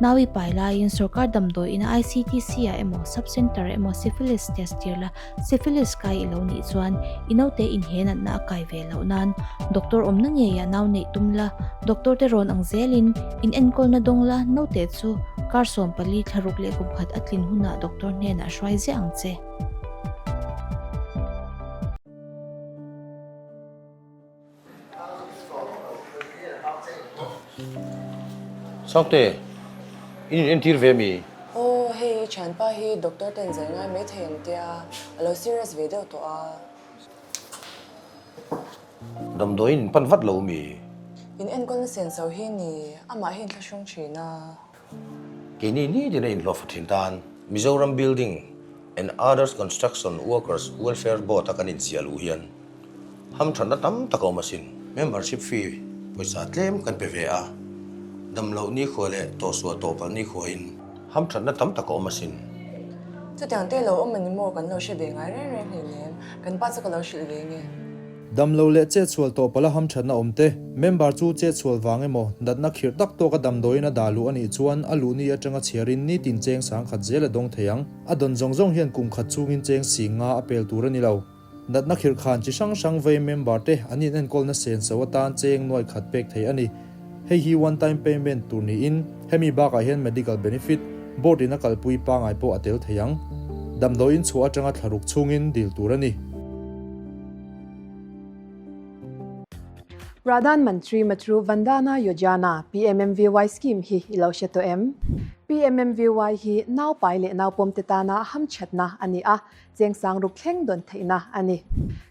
Nau i pai laiin sorkar damdawi ina ICTC ah emaw sub centre ah emaw syphilis test tir la, syphilis kai i lo nih chuan i naute inhe natna a kai ve loh nan doctor awmna ngeiah nau neih tum la, doctor te rawn ang zelin in enkawlna dawng la, naute chu kar 14 thlaruk leh kum khat a tlin hunah doctor hnenah hruai ziah ang che. Sangte, in in entir ve mi? Aw, hei i thianpa hi doctor ten zai ngai mai thei an tia, a lo serious ve deuh tawh a. Damdawiin in pan vat lo mi? In enkawlna senso hi ni, amah hi inthlahrung thin a. Keini ni tin a inhlawhfa thin tan Mizoram Building and Others Construction Workers Welfare Board a kan inziah luh hian hamthatna tam tak a awm asin. Membership fee pawisa tlem kan pe ve a, damloh nikhua leh tawhsuah tawhpalh nikhuain hamthatna tam tak a awm asin. Chutiang te lo awm ani maw kan lo hre ve ngai reng reng hleinem, kan pa chu ka lo hrilh ve nge. Damlo leh chetsual tawh pala hamthatna awm te, member chu chetsual vang emaw, natna khirh tak tawka damdawiin a dah luh a nih chuan a luhni atanga chhiarin nitin cheng sangkhat zel a dawng thei ang. A dawn zawng zawng hian kum khat chungin cheng sing nga a pel tur a ni lo. Natna khirh khan chi hrang hrang vei member te an inenkawlna senso atan cheng nuai khat pek thei a ni. Hei hi one time payment tur niin hemi bakah hian medical benefit, board in a kalpui pangai pawh a tel thei ang. Damdawiin chhuah atanga thlaruk chhungin dil tur a ni. Pradhan Mantri Matru Vandana Yojana, PMMVY, scheme hi i lo hre tawh em? PMMVY hi nau pai leh nau pawm te tana hamthatna a ni a, cheng sang ruk thleng dawn theihna a ni.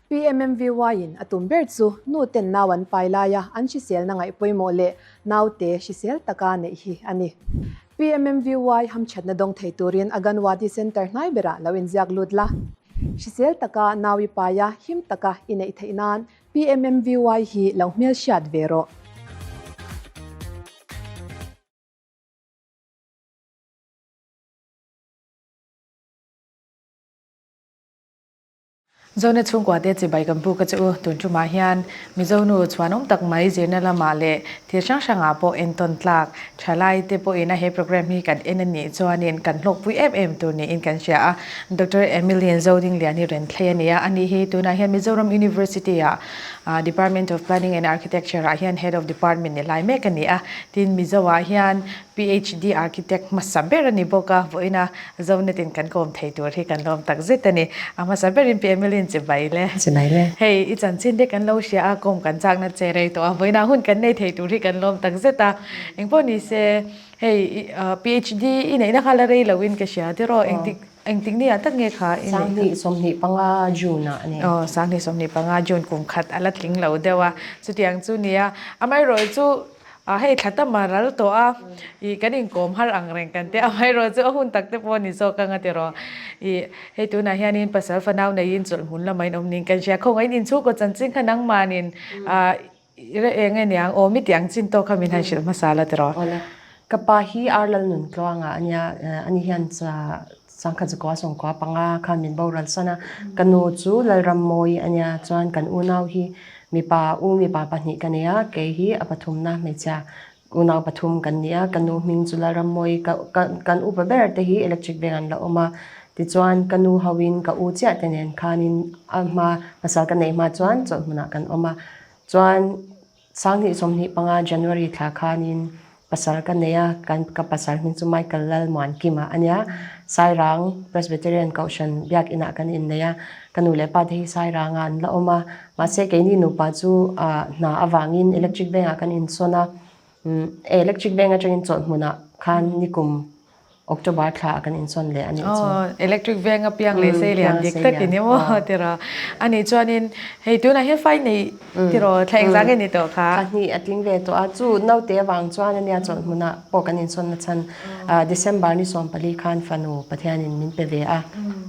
PMMVY in a tum ber chu nu ten nau an pai laia an hriselna ngaih pawimawh leh naute hrisel taka neih hi a ni. PMMVY hamthatna dawng thei turin Aganwadi Centre hnai berah lo inziak lut la. Hrisel taka nau i paia him taka i neih theih nan PMMVY hi lo hmelhriat ve rawh. Zone chhungkua te chibai kan buk a che u. Tun tumah hian Mizo nu chhuanawm tak mai zirna lamah leh thil hrang hrangah pawh entawn tlak thalai te pawhin a he program hi kan en a nih chuanin kan hlawkpui em em tur niin kan hria a. Doctor Emilian Zodinglian hi rawn thlei a ni a, ani hi tunah hian Mizoram University ah Department of Planning and Architecture ah hian Head of Department ni lai mek a ni a. Tin Mizo ah hian PhD Architect hmasa ber a ni bawk a, vawiina Zonet in kan kawm thei tur hi kan lawm tak zet a ni. A hmasa berin Pi Emily-in chibai le. Chibai le. Hei i chanchin te kan lo hria a, kawm kan chakna che rei tawh a, vawiinah hun kan nei thei tur hi kan lawm tak zet a. Engpawh ni se, hei i PhD i neihna kha la rei loin ka hria tiraw, engtik engtik ni ah tak nge kha i neih kha? 2025 June ah a ni. Aw, 2025 June kum khat a la tling lo deuh a, chutiang chu nia. Amaherawhchu A hei thla tam a ral tawh a, ih kan inkawm har ang reng kan tia, amaherawh chu a hun tak te pawh a ni zawk ang a ti rawh. Ih hei tunah hianin pasal fanau neiin chawlh hmun lamah in awm niin kan hria, khawngaih in inchhungkaw chanchin kha nangmanin ah i reh eng nge niang aw mi tih ang chin tawk kha min han hrilh hmasa la ti rawh. Awle, ka pa hi Arlal Nuntluanga a nia, ani hian Sangkhat zakua sawmkua panga khan min boral san a, ka nu chu Lalrammawi a nia, chuan kan unau hi mipa u mipa pahnih ka nei a, kei hi a pathumna hmeichhia unau pathum kan ni a, ka nu hming chu Lalrammawi ka kan upa ber te hi electric veng an la awm a, tichuan ka nu hoin ka u chiah te nen khanin a hma pasal ka neih hma chuan chawlh hmunah kan awm a, chuan 2025 January thla khanin pasal ka nei a, kan ka pasal hming chu Michael Lalmuankima a nia. Sairang Presbyterian Kohhran biakinah kan innei a, ka nu leh pa te hi Sairangah an la awm a. Mahse keini nupa chu hna avangin electric bank-ah kan insawn a, electric bank atangin chawlh hmunah khan nikum October thla ah kan insawn leh a nih chu. Aw, electric veng a piang leh sei lian dik tak i ni maw tiraw. A nih chuanin hei tunah hian fai nei tiraw thla engzah nge ni tawh kha? Thla hnih a tling ve tawh a, chu naute avang chuan ania chawlh hmunah pawh kan insawn na chhan December ni 14 khan fanu Pathianin min pe ve a.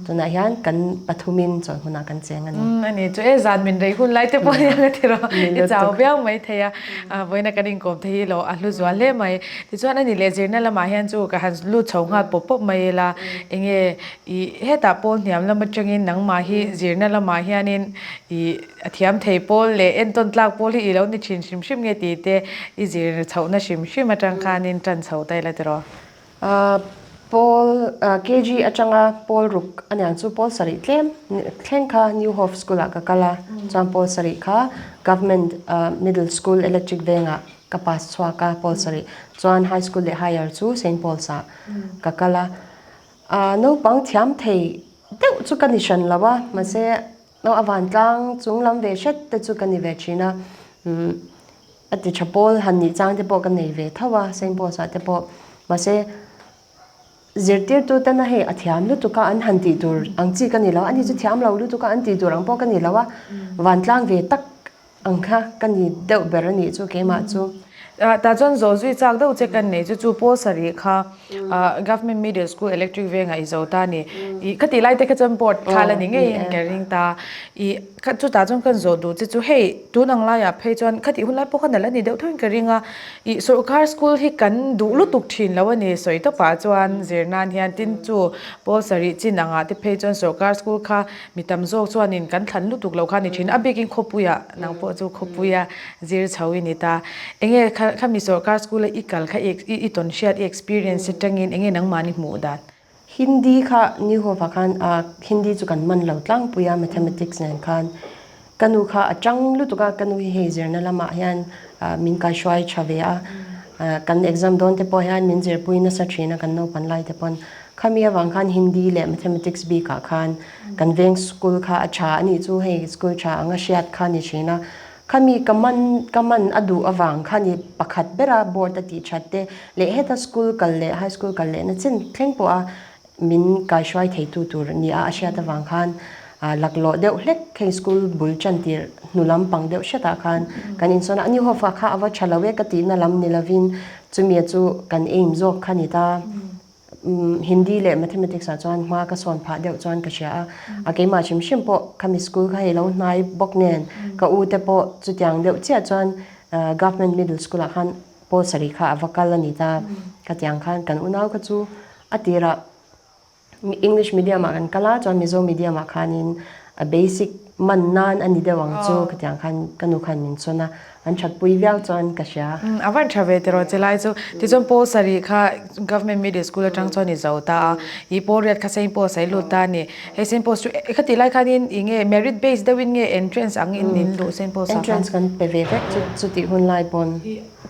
Tunah hian kan pathumin chawlhmunah kan cheng a ni. A ni chu e, zan min rei hun lai te pawh hian a ti rawh. I chau viau mai thei a, vawiina kan inkawm te hi lo a hlu zual hle mai. Tichuan a ni leh zirna lamah hian chu ka han lut chho nghal pawp pawp mai ila, enge i hetah pawl hniam lam atangin nangmah hi zirna lamah hianin i a thiam thei pawl leh entawn tlak pawl hi i lo ni thin hrim hrim nge tih te i zir chhohna hrim hrim atang khanin tan chho ta ila tiraw? Pawl KG atanga pawl ruk a niang chu pawl sarih tlem thleng kha New Hope School ah ka kal a, chuan pawl sarih kha Government Middle School Electric Vengah ka pass chhuak a pawl sarih chuan High School leh Higher chu Saint Paul's ah ka kal a. Naupang thiam thei deuh chu ka ni hran lo a, mahse No a vantlang chung lam ve hret te chu ka ni ve thin a, umm a ti tha pawl han nih chang te pawh ka nei ve tho a Saint Paul's ah te pawh mahse zirtirtu tena hei a thiam lutuk a an han tih tur ang chi ka ni lo a ni chu thiam lo lutuk a an tih tur ang pawh ka ni lo a vantlang ve tak Ang kha ka ni deuh ber a nih chu keimah chu. Tah chuan zawh zui chak deuh che kan nei chu chu pawl sarih kha Government Middle School Electric Vengah i zo ta a ni. I ka tih lai te kha chuan board thal a ni ngeiin ka ring ta. I kha chutah chuan kan zawh duh che chu hei tun ang laiah phei chuan khatih hun lai pawh kha nalh a ni deuh thoin ka ring a. I sorkar school hi kan duh lutuk thin lo a ni sawi tawpah chuan zir nan hian tin chu pawl sarih chin angah te phei chuan sorkar school kha Mi tam zawk chuanin kan thlan lutuk lo kha ni thin. A bikin khawpuiah nang pawh chu khawpuia zir chho i ni ta. Enge khami sorkar school a i kal kha i tawn hriat i experience atangin enge nangmahni hmuh dan? Hindi kha New Hope ah khan Hindi chu kan man lo tlangpui a Mathematics nen khan ka nu kha a tang lutuk a, ka nu hi hei zirna lamah hian min kaihruai tha ve a, kan exam dawn te pawh hian min zirpui nasa thin a kan naupan lai te pawn. Khami avang khan Hindi leh Mathematics bikah khan kan veng school kha a tha a nih chu hei school tha anga hriat kha ni thin a. Khami ka man ka man a duh avang kha ni pakhat bera board a tih that te leh heta school kal leh high school kal lehna chin thleng pawh a min kaihruai theitu tur ni a a hriat avang khan laklawh deuh hlek hei school bul tan tir hnu lam pang deuh hretah khan kan insawn a. Ani Hofa kha a va tha lo e ka tihna lam ni lovin chumi chu kan aim zawk kha ni ta. Hindi leh Mathematics ah chuan hma ka sawn phah deuh chuan ka hria a, a keimah hrim hrim pawh khami school kha hei lo hnai bawk nen ka u te pawh chutiang deuh chiah chuan Government Middle School ah khan pawl sarih kha a va kal a ni ta, khatiang khan kan unau kha chu a tirah English medium ah kan kal a chuan Mizo medium ah khanin a basic man nan a ni deuh ang chu khatiang khan ka nu khan min sawn a. An that pui viau chuan ka hria. A van tha ve tiraw che lai chu. Tichuan Paul sarih kha Government Middle School atang chuan i zo ta a. I Paul riat kha Saint Paul's a i lut ta a ni. Hei Saint Paul's chu khati lai khanin i nge merit based deuhin nge entrance ang in in luh Saint Paul's ah khan? Entrance kan pe ve vek chu chutih hun lai pawn.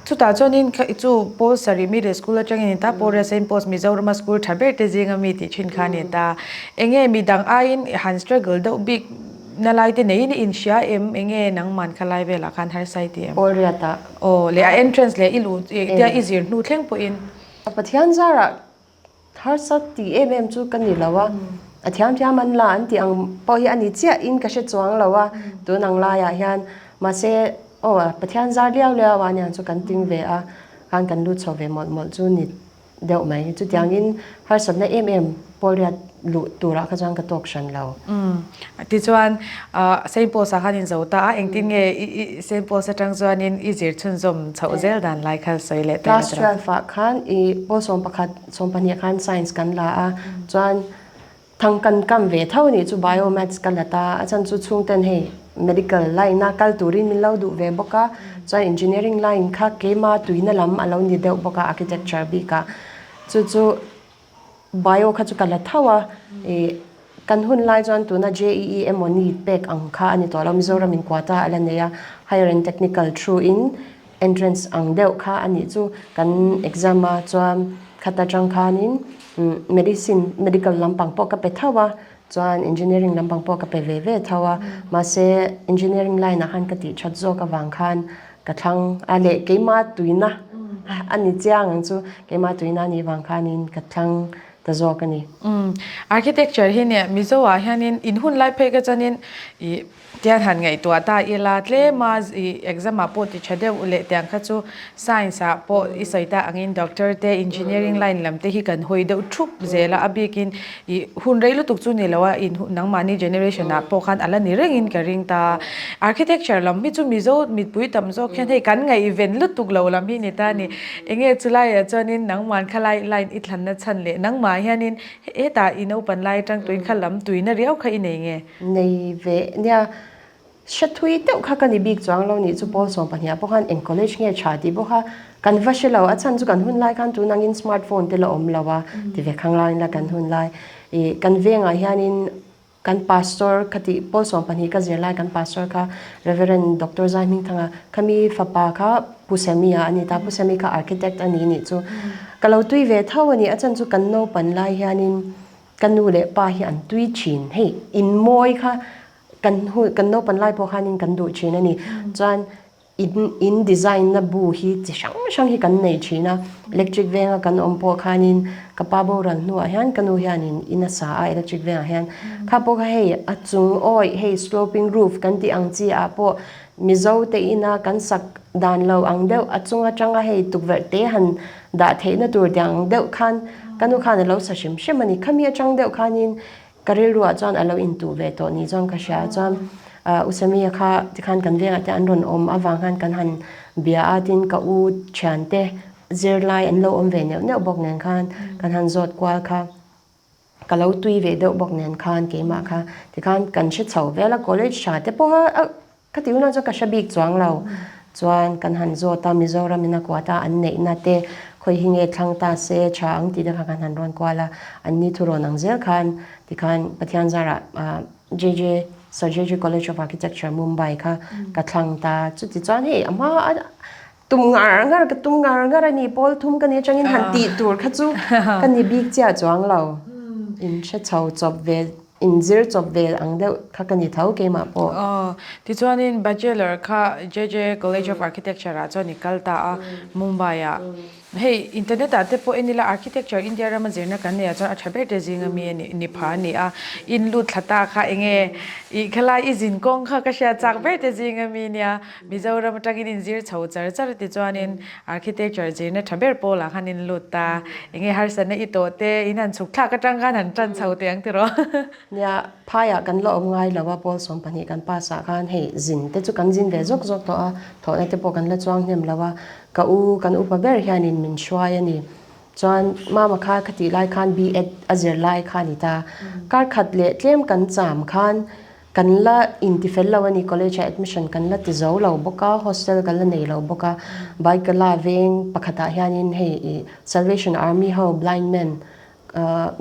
Chutah chuanin kha chu Paul sarih Middle School atangin in ta Paul riat Saint Paul's Mizorama school tha ber te zinga mi tih thin kha a ni ta. Enge midang aiin han struggle deuh bik Na lai te neiin i inhria em? Enge nangman kha lai velah khan harsa i ti em? Aw riatah. Aw leh a entrance leh i luh tia i zir hnu thleng pawhin. A Pathian zarah harsa ti em em chu ka ni lo a, a thiam thiam an la an tih ang pawh hi a ni chiah in ka hre chuang lo a, tun ang laiah hian mahse aw Pathian zar liau liau a niang chu kan ting ve a, khan kan lut chho ve mawlh mawlh chu ni. deuh mai. Chutiangin harsatna em em Pawlriat luh turah kha chuan ka tawk hran lo. Umm. Tichuan Saint Paul's ah khan in zo ta a, engtin nge i Saint Paul's atang chuanin i zir chhunzawm chhoh zel dan lai kha sawi leh ta Class 12 ah khan i Paul 11, 12 khan Science kan la a, chuan Thang kan kam ve tho nih chu bio maths ka la ta a chan chu chhungten hei medical line a kal turin min lo duh ve bawk a chuan engineering line kha keima tuina lam a lo ni deuh bawk a architecture bik ah chu chu bio kha chu ka la tho a ih kan hun lai chuan tuna JEE emaw NEET pek ang kha a ni tawh lo Mizoram in quota a la nei a higher and technical through in entrance ang deuh kha a nih chu kan exam a chuan khata tang khanin Medicine, medical lampang pawh ka pe tho a, chuan engineering lampang pawh ka pe ve ve tho a, mahse engineering line ah khan ka tih that zawk avang khan ka thlang a leh keimah tuina a ni chiang ang chu, keimah tuina a nih vang khanin ka thlang. ta zawk a ni. Umm architecture hi nia Mizo ah hianin in hun lai phei ka chuanin ih tian han ngaihtuah ta ila tlema ih exam ah pawh ti tha deuh leh tiang kha chu science ah pawh i sawi ta angin doctor te engineering line lam te hi kan hawi deuh thup zel a a bikin ih hun rei lutuk chu ni lo a in nangmahni generation ah pawh khan a la ni rengin ka ring ta architecture lam hi chu Mizo mipui tam zawk hian hei kan ngaihven lutuk lo lam hi ni ta a ni. Enge chulaiah chuanin nangman khalai line i thlanna chhan leh nangmah hianin hetah i naupan lai atang tuin kha lam tuina riau kha i nei nge? Nei ve nia, hre thui deuh kha ka ni bik chuang lo nih chu Paul 12 pawh khan eng college nge tha tih pawh kha kan va hre lo, a chhan chu kan hun lai khan tun angin smart phone te la awm lo a ti ve khang laiin la kan hun lai ih kan vengah hianin Kan pastor ka tih pawl 12 ka zir lai kan pastor kha Reverend Doctor Zai Hmingthanga khami fapa kha Pu Sammy-a a ni ta, Pu Sammy kha architect a ni nih chu ka lo tui ve tho a ni, a chan chu kan naupan lai hianin ka nu leh pa hi an tui thin, hei in mawi kha kan hun kan naupan lai pawh khanin kan duh thin a ni, chuan In in design na bu hi chi hrang hrang hi kan nei thin a, electric venga kan awm pawh khanin ka pa boral hnuah hian ka nu hianin in a sa a electric vengah hian kha pawh kha hei a chung awih hei sloping roof kan tih ang chi ah pawh Mizo te ina kan sak dan lo ang deuh a chung atanga hei tukverh te han dah theihna tur tih ang deuh khan ka nu khan a lo sa hrim hrim a ni khami atang deuh khanin Ka rilruah chuan a lo intuh ve tawh ni chuan ka hria chuan U Samia kha tikhan kan vengah te an rawn awm avang khan kan han bia a tin ka u thiante zirlai an lo awm ve neuh neuh bawk nen khan kan han zawt kual kha ka lo tui ve deuh bawk nen khan keimah kha tikhan kan hre chho vel a college tha te pawh a Ka tih hunah chuan ka hre bik chuang lo. Chuan kan han zawt a, Mizoram in a kuat a, an neihna te khawi hi nge thlang ta se tha ang tih te kha kan han rawn kual a, an ni thurawn ang zel khan tikhan Pathian zarah JJ Sir JJ College of Architecture Mumbai kha ka thlang ta. Chuti chuan hei a hma a tum ngar ngar ka tum ngar ngar a ni, pawl thum ka ni atangin han tih tur kha chu ka ni bik chiah chuang lo. In hre chho chawp ve Inzir chawp vel ang deuh kha ka ni tho keimah pawh. Aw, tichuanin Bachelor kha JJ College of Architecture ah chuan i kal ta a, Mumbai ah. Hei internet ah te pawh en ila Architecture India rama zirna kan neih ah chuan a tha ber te zinga mi a ni ni pha a ni a. In lut thla ta kha enge i khalai i zin kawng kha ka hriat chak ber te zinga mi nia. Mizoram atangin inzir chho char char tichuanin Architecture zirna tha ber pawlah khan in lut ta. Enge harsatna i tawh te, in han chhuk thlak atang khan han tan chho teh ang tiraw? Nia, phaiah kan la awm ngai lo a, pawl 12 kan pass ah khan hei zin te chu kan zin ve zawk zawk tawh a, thawhna te pawh kan la chuang hnem lo a, ka u kan upa ber hianin min hruai a ni. Chuan mama kha ka tih lai khan B.Ed a zir lai kha a ni ta. Kar khat leh tlem kan cham khan Kan la intifel lo a ni, college ah admission kan la ti zo lo bawk a, hostel kan la nei lo bawk a, Baikala veng pakhatah hianin hei ih Salvation Army ho blind man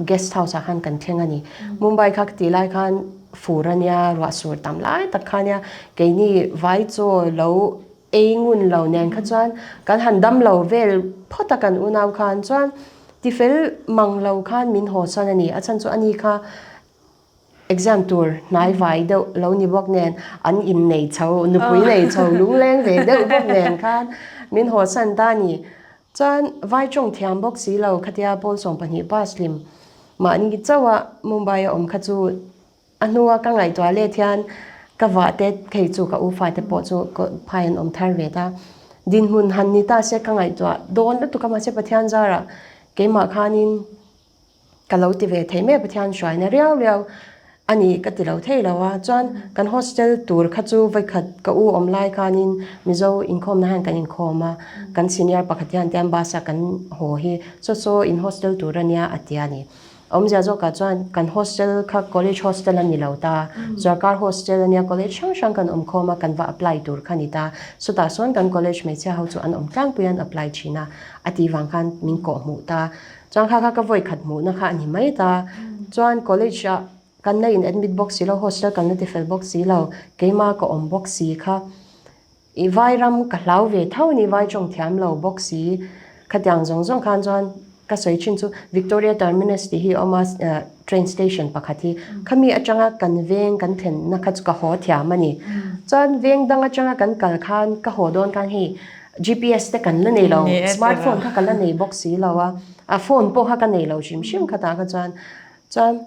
guest house ah khan kan thleng a ni. Mumbai kha ka tih lai khan fur a nia, ruah sur tam lai tak kha nia, keini vai chaw lo ei ngun lo nen kha chuan kan han dam lo vel phawt a kan unau khan chuan tifel mang lo khan min haw sawn a ni, a chhan chu ani kha Exam tur hnai vai deuh lo ni bawk nen an innei chho, nupui nei chho lungleng ve deuh bawk nen khan min haw san ta a ni. Chuan vai tawng thiam bawk si lo khatia pawl 12 pass hlim mahni chauha Mumbai a awm kha chu a hnua ka ngaihtuah let hian ka vah te thei chu ka u fate pawh chu phai an awm thar ve ta. Dinhmun han ni ta se ka ngaihtuah dawn lutuk a mahse Pathian zarah keimah khanin Ka lo ti ve thei mai a, Pathian hruaina riau riau a ni ka ti lo thei lo a, chuan kan hostel tur kha chu vawikhat ka u awm lai khanin Mizo inkhawmna hian kan inkhawm a, kan senior pakhat hian tian bus a kan haw hi saw saw in hostel tur a nia a ti a ni. Awmzia zawkah chuan kan hostel kha college hostel a ni lo ta, sorkar hostel a nia college hrang hrang kan awm khawm a kan va apply tur kha ni ta, chutah sawn kan college hmeichhia ho chu an awm tlangpui an apply thin a, a tih vang khan min kawhhmuh ta. Chuan kha kha ka vawi khat hmuhna kha a ni mai ta. Chuan college ah kan la in admit bawk si lo, hostel kan la ti fel bawk si lo, keimah ka awm bawk si kha. I vai ram ka hlau ve tho ni, vai tawng thiam lo bawk si. Khatiang zawng zawng khan chuan ka sawi thin chu Victoria Terminus tih hi a awm a, train station pakhat hi. Khami atanga kan veng kan thlenna kha chu ka haw thiam a ni. Chuan veng dang atanga kan kal khan ka haw dawn khan hei. GPS te kan la nei lo, smartphone kha ka la nei bawk si lo a, a phone pawh kha ka nei lo hrim hrim khatah kha chuan, chuan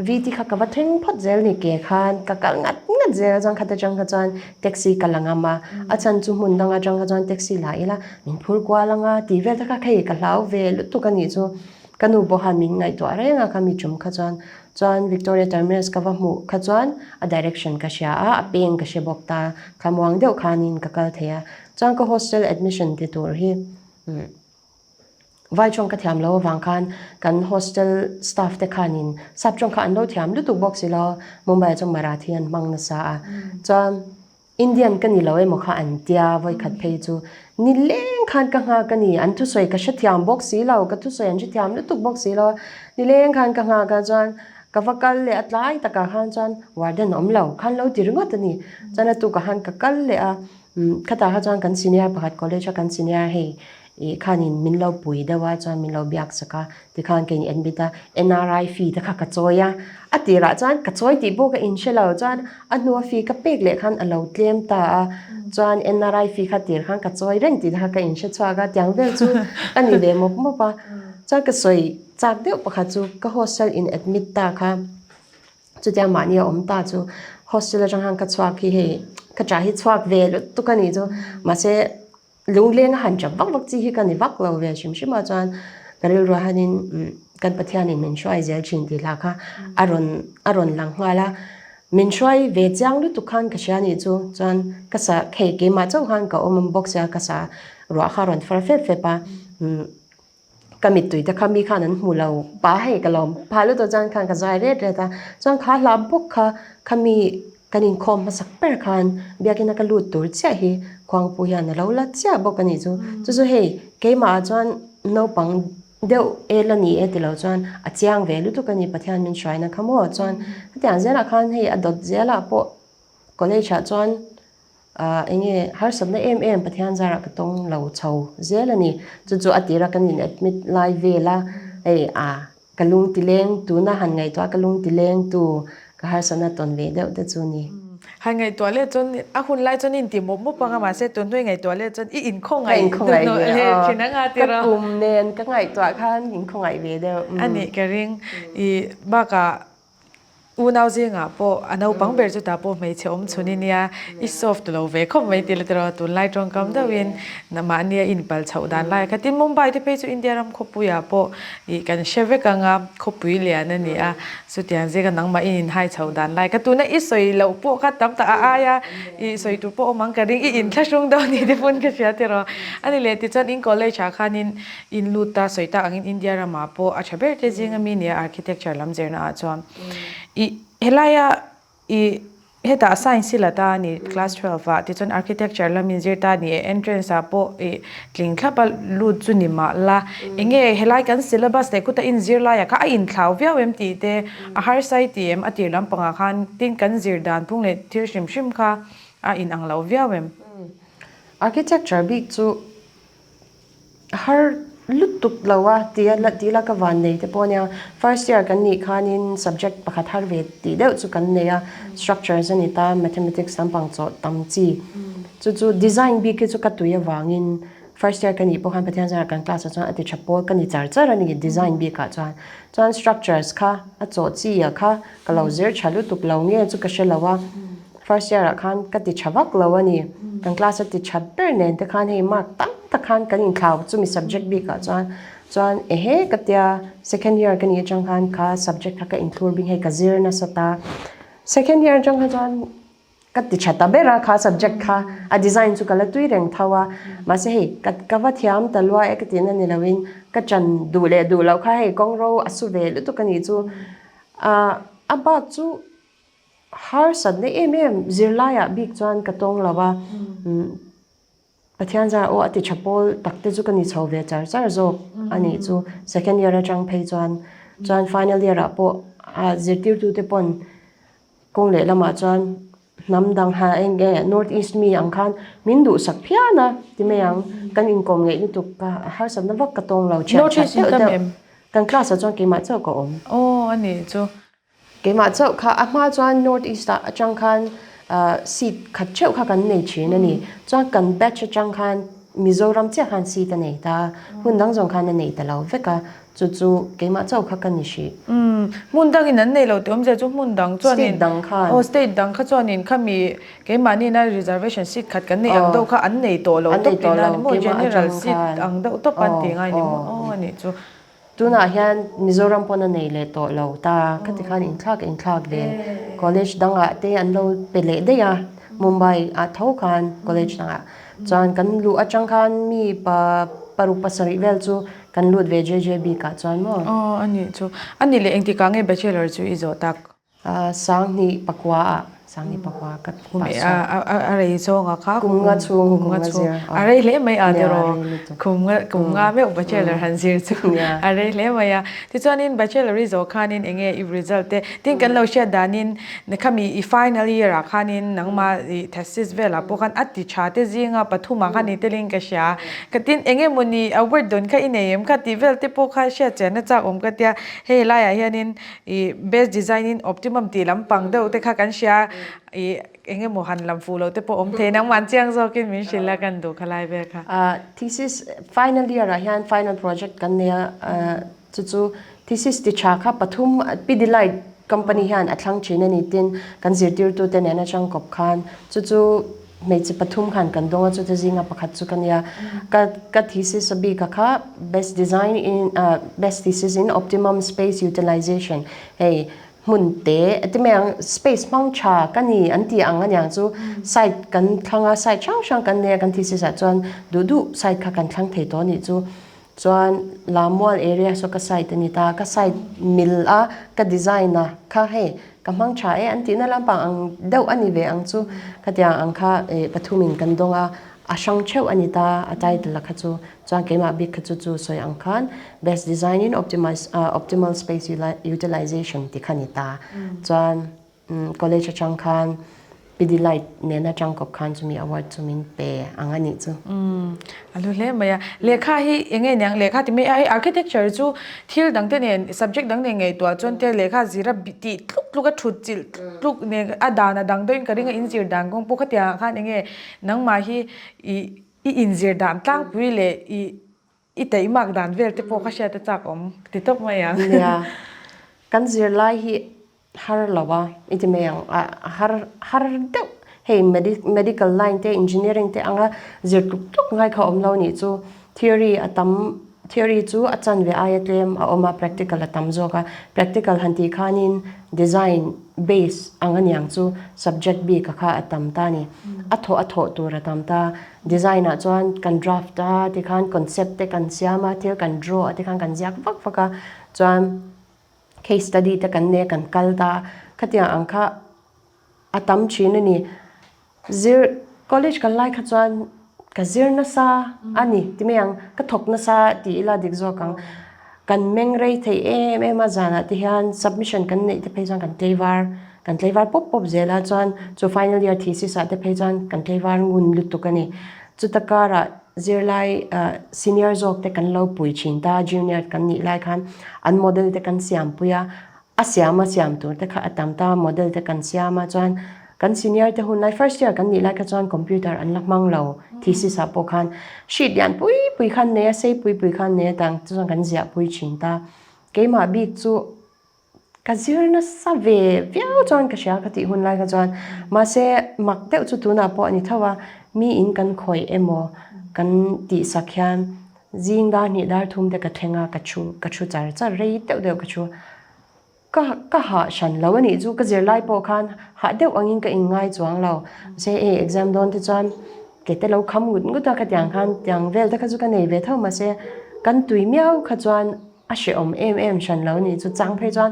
VT kha ka va thleng phawt zel ni ke khan ka kal ngat ngat zel a chuan khata tang kha chuan taxi ka la ngam a, a chhan chu hmun dang atang kha chuan taxi la ila min phur kual anga tih vel te kha hei ka hlau ve lutuk a nih chu. Ka nu pawh khan min ngaihtuah reng a khami tum kha chuan chuan Victoria Terminus ka va hmuh kha chuan a direction ka hria a, a peng ka hre bawk ta, thlamuang deuh khanin ka kal thei a. Chuan ka hostel admission ti tur hi vai tawng ka thiam lo avang khan kan hostel staff te khanin sap tawng kha an lo thiam lutuk bawk si lo, Mumbai ah chuan Marathi an hmang nasa a, chuan Indian ka ni lo emaw kha an tia vawikhat phei chu ni leng khan ka nghak a ni, an thusawi ka hrethiam bawk si lo, ka thusawi an hrethiam lutuk bawk si lo a, ni leng khan ka nghak a chuan ka va kal leh a tlai takah khan chuan warden a awm lo khan lo ti ringawt a ni, chuan a tukah khan ka kal leh a, khatah kha chuan kan senior pakhat college a kan senior hei ih khanin min lo pui deuh a chuan min lo biak sak a tikhan ka in admit a N_R_I fee te kha ka chawi a a tirah chuan ka chawi tih pawh ka inhre lo chuan a hnua fee ka pek leh khan a lo tlem ta a chuan N_R_I fee kha tir khan ka chawi reng tih te kha ka inhre chhuak a tiang vel chu ka ni ve mawp mawp a chuan ka sawi chak deuh pakhat chu ka hostel in admit ta kha. Chutiang mahni a awm ta chu hostel atang khan ka chhuak hi hei ka chah hi chhuak ve lutuk a nih chu mahse lungleng a han chap vak vak chi hi ka ni vak lo ve hrim hrim a chuan ka rilru ah hianin kan Pathianin min hruai zel thin tih hla kha a rawn a rawn lang nghal a min hruai ve chiang lutuk khan ka hria nih chu chuan ka sa hei keimah chauh khan ka awm bawk sia ka sa ruah kha a rawn far fep fep a. Ka mittui te kha mi khan an hmu lo pa hei ka lawm phah lutuk chuan khan ka zai ret ret a chuan kha hla bawk kha khami kan inkhawm hmasak ber khan biakina ka lut tur chiah hi khuangpu hian a lo la chiah bawk a nih chu chu chu hei keimah ah chuan naupang deuh el a ni e tilo chuan a chiang ve lutuk a ni Pathian min hruaina kha maw chuan hetiang zelah khan hei a dawt zelah pawh college ah chuan. Ahh eng nge harsatna em em Pathian zarah ka tawng lo chho zel a ni. Chu chu a tira kan in admit lai vel a, hei ah ka lung ti leng tuna han ngaihtuah ka lung ti leng tu ka harsatna tawn ve deuh te chu ni. Han ngaihtuah leh chuan a hun lai chuan i inti mawp mawp ang a mahse tun hnuai ngaihtuah leh chuan i inkhawngaih duhnuh leh thin anga tiraw. Ka kum nen ka ngaihtuah khan inkhawngaih ve deuh. A nih ka ring i bakah Unau zingah pawh a naupang ber chutah pawh hmeichhe awm chhun i nia, i soft lo ve khawp mai tih la tiraw, tunlai tawngkam deuhin mahnia i inpal chhoh dan lai kha. Tin, Mumbai te phei chu India ram khawpuiah pawh ih kan hre vek ang a, khawpui lian a ni a, chutiang zinga nangmah i inhai chhoh dan lai kha. Tuna i sawi loh pawh kha tam tak a aia i sawi tur pawh awm ang ka ring, i inthlahrung deuh ni te pawn ka hria tiraw. A ni leh tichuan in college ah khanin In lut ta sawi tak angin India ramah pawh a tha ber te zinga mi nia architecture lam zirna ah chuan i helaia i hetah science hi la ta a ni class 12 ah tichuan architecture lam in zir ta a ni e entrance ah pawh i tling thlap a lut chu ni mah la enge helai kan syllabus leh khuta in zir laiah kha a inthlau viau em tih te a harsa i ti em a tir lampangah khan tin kan zir dan phung leh thil hrim hrim kha a inang lo viau em. Architecture bik chu Har lutuk lo a tia la tih la ka van nei te pawh ania first year kan nih khanin subject pakhat har ve tih deuh chu kan nei a structures a ni ta mathematics lampang chawh tam chi chu chu design bik hi chu ka tui avangin first year ka nih pawh khan Pathian zarah kan class ah chuan a ti tha pawl ka ni char char a ni design bik ah chuan chuan structures kha a chawh chi ah kha ka lo zir tha lutuk lo nge chu ka hre lo a. First year ah khan ka ti tha vak lo a ni. Kan class a ti tha ber nen te khan hei mark tam tak khan kan inthlau chumi subject bik ah chuan chuan ehe ka tia second year ka nih atang khan kha subject kha ka inthlur bik hei ka zir nasa ta. Second year atang kha chuan ka ti tha ta ber a kha subject kha a design chu ka la tui reng tho a mahse hei ka ka va thiam ta lua e ka tihna ni lo in ka chan duh leh duh loh kha hei kawngro a su ve lutuk a nih chu ah a bak chu Harsatna em em zirlaiah bik chuan ka tawng lo a, Pathian zar aw a ti tha pawl tak te chu ka ni chho ve char char zawk a nih chu second year atang phei chuan chuan final year ah pawh a zirtirtu te pawn kawng leh lamah chuan hnam dang ha eng nge north east mi ang khan min duhsak phian a ti mai ang kan inkawm ngeih lutuk ka harsatna vak ka tawng lo thian tha deuh deuh kan class ah chuan keimah chauh ka awm. Aw a nih chu. Keimah chauh kha a hma chuan North East ah atang khan seat khat theuh kha kan nei thin a ni. Chuan kan batch atang khan Mizoram chiah khan seat a nei ta, hmun dang zawng khan a nei ta lo vek a, chu chu keimah chauh kha ka ni hrih. Umm, hmun dangin an nei lo tih awmzia chu hmun dang chuanin, State dang khan. Aw, state dang kha chuanin khami keimahniina reservation seat khat kan neih ang deuh kha an nei tawh lo tawp ina ni maw, general seat ang deuh tawp an ti ngai ni maw, aw a nih chu. Tunah hian Mizoram pawn a nei leh tawh lo ta, khati khan inthlak inthlak ve college dangah te an lo pe leh daih a, Mumbai ah tho khan college dangah chuan kan luh atang khan mi pa paruk pasarih vel chu kan lut ve JJB kah chuan maw. Aw a nih chu. A nih leh engtikah nge bachelor chu i zawh tak? Sanghnih pakua ah, Sanghnih pakua ka pa sawn. A rei zawng a kha. Kum nga chhung, kum nga zir. A rei hle mai a tiraw? Kum nga, kum nga meuh bachelor han zir chu a rei hle mai a. Tichuanin bachelor i zawh khanin eng nge i result te, tin kan lo hriat danin khami i final year ah khanin nangmah i thesis velah pawh khan a ti tha te zinga pathumah khan i telin ka hria. Ka tin eng emawni award dawn kha i nei em kha tih vel te pawh kha hriat chian a chak awm ka tia. Hei laiah hianin I best design in optimum tih lampang deuh te kha kan hria i eng emaw han lam fuh loh te pawh awm thei nangmah an chiang zawkin min hrilh a kan duh kha lai vel kha. Thesis final year ah hian final project kan nei a chu chu thesis ti tha kha pathum Pidilite company hian a thlang thin a ni tin kan zirtirtu te nen atang kawp khan chu chu Hmeichhe pathum khan kan dawng a, chute zinga pakhat chu ka nia. Ka ka thesis a bik a kha best design in best thesis in optimum space utilization hei hmun te ti mai ang space hmang tha ka ni an ti ang aniang chu site kan thlang a site hrang hrang kan nei a kan thesis ah chuan duh duh site kha kan thlang thei tawh a nih chu. Chuan Lamual area saw ka site a ni ta, ka site mil a ka design a kha hei ka hmang tha e an tihna lampang ang deuh a ni ve ang chu khatiang ang kha eh pathumin kan dawng a, a hrang theuh a ni ta a title a kha chu chuan keimah bik kha chu chu sawi ang khan best design in optimise optimal space utilization ti kha ni ta chuan College atang khan Pidilite nena tangkawp khan chumi award chu min pe ang a nih chu. Umm a hlu hle mai a. Lehkha hi eng nge niang lehkha ti mai a hei architecture chu thil dang te nen subject dang nen ngaihtuah chuan te lehkha zira tih tluk tluk a thut chilh tluk nen a dan a dang deuhin ka ring a inzir dan kawng pawh khatiang ah khan eng nge nangmah hi i i inzir dan tlangpui leh i I taihmak dan vel te pawh ka hriat a chak awm ti tawp mai ang. Nia, kan zirlai hi har lo a, i ti mai ang, a har har deuh. Hei medical line te engineering te anga zir tluk tluk ngai kha awm lo nih chu theory a tam theory chu a chanve aia tlem a awm a practical a tam zawk a, practical han tih khanin design base ang aniang chu subject bik a kha a tam ta a ni, a thawh a thawh tur a tam ta. Design ah chuan kan draft a tikhan concept te kan siam a thil kan draw a tikhan kan ziak vak vak a chuan case study te kan nei a kan kal ta khatiang ang kha a tam thin a ni zir college kal lai kha chuan ka zir nasa a ni ti mai ang ka thawk nasa tih ila dik zawk ang kan meng rei thei em em a zanah te hian submission kan neih te phei chuan kan tlaivar Kan tlaivar pawp pawp zel a chuan chu final year thesis ah te phei chuan kan tlaivar ngun lutuk a ni. Chuta karah zirlai senior zawk te kan lo pui thin ta, junior kan nih lai khan an model te kan siam pui a, a siam a siam tur te kha a tam ta, model te kan siam a chuan kan senior te hun lai first year kan nih lai kha chuan computer an la hmang lo thesis ah pawh khan sheet lian pui pui khan nei a, sei pui pui khan nei a tang chuan kan ziah pui thin ta. Keimah bik chu Ka zir nasa ve viau chuan ka hria ka tih hun lai kha chuan mahse mak deuh chu tunah pawh a ni tho a, mi in kan khawih emaw kan tih sak hian zing dar hnih dar thum te ka thleng a ka thu ka thu char char rei deuh deuh ka thu ka ka hah hran lo a nih chu ka zir lai pawh khan hah deuh angin ka inngai chuang lo mahse hei exam dawn te chuan ke te lo kham ngut ngut a khatiang khan tiang vel te kha chu ka nei ve tho mahse kan tui miau kha chuan. A hrehawm em em hran lo nih chu chang phei chuan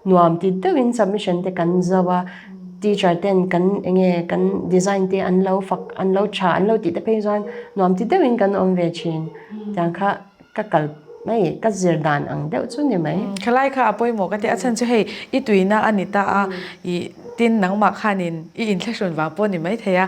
nuam ti deuhin submission te kan zo a, teacher ten kan enge kan design te an lo fak an lo tha an lo tih te phei chuan nuam ti deuhin kan awm ve thin tiang kha ka kal mai ka zir dan ang deuh chu ni mai. Khalai kha a pawimawh ka ti a chhan chu hei i tuina a ni ta a i. Tin, nangmah khanin i inthlahrun vang pawh ni maithei a,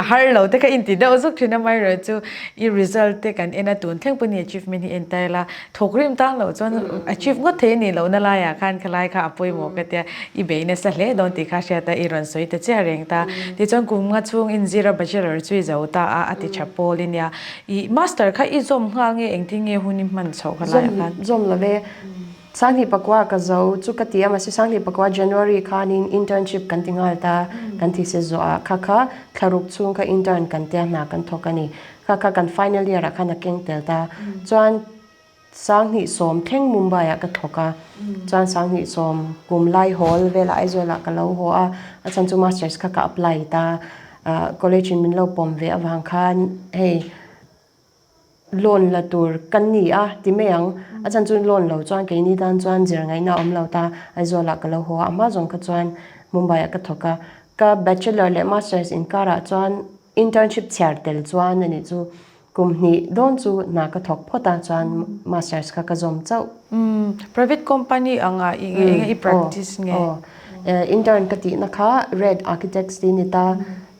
a har lo te kha inti deuh zuk thin a amaherawhchu i result te kan en a, tun thleng pawhin i achievement hi en ta ila, thawk rim tan loh chuan achieve ngawt thei a nih lohna laiah khan khalai kha a pawimawh ka tia, i bei nasa hle dawn tih kha hriat a, i rawn sawi ta chiah reng ta. Tichuan kum nga chhung inzir a bachelor chu i zo ta a, a ti tha pawl i nia. I master kha i zawm nghal nge engtin nge hun i hman chhoh khalaiah khan? Zawm lo e. Sanghnih pakua ka zo chu ka ti a, mahse Sanghnih pakua January khanin internship kan ti nghal ta, kan thesis zawh ah kha kha thlaruk chhung kha intern kan tia hna kan thawk a ni. Kha kha kan final year ah khan a keng tel ta. Chuan Sanghnih sawm thleng Mumbai ah ka thawk a, chuan Sanghnih sawm kum lai hawl velah Aizawl ah ka lo haw a, a chhan chu masters kha ka apply ta. College in min lo pawm ve avang khan hei, Loan la tur kan ni a ti mai ang. A chan chu loan lo chuan keini tan chuan zir ngaihna a awm lo ta. Aizawlah ka lo haw a, a hma zawng kha chuan Mumbai-ah ka thawk a. Ka bachelor leh masters inkarah chuan internship chhiar tel chuan a nih chu kum hnih dawn chu hna ka thawk phawt a, chuan masters kha ka zawm chauh. Umm, private company anga i enge i practice nge? Aw, intern ka tihna kha Red Architects tih a ni ta.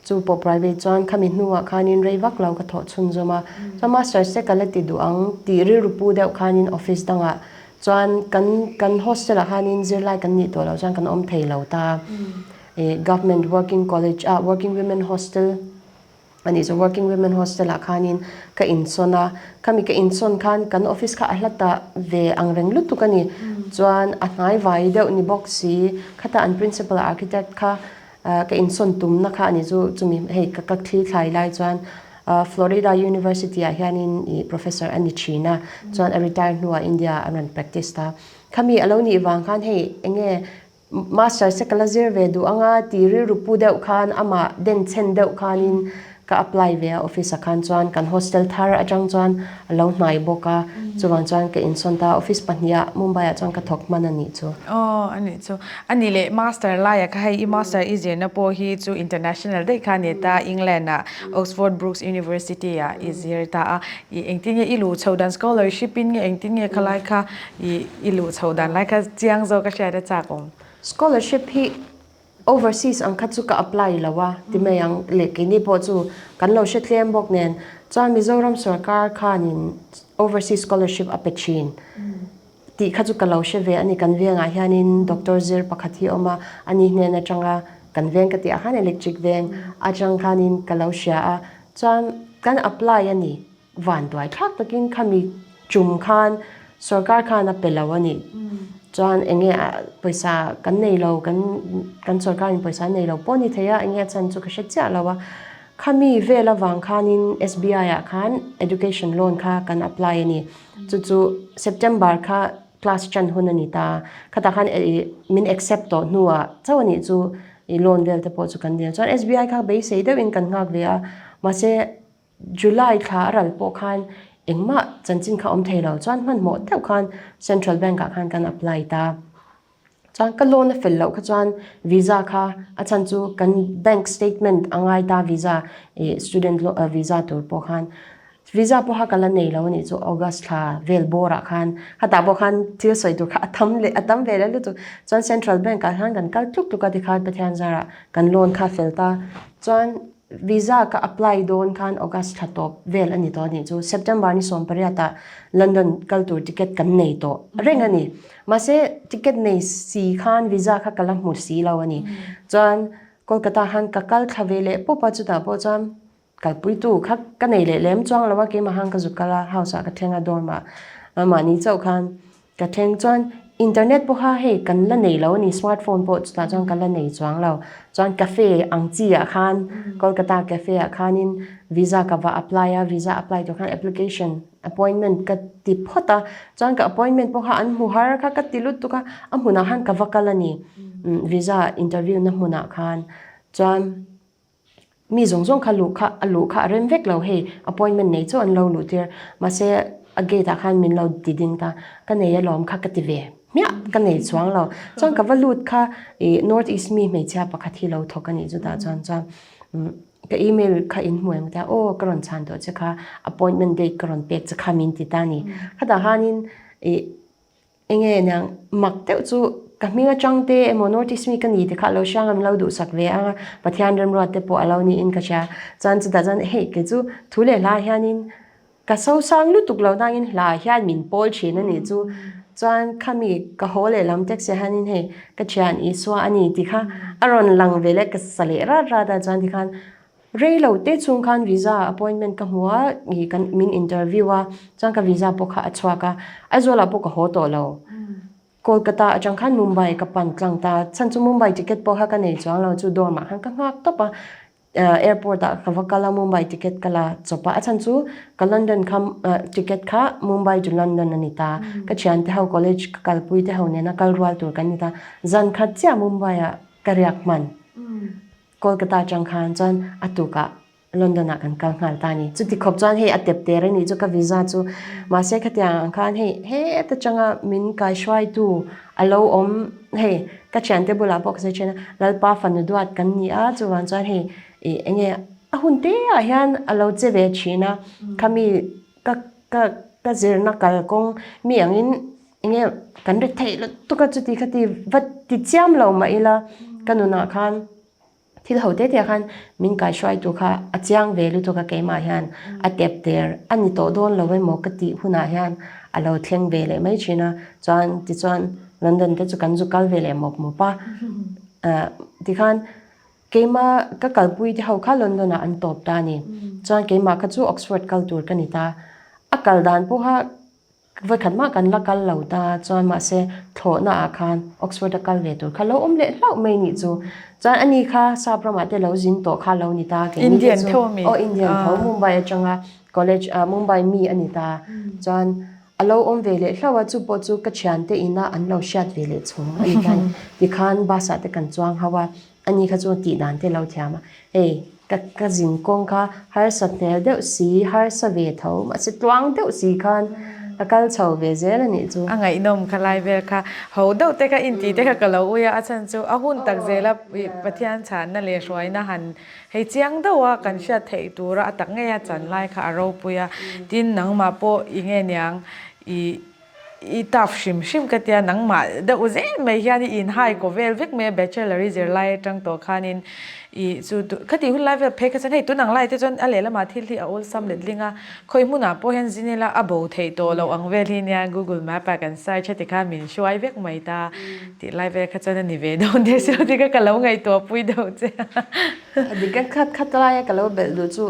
Chu pawh private chuan khami hnuah khanin rei vak lo ka thawh chhunzawm a, chuan masters te ka la ti duh ang tih rilru pu deuh khanin office dangah chuan kan kan hostel ah khanin zirlai kan nih tawh loh chuan kan awm thei lo ta ih government working college ah working women hostel a nih chu working women hostel ah khanin ka insawn a, khami ka insawn khan kan office kha a hla ta ve ang reng lutuk a ni chuan a hnai vai deuh ni bawk si khata an principal architect kha Ka insawn tumna kha a ni chu chumi hei ka ka thli thlai lai chuan Florida University ah hianin ih professor a ni thin a, chuan a retire hnuah India ah a rawn practice ta. Khami a lo nih vang khan hei enge masters te ka la zir ve duh anga ti rilru pu deuh khan amah denchhen deuh khanin Ka apply ve a office ah khan chuan kan hostel thar atang chuan a lo hnai bawk a, chuvang chuan ka insawn ta a, office pahnih ah Mumbai ah chuan ka thawk hman a nih chu. Aw a nih chu. A nih leh master lai ah kha hei i master i zirna pawh hi chu international daih kha a ni ta, England ah Oxford Brookes University ah i zir ta a, i engtin nge i luh chhoh dan scholarship in nge engtin nge khalai kha i i luh chhoh dan lai kha chiang zawk a hriat a chak awm. Scholarship hi Overseas ang kha chu ka apply lo a ti mai ang leh keini pawh chu kan lo hre tlem bawk nen chuan Mizoram sorkar khanin overseas scholarship a pe thin tih kha chu ka lo hre ve a ni. Kan vengah hianin doctor zir pakhat hi a awm a, ani hnen atanga kan veng ka tih ah khan electric veng atang khanin ka lo hria a chuan kan apply a ni. Vanduai thlak takin khami tum khan sorkar khan a pe lo a nih chuan eng nge pawisa kan nei lo kan kan sorkarin pawisa an nei lo pawh a ni thei a eng nge a chhan chu ka hre chiah lo a khami vel avang khanin S_B_I ah khan education loan kha kan apply a ni chu chu September kha class tan hun a ni ta khatah khan ih min accept tawh hnuah chauh a nih chu ih loan vel te pawh chu kan dil chuan S_B_I kha beisei deuhin kan nghak ve a mahse. July thla a ral pawh khan engmah chanchin kha awm thei lo chuan hmanhmawh deuh khan Central Bank ah khan kan apply ta. Chuan ka loan a fel loh kha chuan visa kha a chhan chu kan bank statement a ngai ta visa ih student visa tur pawh khan visa pawh kha ka la nei lo a nih chu August thla vel bawr ah khan khatah pawh khan thil sawi tur kha a tam leh a tam ve leh lutuk chuan Central Bank ah khan kan kal tluk tluk a tikhan Pathian zarah kan loan kha fel ta chuan Visa ka apply dawn khan August thla tawp vel a ni tawh a nih chu. September ni 18 ah London kal tur ticket kan nei tawh reng a ni. Mahse ticket nei si khan visa kha ka la hmu si lo a ni. Chuan Kolkata khan ka kal thla ve leh pawp a, chutah pawh chuan kalpuitu kha ka nei leh lem chuang lo a, keimah khan ka zuk kal a, house ah ka thleng a dorm ah mahni chauh khan Ka thleng chuan internet pawha hei kan la nei lo a ni, smart phone pawh chutah chuan ka la nei chuang lo. Chuan cafe ang chi ah khan Kolkata cafe ah khanin visa ka va apply a, visa apply tur khan application appointment ka ti phawt a, chuan ka appointment pawh kha an hmu har kha ka ti lutuk a, a hmunah khan ka va kal a ni visa interview na hmunah khan chuan. Mi zawng zawng kha luh kha a luh kha a rem vek lo hei appointment nei chu an lo luh tir mahse a gate ah khan min lo ti ding ta ka nei alawm kha ka ti ve hmiah ka nei chuang lo chuan ka va lut kha ih north east mi hmeichhia pakhat hi lo thawk a nih chutah chuan chuan ka email kha in hmu em ka ti a aw ka rawn chhan tawh che kha appointment date ka rawn pek che kha min ti ta a ni khatah khanin ih Enge niang mak deuh chu ka hming atang te emaw North East mi ka ni te kha a lo hrang a min lo duhsak ve ang a, Pathian remruat te pawh a lo niin ka hria. Chuan chutah chuan hei kei chu thu leh hla hianin ka sosang lutuk lo nangin hla hian min pawl thin a nih chu. Chuan khami ka haw leh lam taxi ah hianin hei ka thian Isua a ni tih kha a rawn lang ve leh ka sa leh rat rat a chuan tikhan Rei lo te chhung khan visa appointment ka hmu a, ih kan min interview a, chuan ka visa pawh kha a chhuak a, Aizawl ah pawh ka haw tawh lo. Kolkata atang khan Mumbai ka pan tlang ta, chhan chu Mumbai ticket pawh kha ka nei chuang lo, chu dorm ah khan ka nghak tawp a, airport ah ka va kal a, Mumbai ticket ka la chawp a, a chhan chu ka London kha ticket kha Mumbai to London a ni ta, ka thiante ho college ka kalpui te ho nena kal rual tur kan ni ta, zan khat chiah Mumbai ah ka riak hman. Kolkata atang khan chuan a tukah London ah kan kal nghal ta a ni. Chuti khawp chuan hei a tep ter a nih chu ka visa chu. Mahse khatiang ang khan hei heta tanga min kaihruaitu a lo awm hei ka thiante bulah pawh ka sawi thin a, Lalpa fanu duat kan ni a, chuvang chuan hei ih eng nge a hun te ah hian a lo che ve thin a, khami ka ka ka zirna kalkawng mi angin Enge kan ri theih lutuk a chuti khati va ti chiam lo mah ila ka nunah khan thil ho te te ah khan min kaihruaitu kha a chiang ve lutuk a keimah hian a tep der a ni tawh dawn lo emaw ka tih hunah hian a lo thleng ve leh mai thin a chuan tichuan London te chu kan zu kal ve leh mawp mawp a ah tikhan keimah ka kalpui te ho kha London ah an tawp ta a ni chuan keimah kha chu Oxford kal tur ka ni ta a kal dan pawha Vawikhat mah kan la kal lo ta chuan mahse thlawhna ah khan Oxford a kal ve tur kha lo awm leh hlauh mai nih chu. Chuan ani kha sap ramah te lo zin tawh kha lo ni ta keini te Indian chu tho ami? aw Indian tho Mumbai atanga college ah Mumbai mi a ni ta. Chuan a lo awm ve leh hlauh a chu pawh chu ka thiante ina an lo hriat ve leh chhung a ni khan tikhan bus ah te kan chuang ho a. Ani kha chu tih dan te lo thiam a, hei ka ka zin kawng kha harsa hmel deuh si, harsa ve tho mahse tluang deuh si khan ka kal chho ve zel a nih chu. A ngaihnawm kha lai vel kha ho deuh te kha inti te kha ka lo ui a, a chhan chu a hun tak zela Pathian chhanna leh hruaina han hei chiang deuh a kan hriat theih tura a tak ngei a chan lai kha a ropui a, tin nangmah pawh i nge niang i I tough hrim hrim ka tia nangmah deuh zel mai hian i inhai kaw vel vek mai a bachelor i zirlai atang tawh khanin i chu khati hun lai vel phei kha chuan hei tun ang lai te chuan a lehlamah thil hi a awlsam letling a khawi hmunah pawh hian zin ila a bo theih tawh loh ang vel hi nia google map ah kan search a tikhan min hruai vek mai ta tih lai vel kha chuan a ni ve dawn der si lo tih kha ka lo ngaihtuah pui deuh che a. A dik a khat khat laia ka lo belh duh chu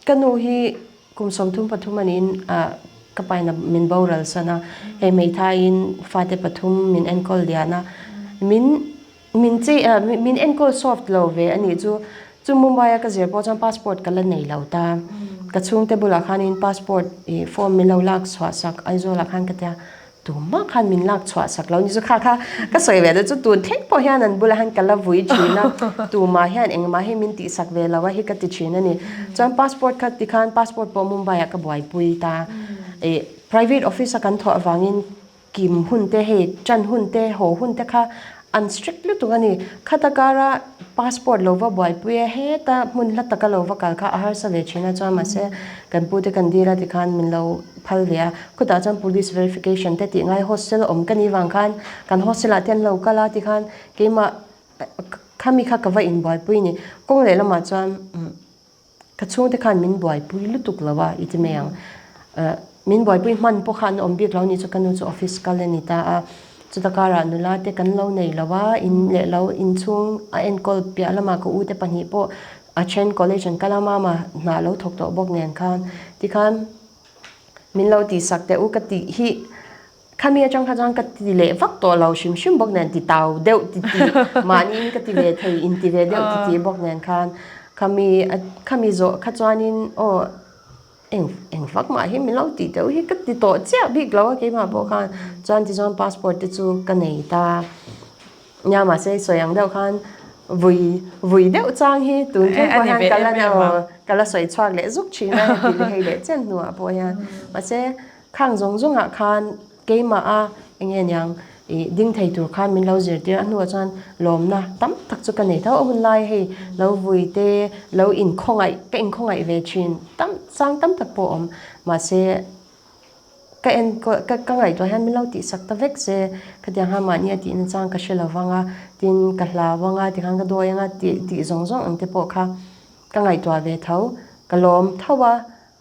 Ka nu hi kum 33 a niin ka paina min boral san a, hei hmeithaiin fate pathum min enkawl lian a, min min chei min enkawl soft lo ve a nih chu, chu Mumbai a ka zir pawh chuan passport ka la nei lo ta, ka chhungte bulah khanin passport ih form min lo lak chhuah sak Aizawl ah khan ka tia Tumah khan min lak chhuah sak lo ni chu kha kha ka sawi ve deuh chu tun thleng pawh hian an bulah hian ka la vui thin a, tumah hian engmah hi min tih sak ve lo a hi ka ti thin a ni. Chuan passport kha tikhan passport pawh Mumbai ah ka buaipui ta. Ih private office a kan thawh avangin kim hun te hei tan hun te haw hun te kha an strict lutuk a ni. Khata kara passport lo va buaipui a heta hmun hla taka lo va kal kha a harsa ve thin a chuan mahse kan pute kan dil a tikhan min lo phal ve a, khutah chuan police verification te tih ngai hostel awm ka nih vang khan kan hostel ah te an lo kal a tikhan keimah khami kha ka va inbuaipui ni kawng leh lamah chuan ka chhungte khan min buaipui lutuk lo a i ti mai ang min buaipui hman pawh kha an awm bik lo ni chu ka nu chu office kal a ni ta a chuta karah nula te kan lo nei lo a in leh lo inchhung a enkawl piah lamah ka u te pahnih pawh a then college an kal a mama hna lo thawk tawh bawk nen khan tikhan. Min lo tih sak teh u ka tih hi khami atang kha chuan ka ti leh vak tawh lo hrim hrim bawk nen ti tau deuh ti ti mahniin ka ti ve thei in ti ve deuh ti ti bawk nen khan khami khami zawh kha chuanin aw eng eng vak mah hi min lo tih deuh hi ka ti tawh chiah bik lo a keimah pawh khan chuan tichuan passport te chu ka nei ta. Nia mahse sawi ang deuh khan vui vui deuh chang hi tun thleng pawh hian ka la ka la sawi chhuak leh zuk thin a heti leh hei leh chen hnuah pawh hian mahse khang zawng zawngah khan keimah a eng nge niang ih ding thei tur khan min lo zirtir a hnuah chuan lawmna tam tak chu ka nei tho a hun lai hei lo vui te lo inkhawngaih ka inkhawngaih ve thin tam chang tam tak pawh a awm mahse. Ka en ka ka ngaihtuah hian min lo tihsak ta vek se, khatiang khan mahni a tihna chang ka hre lo vang a, tin ka hlau ang a, tikhan ka dawi ang a tih tih zawng zawng ang te pawh kha ka ngaihtuah ve tho, ka lawm tho a,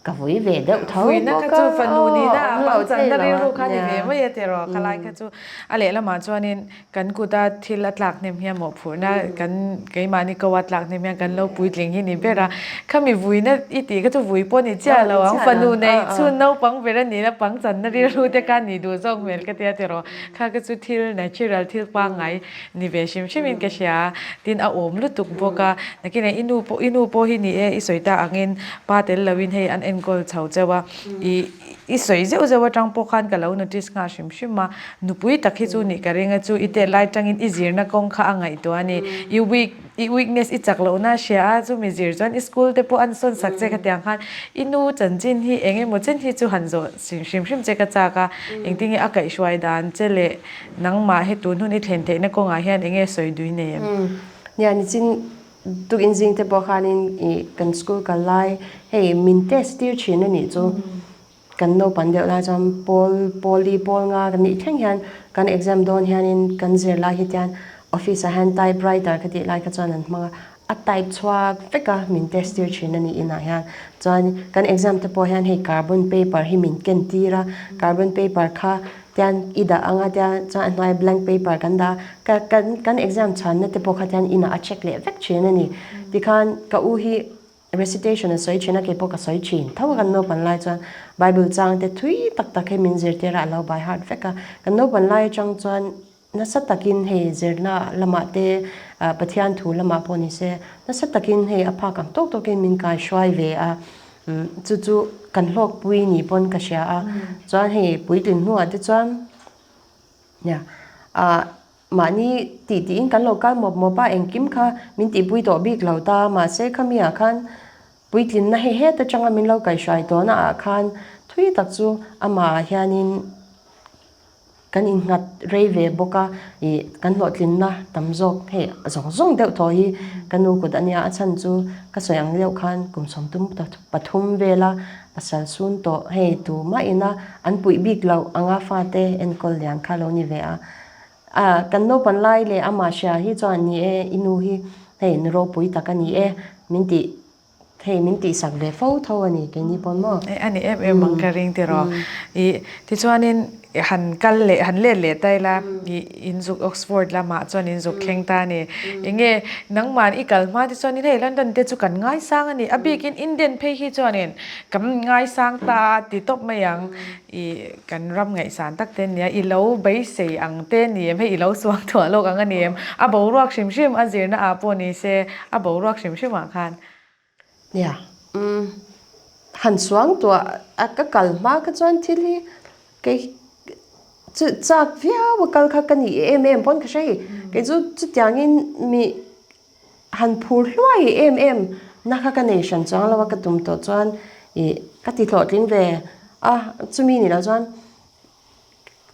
ka vui ve deuh tho Vuina bawk kha a, chu fanu aw nihna awm a lo pangchan thei na lo a, rilru kha ni nia. ve mai a tiraw, khalai kha chu a lehlamah chuanin Kan kuta thil a tlak hnem hian mawhphurhna kan keimahni ko a tlak hnem hian kan lo puitling hi ni ber a. Khami vuina i tih kha chu vui pawh ni chiah lo ang, fanu nei chhun naupang ber a nihna pangchanna rilru te kha ni duh zawk hmel ka tia tiraw. Kha kha chu thil natural thil pangngai ni ve hrim hrim in ka hria. Tin a awm lutuk bawk a, nakinah i nu pawh i nu pawh hi ni e i sawi ta angin pa tel loin hei an enkawl chho cheu a i I sawi zeuh zeuh atang pawh khan ka lo notice nghal hrim hrim a, nupui tak hi chu nih ka ring a chu i tet lai tangin i zirna kawng kha a ngaihtuah a ni. I weak, i weakness i chak lohna a hria a, chumi zir chuan i school te pawh an sawn sak che khatiang khan i nu chanchin hi eng emaw chen hi chu han zawh hrim hrim che ka chak a, engtin nge a kaihhruai dan che leh nangmah he tun hun i thlen theihna kawngah hian eng nge sawi dui nei em? Nia, nichin Tukin zing te pawh khanin ih kan school kal lai hei min test tir thin a nih chu kan naupang deuh lai chuan pawl pawli pawl nga kan nih thleng hian kan exam dawn hianin kan zir lai hi tian office ah hian type writer ka tih lai kha chuan an hmang a a type chhuak vek a min test tir thin a nih inah hian chuan kan exam te pawh hian hei carbon paper hi min ken tir a carbon paper kha tian i dah ang a tia chuan a hnuaia blank paper kan dah a ka kan kan exam chhanna te pawh kha tian inah a check leh vek thin a ni tikhan ka u hi recitation a sawi thin a keipawh ka sawi thin tho a kan naupan lai chuan bible chang te thui tak tak hi min zirtir a a lo by heart vek a kan naupan lai atang chuan nasa takin hei zirna lamah te ah Pathian thu lamah pawh ni se nasa takin hei a phak ang tawk tawkin min kaihruai ve a Chu chu kan hlawkpui ni pawn ka hria a, chuan hei puitlin hnuah te chuan nia ah mahni tih tiin kan lo kal mawp mawp a, engkim kha min tihpui tawh bik lo ta, mahse khami ah khan puitlinna hei het atanga min lo kaihhruai tawhna ah khan thui tak chu amah ah hianin Kan innghat rei ve bawk a, ih kan hlawhtlinna tam zawk hei zawng zawng deuh thaw hi ka nu kut a nia, a chhan chu ka sawi ang deuh khan kum sawmtum pathum vela pasal sun tawh hei tumah ina an puih bik loh anga fate enkawl lian kha lo ni ve a. Ah kan naupan lai leh amah hria hi chuan ni e i nu hi hei nu ropui tak a ni e min tih Hei min tihsak ve fo tho a ni keini pawn maw? A ni em em ang ka ring tiraw. Ih tichuanin han kal leh han let leh ta ila ih inzuk Oxford lamah chuan inzuk thleng ta a ni. Enge nangmah i kal hma te chuanin hei London te chu kan ngaisang a ni. A bikin Indian phei hi chuanin kan ngaisang ta a ti tawp mai ang. Ih kan ram ngaihsan tak te ania i lo beisei ang te ni em hei i lo suang thuah lawk ang a ni em. A boruak hrim hrim a zirna ah pawh ni se a boruak hrim hrim ah khan. Nia umm han suang tuah a ka kal hma kha chuan thil hi kei chu chak viau a kal kha ka ni em em pawn ka hre hei kei chu chutiangin mi han phur hluai em em na kha ka nei hran chuang lo a ka tum tawh chuan ih ka ti hlawhtling ve a chumi ni loh chuan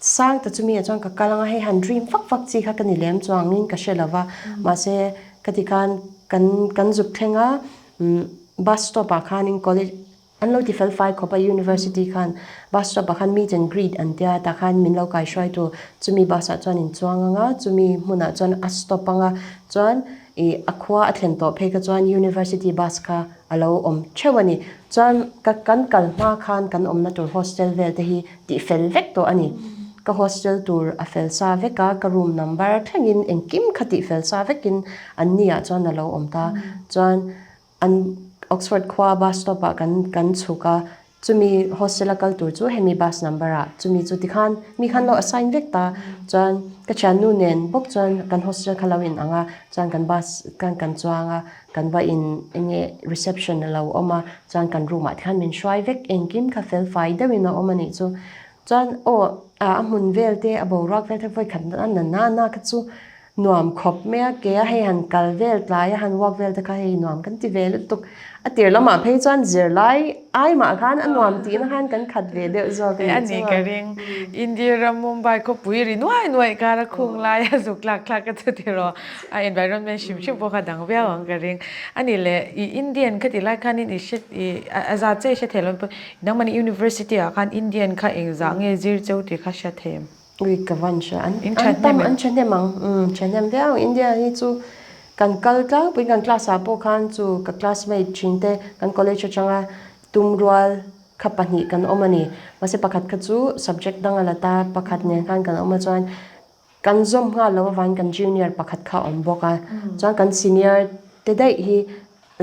Sang ta chumi ah chuan ka kal anga hei han dream vak vak chi kha ka ni lem chuangin ka hre lova mahse ka ti khan kan kan zuk thleng a umm bus stop ah khanin college an lo ti fel fai khawp a university khan bus stop ah khan meet and greet an tia tah khan min lo kaihruai tu chumi bus ah chuan in chuang anga chumi hmunah chuan a stop anga chuan ih a khua a thlen tawh phei kha chuan university bus kha a lo awm theuh a ni. Chuan ka kan kal hma khan kan awmna tur hostel vel te hi tih fel vek tawh a ni. Ka hostel tur a fel sa vek a, ka room number thlengin engkim kha tih fel sa vekin an ni ah chuan a lo awm ta. Chuan an Oxford khua bus stop ah kan kan chhuk a, Chumi hostel a kal tur chu hemi bus number ah chumi chu tikhan mi khan lo assign vek ta chuan ka thiannu nen bawk chuan kan hostel kha lo in ang a chuan kan bus khan kan chuang a kan va in enge reception a lo awm a chuan kan room ah tikhan min hruai vek engkim kha fel fai deuhin a awm a nih chu chuan aw a hmun vel te a boruak vel te vawi khat na na na kha chu. Nuam khawp mai a, ke a hei han kal vel tlai a han walk vel te kha hei nuam kan ti ve lutuk. A tir lamah phei chuan zirlai ai mah khan a nuam tihna khan kan khat ve deuh zawk a nih chu. A ni ka ring. India ram Mumbai khawpui ri nuai nuai kar a khung lai a zuk tlak thlak ka chu tiraw a environment hrim hrim pawh kha dang viau ang ka ring. A nih leh i Indian kha ti lai khanin i hre i a zat che i hre thei lo nangmahni university ah khan Indian kha engzah nge zir cheu tih kha hriat thei em? Ui ka van hria an an tam an thahnem ang umm thahnem viau ang India hi chu kan kal tlangpuiin kan class ah pawh khan chu ka classmate thin te kan college atanga tum rual kha pahnih kan awm a ni mahse pakhat kha chu subject dang a la ta pakhat nen khan kan awm a chuan kan zawm nghal loh avangin kan junior pakhat kha a awm bawk a chuan kan senior te daih hi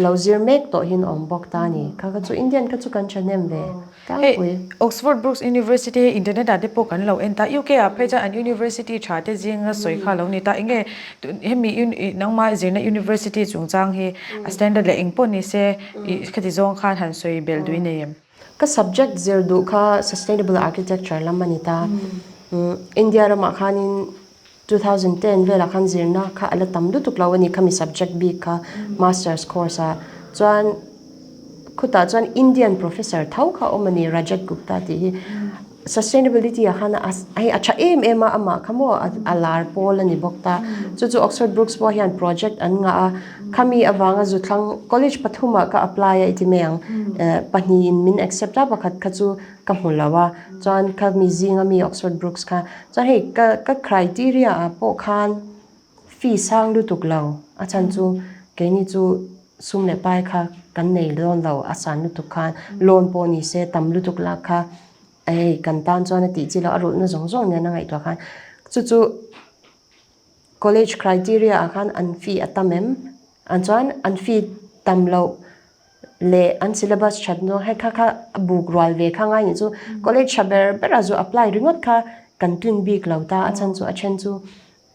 Lo zir mek tawh hian awm bawk ta a ni. Kha kha chu Indian kha chu kan thahnem ve tlangpui. Hei Oxford Brookes University hi internet ah te pawh kan lo en ta. UK ah phei chuan an university tha te zinga sawi kha lo ni ta. Enge hemi nangmah zirna university chungchang hi a standard leh eng pawh ni se i khati zawng khan han sawi belh duh i nei em? Ka subject zir duh kha sustainable architecture lam a ni ta. India ramah khanin 2010 velah khan zirna kha a la tam lutuk lo a ni khami subject bik kha masters course ah chuan khutah chuan Indian professor tho kha a awm a ni Rajat Gupta tih hi sustainability ah khan a hei a tha em em a amah kha maw a lar pawl a ni bawk ta chu chu Oxford Brookes pawh hian project an ngah a khami avanga zuthlang college pathumah ka apply a i ti mai ang pahnihin min accept a pakhat kha chu ka hmu lo a chuan khami zinga mi Oxford Brookes kha Chuan hei ka ka criteria ah pawh khan fee sang lutuk lo a chhan chu keini chu sum leh pai kha kan nei dawn lo a san lutuk khan loan pawh ni se tam lutuk lak kha hei kan tan chuan a tih chi loh a rulhna zawng zawng nen a ngaihtuah khan chu chu college criteria ah khan an fee a tam em an chuan an fee tam loh leh an syllabus that hnu hei kha kha a buk rual ve kha ngai nih chu college tha ber ber a zu apply ringawt kha kan tlin bik lo ta a chhan chu a then chu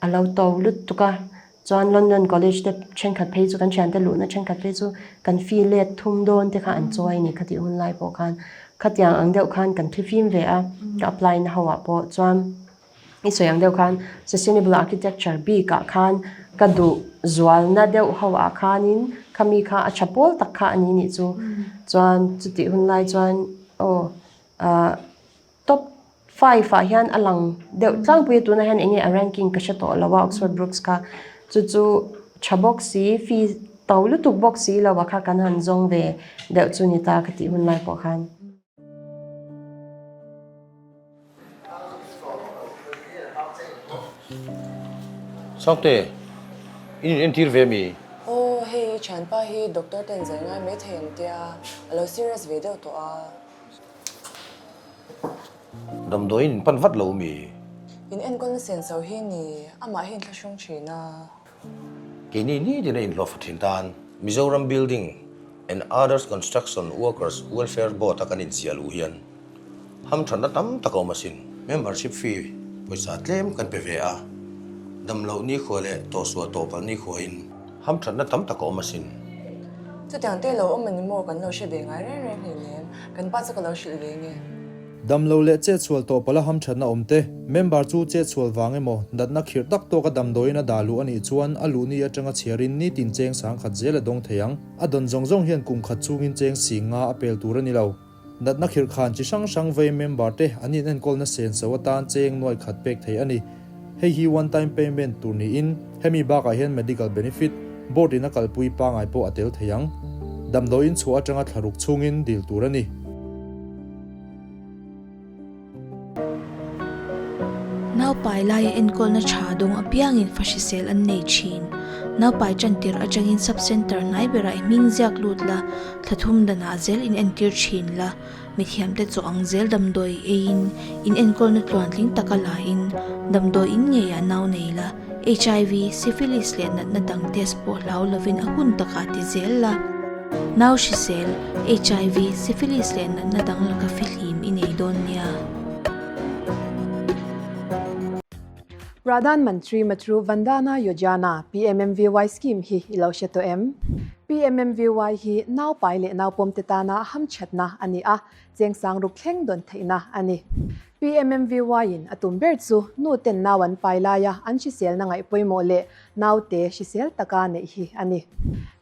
a lo to lutuk a chuan London college te thenkhat phei chu kan thiante luhna thenkhat phei chu kan fee let thum dawn te kha an chawi a ni khatih hun lai pawh khan khatiang ang deuh khan kan thlifim ve a ka apply na ho ah pawh chuan. I sawi ang deuh khan sustainable architecture bik ah khan ka duh zualna deuh ho ah khanin khami kha a tha pawl tak kha a ni nih chu. Chuan chutih hun lai chuan aw ah top five ah hian a lang deuh tlangpui a tunah hian eng nge a ranking ka hre tawh lo a Oxford Brookes kha chu chu tha bawk si fee to lutuk bawk si lo ah kha kan han zawng ve deuh chu ni ta ka tih hun lai pawh khan. Sangte, in in entir ve mi? Aw, hei i thianpa hi doctor ten zai ngai mai thei ang tia, a lo serious ve deuh tawh a. Damdawiin in pan vat lo mi? In enkawlna senso hi ni, amah hi inthlahrung thin a. Keini nitin a inhlawhfa thin tan Mizoram Building and Others Construction Workers Welfare Board a kan inziah luh hian hamthatna tam tak a awm asin. Membership fee pawisa tlem kan pe ve a, damloh nikhua leh tawhsuah tawhpalh nikhuain hamthatna tam tak a awm asin. Chutiang te lo awm a ni maw kan lo hre ve ngai reng reng hleinem, kan pa chu ka lo hrilh ve nge. Damlo leh chetsual tawh pala hamthatna awm te, member chu chetsual vang emaw, natna khirh tak tawka damdawiin a dah luh a nih chuan a luh ni atanga chhiarin nitin cheng sangkhat zel a dawng thei ang. A dawn zawng zawng hian kum khat chungin cheng sing nga a pel tur a ni lo. Natna khirh khan chi hrang hrang vei member te an inenkawlna senso atan cheng nuai khat pek thei a ni. Hei hi one time payment tur niin hemi bakah hian medical benefit, board in a kalpui pangai pawh a tel thei ang. Damdawiin chhuah atanga thlaruk chhungin dil tur a ni. Naupai laia enkawlna tha dawng apiangin fa hrisel an nei thin. Naupai tantir atangin sub-centre hnai berah i hming ziak lut la, thla thum danah zel in entir thin la. Mithiamte chaw ang zel damdawi eiin in enkawlna tluantling taka lain damdawi in ngeiah nau nei la, HIV, syphilis leh natna dang test pawh hlau lovin a hun takah ti zel la. Nau hrisel, HIV, syphilis leh natna dang laka fihlim i nei dawn nia. Pradhan Mantri Matru Vandana Yojana, PMMVY, scheme hi i lo hre tawh em? PMMVY hi naupai leh naupawmte tana hamthatna a ni a, cheng sang ruk thleng dawn theihna a ni. PMMVY in a tum ber chu nu ten nau an pai laia an hriselna ngaih pawimawh leh naute hrisel taka neih hi a ni.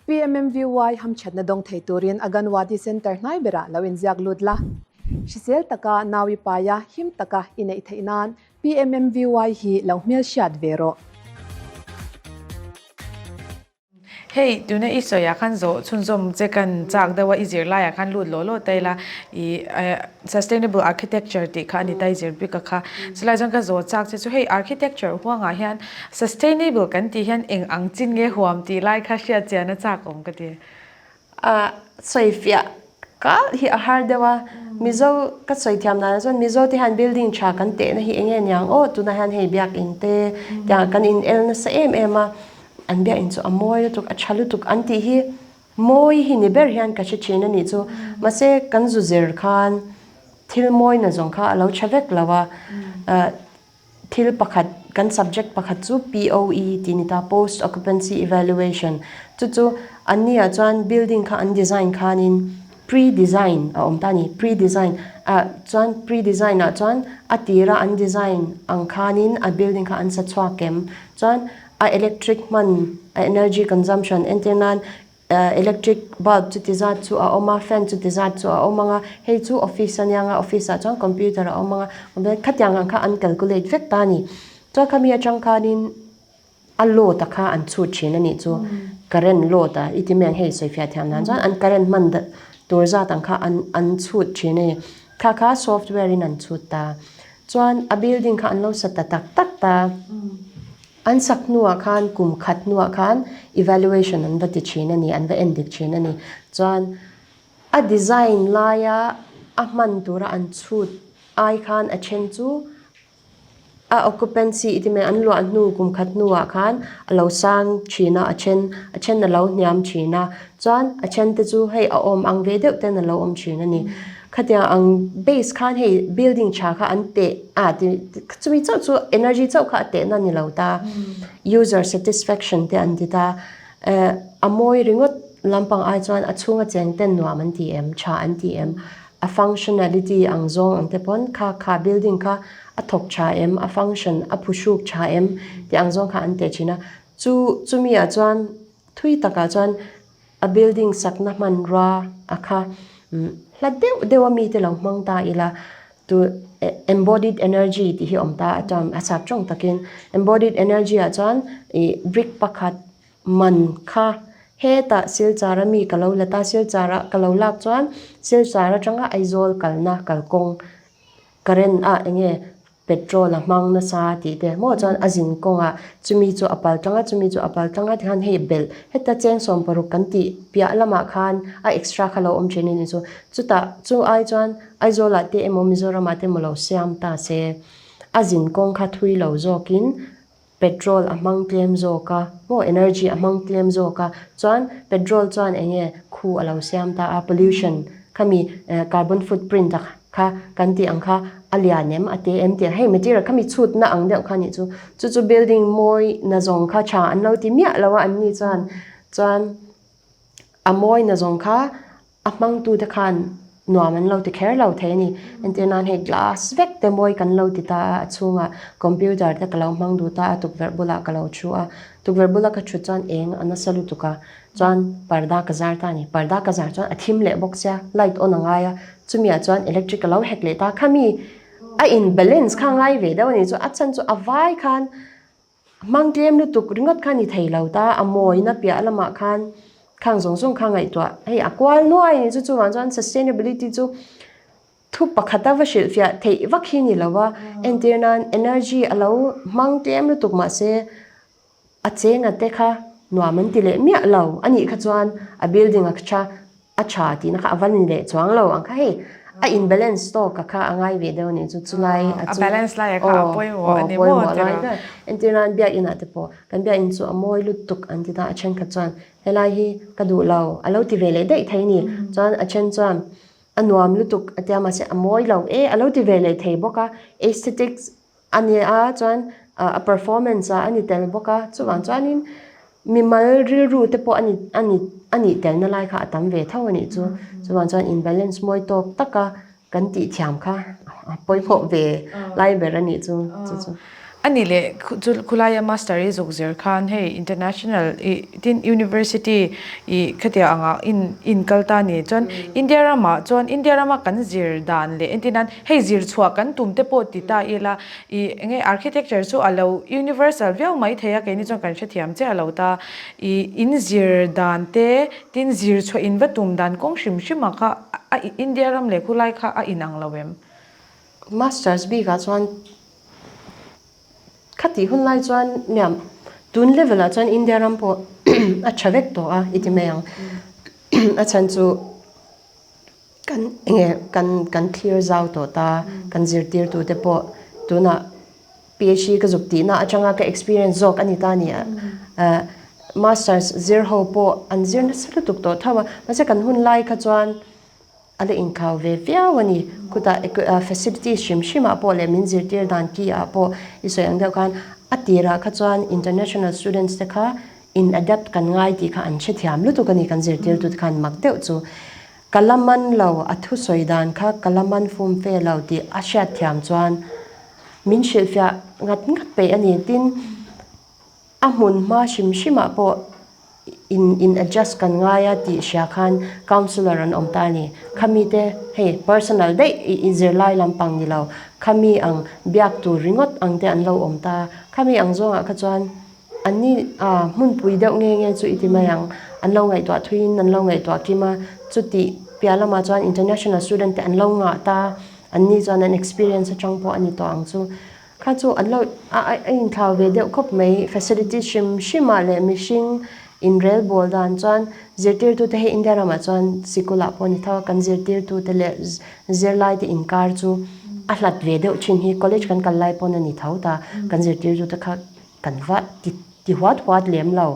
PMMVY hamthatna dawng thei turin Aganwadi Centre hnai berah lo inziak lut la. Hrisel taka nau i paia him taka i neih theih nan PMMVY hi lo hmelhriat ve rawh. Hei, tuna i sawiah khan zawh chhunzawm che kan chak deuh a, i zir laiah khan lut lawh lawh ta ila, i sustainable architecture tih kha a ni ta i zir bik a kha. Chulai chuan ka zawh chak che chu hei architecture huangah hian sustainable kan tih hian eng ang chin nge huam tih lai kha hriat chian a chak awm ka ti. A sawifiah kal hi a har deuh a, Mizo ka sawi thiam dan ah chuan Mizo te hian building tha kan tehna hi eng nge niang aw tunah hian hei biakin te tiang kan in el nasa em em a, an biakin chu a mawi lutuk a tha lutuk an tih hi mawi hi ni ber hian ka hre thin a nih chu mahse kan zu zir khan thil mawi na zawng kha a lo tha vek lo a Thil pakhat, kan subject pakhat chu POE tih ni ta, Post Occupancy Evaluation. Chu chu an ni ah chuan building kha an design khanin pre-design a awm ta a ni, pre-design. Ah chuan pre-design ah chuan a tira an design ang khanin a building kha an sa chhuak em? Chuan a electric hman, a energy consumption entir nan Electric bulb chuti zat chu a awm a, fan chuti zat chu a awm ang a, hei chu office a nia nga, office ah chuan computer a awm ang a, khatiang ang kha an calculate vek ta a ni. Chuan khami atang khanin a load a kha an chhut thin a nih chu, current load a i ti mai ang hei sawifiah thiam nan chuan an current hman tur zat ang kha an an chhut thin a ni. Kha kha software in an chhut ta. Chuan a building kha an lo sa ta tak tak ta. An sak hnuah khan kum khat hnuah khan evaluation an va ti thin a ni, an va en dik thin a ni. Chuan a design laia a hman tura an chhut ai khan a then chu a occupancy i ti mai an luah hnu kum khat hnuah khan a lo sang thin a, a then a then a lo hniam thin a. Chuan a then te chu hei a awm ang ve deuh ten a lo awm thin a ni. Khatiang ang base khan hei building tha kha an teh a ti chumi chauh chu energy chauh kha a tehna ni lo ta user satisfaction te an ti ta eh a mawi ringawt lampang ai chuan a chhunga cheng ten nuam an ti em tha an ti em a functionality ang zawng ang te pawn kha kha building kha a thawk tha em a function a phuhruk tha em tih ang zawng kha an teh thin a chu chumi ah chuan thui takah chuan A building sakna hmanrua a kha hla deuh deuh a mite lo hmang ta ila tu embodied energy tih hi a awm ta a term a sap tawng takin embodied energy ah chuan ih brick pakhat man kha hetah silchar a mi ka lo la ta silchar ah ka lo lak chuan silchar atanga Aizawl kalna kalkawng current ah enge petrol a hmang nasa tih te maw chuan a zin kawngah chumi chu a pal tlang a chumi chu a pal tlang a tikhan hei belh heta cheng 60 kan tih piah lamah khan a extra kha lo awm thin a ni chu chutah chu ai chuan Aizawl ah te emaw Mizoram ah te emaw lo siam ta se a zin kawng kha thui lo zawkin Petrol a hmang tlem zawk a, maw energy a hmang tlem zawk a, chuan petrol chuan eng nge khu a lo siam ta a, pollution khami carbon footprint a kha kan tih ang kha a lian em a te em tih ang hei material khami chhutna ang deuh kha nih chu, chu chu building mawi na zawng kha tha an lo ti miah lo a an ni chuan, chuan a mawi na zawng kha A hmangtute khan nuam an lo ti kher lo thei a ni. Entir nan hei glass vek te mawi kan lo ti ta a, a chhungah computer te ka lo hmang duh ta a, tukverh bulah ka lo thu a. Tukverh bula ka thut chuan eng a nasa lutuk a, chuan parda ka zar ta a ni. Parda ka zar chuan a thim leh bawk sia, light on a ngai a, chumiah chuan electric a lo hek leh ta. Khami a in balance kha ngai ve deuh a ni chu, a chhan chu a vai khan Hmang tlem lutuk ringawt kha ni thei lo ta, a mawina piah lamah khan khang zawng zawng kha ngaihtuah hei a kual nuai ni chu chuvang chuan sustainability chu thu pakhat a va hrilhfiah theih vak hi ni lo a, entir nan energy a lo hmang tlem lutuk mahse a chenga te kha nuam an ti leh miah lo a nih kha chuan a building a tha a tha tihna kha a va ni leh chuang lo ang kha hei a in balance tawk a kha a ngai ve deuh a nih chu chulai a balance lai a kha a pawimawh a ni maw tih rawh entir nan biakinn ah te pawh kan biakinn chu a mawi lutuk an ti ta a thenkhat chuan helai hi ka duh lo a lo ti ve leh daih thei a ni chuan a then chuan a nuam lutuk a tia mahse a mawi lo e a lo ti ve leh thei bawk a aesthetics A ni a chuan a performance ah a ni tel bawk a chuvang chuanin mimal rilru te pawh a ni a ni a nih telna lai kha a tam ve tho a nih chu chuvang chuan in balance mawi tawk taka kan tih thiam kha a pawimawh ve lai ber a nih chu chu chu. A nih leh chu khulaia master i zuk zir khan hei international i tin university i khatiang angah in in kal ta ni chuan India ramah chuan India rama kan zir dan leh entir nan hei zir chhuah kan tum te pawh ti ta ila i eng nge architecture chu a lo universal viau mai thei a keini chuan kan hrethiam chiah lo ta i in zir dan te tin zir chhuah in va tum dan kawng hrim hrim ah kha a India ram leh khulai kha a inang lo em? Masters bikah chuan Khatih hun lai chuan miam tun level ah chuan India ram pawh a tha vek tawh a i ti mai ang. A chhan chu kan enge kan kan thlir zau tawh ta, kan zirtirtu te pawh tunah PhD ka zuk tihna atanga ka experience zawk a ni ta a ni a. Masters zir ho pawh an zir nasa lutuk tawh tho a, mahse kan hun lai kha chuan A la inkhau ve viau a ni. Khutah facilities hrim hrimah pawh leh min zirtir dan ki ah pawh i sawi ang deuh khan a tirah kha chuan international students te kha in adapt kan ngai tih kha an hrethiam lutuk a ni kan zirtirtu te khan mak deuh chu ka la man lo a thusawi dan kha ka la man fum fe lo tih a hriatthiam chuan min hrilhfiah ngat ngat peih a ni. Tin, A hmun hma hrim hrimah pawh in in adjust kan ngai a tih hria khan counsellor an awm ta a ni. Khami te hei personal daih i i zirlai lampang ni lo, khami ang biak tur ringawt ang te an lo awm ta. Khami ang zawngah kha chuan an ni a hmunpui deuh nge nge chu i ti mai ang. An lo ngaihtuah thuiin an lo ngaihtuah kim a, chutih piah lamah chuan international student te an lo ngah ta, an ni chuan an experience atang pawh a ni tawh ang chu. Kha chu an lo a a inthlau ve deuh khawp mai. Facility hrim hrimah leh mihring inrelbawl dan chuan zirtirtute hei India ramah chuan sikulah pawh ni tho a, kan zirtirtute leh zirlaite inkar chu a hlat ve deuh thin hi college kan kal lai pawn a ni tho ta, kan zirtirtute kha kan va ti ti huat huat lem lo.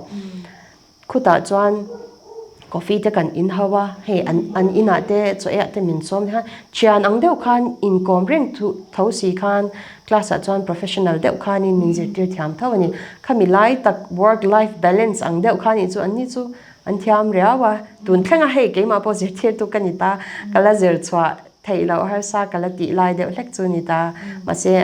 Khutah chuan coffee te kan in ho a, hei an an inah te chaw eiah te min sawm hian thian ang deuh khan inkawm reng thu tho si khan class ah chuan professional deuh khanin min zirtir thiam tho a ni. Khami lai tak work life balance ang deuh khan ih chu an ni chu an thiam riau a, tun thlenga hei keimah pawh zirtirtu ka ni ta, ka la zir chhuah theih loh harsa ka la tih lai deuh hlek chu ni ta, mahse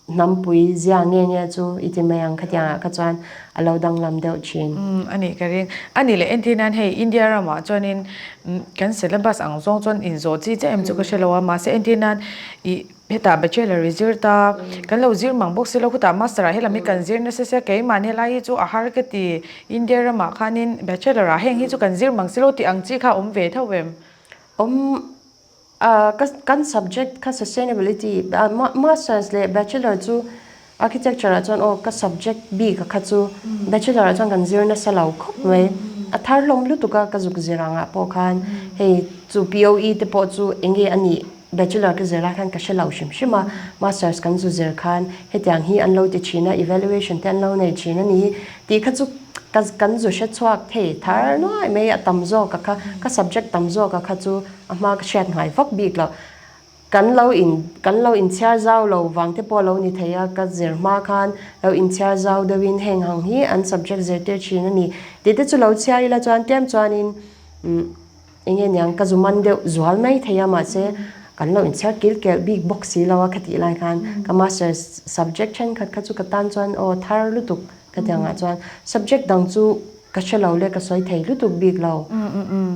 Hnampui zia nge nge chu i ti mai ang khatiang ah kha chuan a lo danglam deuh thin. Umm a nih ka ring. A nih leh entir nan hei India ramah chuanin kan syllabus ang zawng chuan inzawh chi chiah em chu ka hre lo a, mahse entir nan ih hetah bachelor i zir ta, kan lo zir mang bawk si lo khutah master ah helam hi kan zir nasa sia keimahni helai hi chu a har ka ti India ramah khanin bachelor ah heng hi chu kan zir mang si lo tih ang chi kha a awm ve tho em? Awm Kan subject kha sustainability masters leh bachelor chu architecture ah chuan aw ka subject bik a kha chu bachelor ah chuan kan zir nasa lo khawp mai a thar hlawm lutuk a ka zuk zir angah pawh khan hei chu POE te pawh chu eng nge a nih bachelor ka zir lai khan ka hre lo hrim hrim a masters kan zu zir khan hetiang hi an lo ti thin a evaluation te an lo nei thin a ni tih kha chu ka kan zu hre chhuak thei thar nuai mai a tam zawk a kha ka subject tam zawk a kha chu A hma ka hriat ngai vak bik lo. Kan lo in kan lo inchhiar zau lo vang te pawh lo ni thei a, ka zir hma khan lo inchhiar zau deuhin heng ang hi an subject zirtir thin a ni tih te chu lo chhiar ila chuan tlem chuanin umm eng nge niang ka zu man deuh zual mai thei a mahse kan lo inchhiar kil kelh bik bawk si lo a khatih lai khan ka masters subject thenkhat kha chu ka tan chuan aw thar lutuk ka ti angah chuan subject dang chu Ka hre lo le, ka sawi thei lutuk bik lo. Umm umm umm.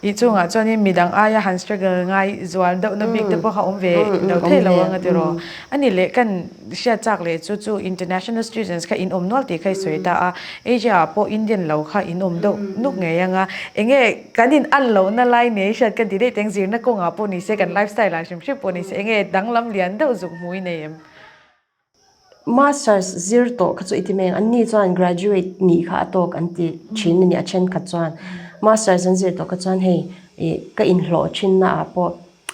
I chungah chuanin midang aia han struggle ngai zual deuhna bik te pawh kha awm ve lo thei lo ang a tiraw. A ni leh kan hriat chak leh chu chu international students kha in awm nual tih kha i sawi ta a, Asia ah pawh Indian lo kha in awm deuh nuk ngei ang a. Enge kan in an lohna lai nei hriat kan ti daih teng zirna kawngah pawh ni se kan lifestyle ah hrim hrim pawh ni se enge danglam lian deuh zuk hmui nei em? Masters zir tawh kha chu i ti mai ang, anni chuan graduate nih kha a tawk an ti thin a ni a thenkhat chuan. Masters an zir tawh kha chuan hei ih ka inhlawh thin na ah pawh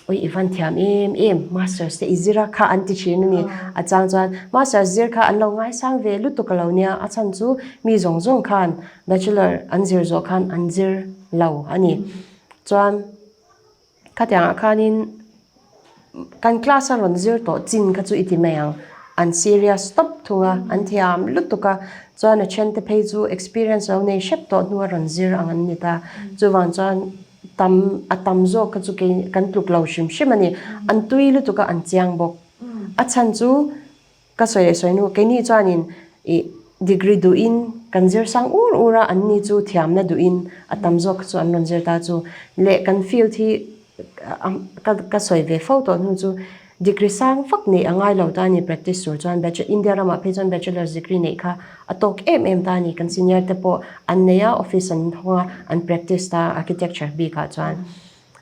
ui i van thiam em em masters te i zir a kha an ti thin a ni. A chang chuan masters zir kha an lo ngaisang ve lutuk a lo nia, a chhan chu mi zawng zawng khan bachelor an zir zawh khan an zir lo a ni. Chuan. Khatiangah khanin kan class a rawn zir tawh chin kha chu i ti mai ang, an serious tawp thung a, an thiam lutuk a, chuan a then te phei chu experience lo nei hrep tawh hnu a rawn zir ang an ni ta, chuvang chuan tam a tam zawk kha chu kei kan tluk lo hrim hrim a ni. An tui lutuk a an chiang bawk. A chhan chu ka sawi leh sawi nu keini chuanin ih degree duhin kan zir sang ur ur a anni chu thiamna duhin a tam zawk kha chu an rawn zir ta chu leh kan field hi ka ka sawi ve fo tawh hnu chu degree sang vak neih a ngai lo ta a ni practice tur chuan bachelor India ramah phei chuan bachelor's degree neih kha a tawk em em ta a ni kan senior te pawh an nei a office an hawng a an practice ta architecture bikah chuan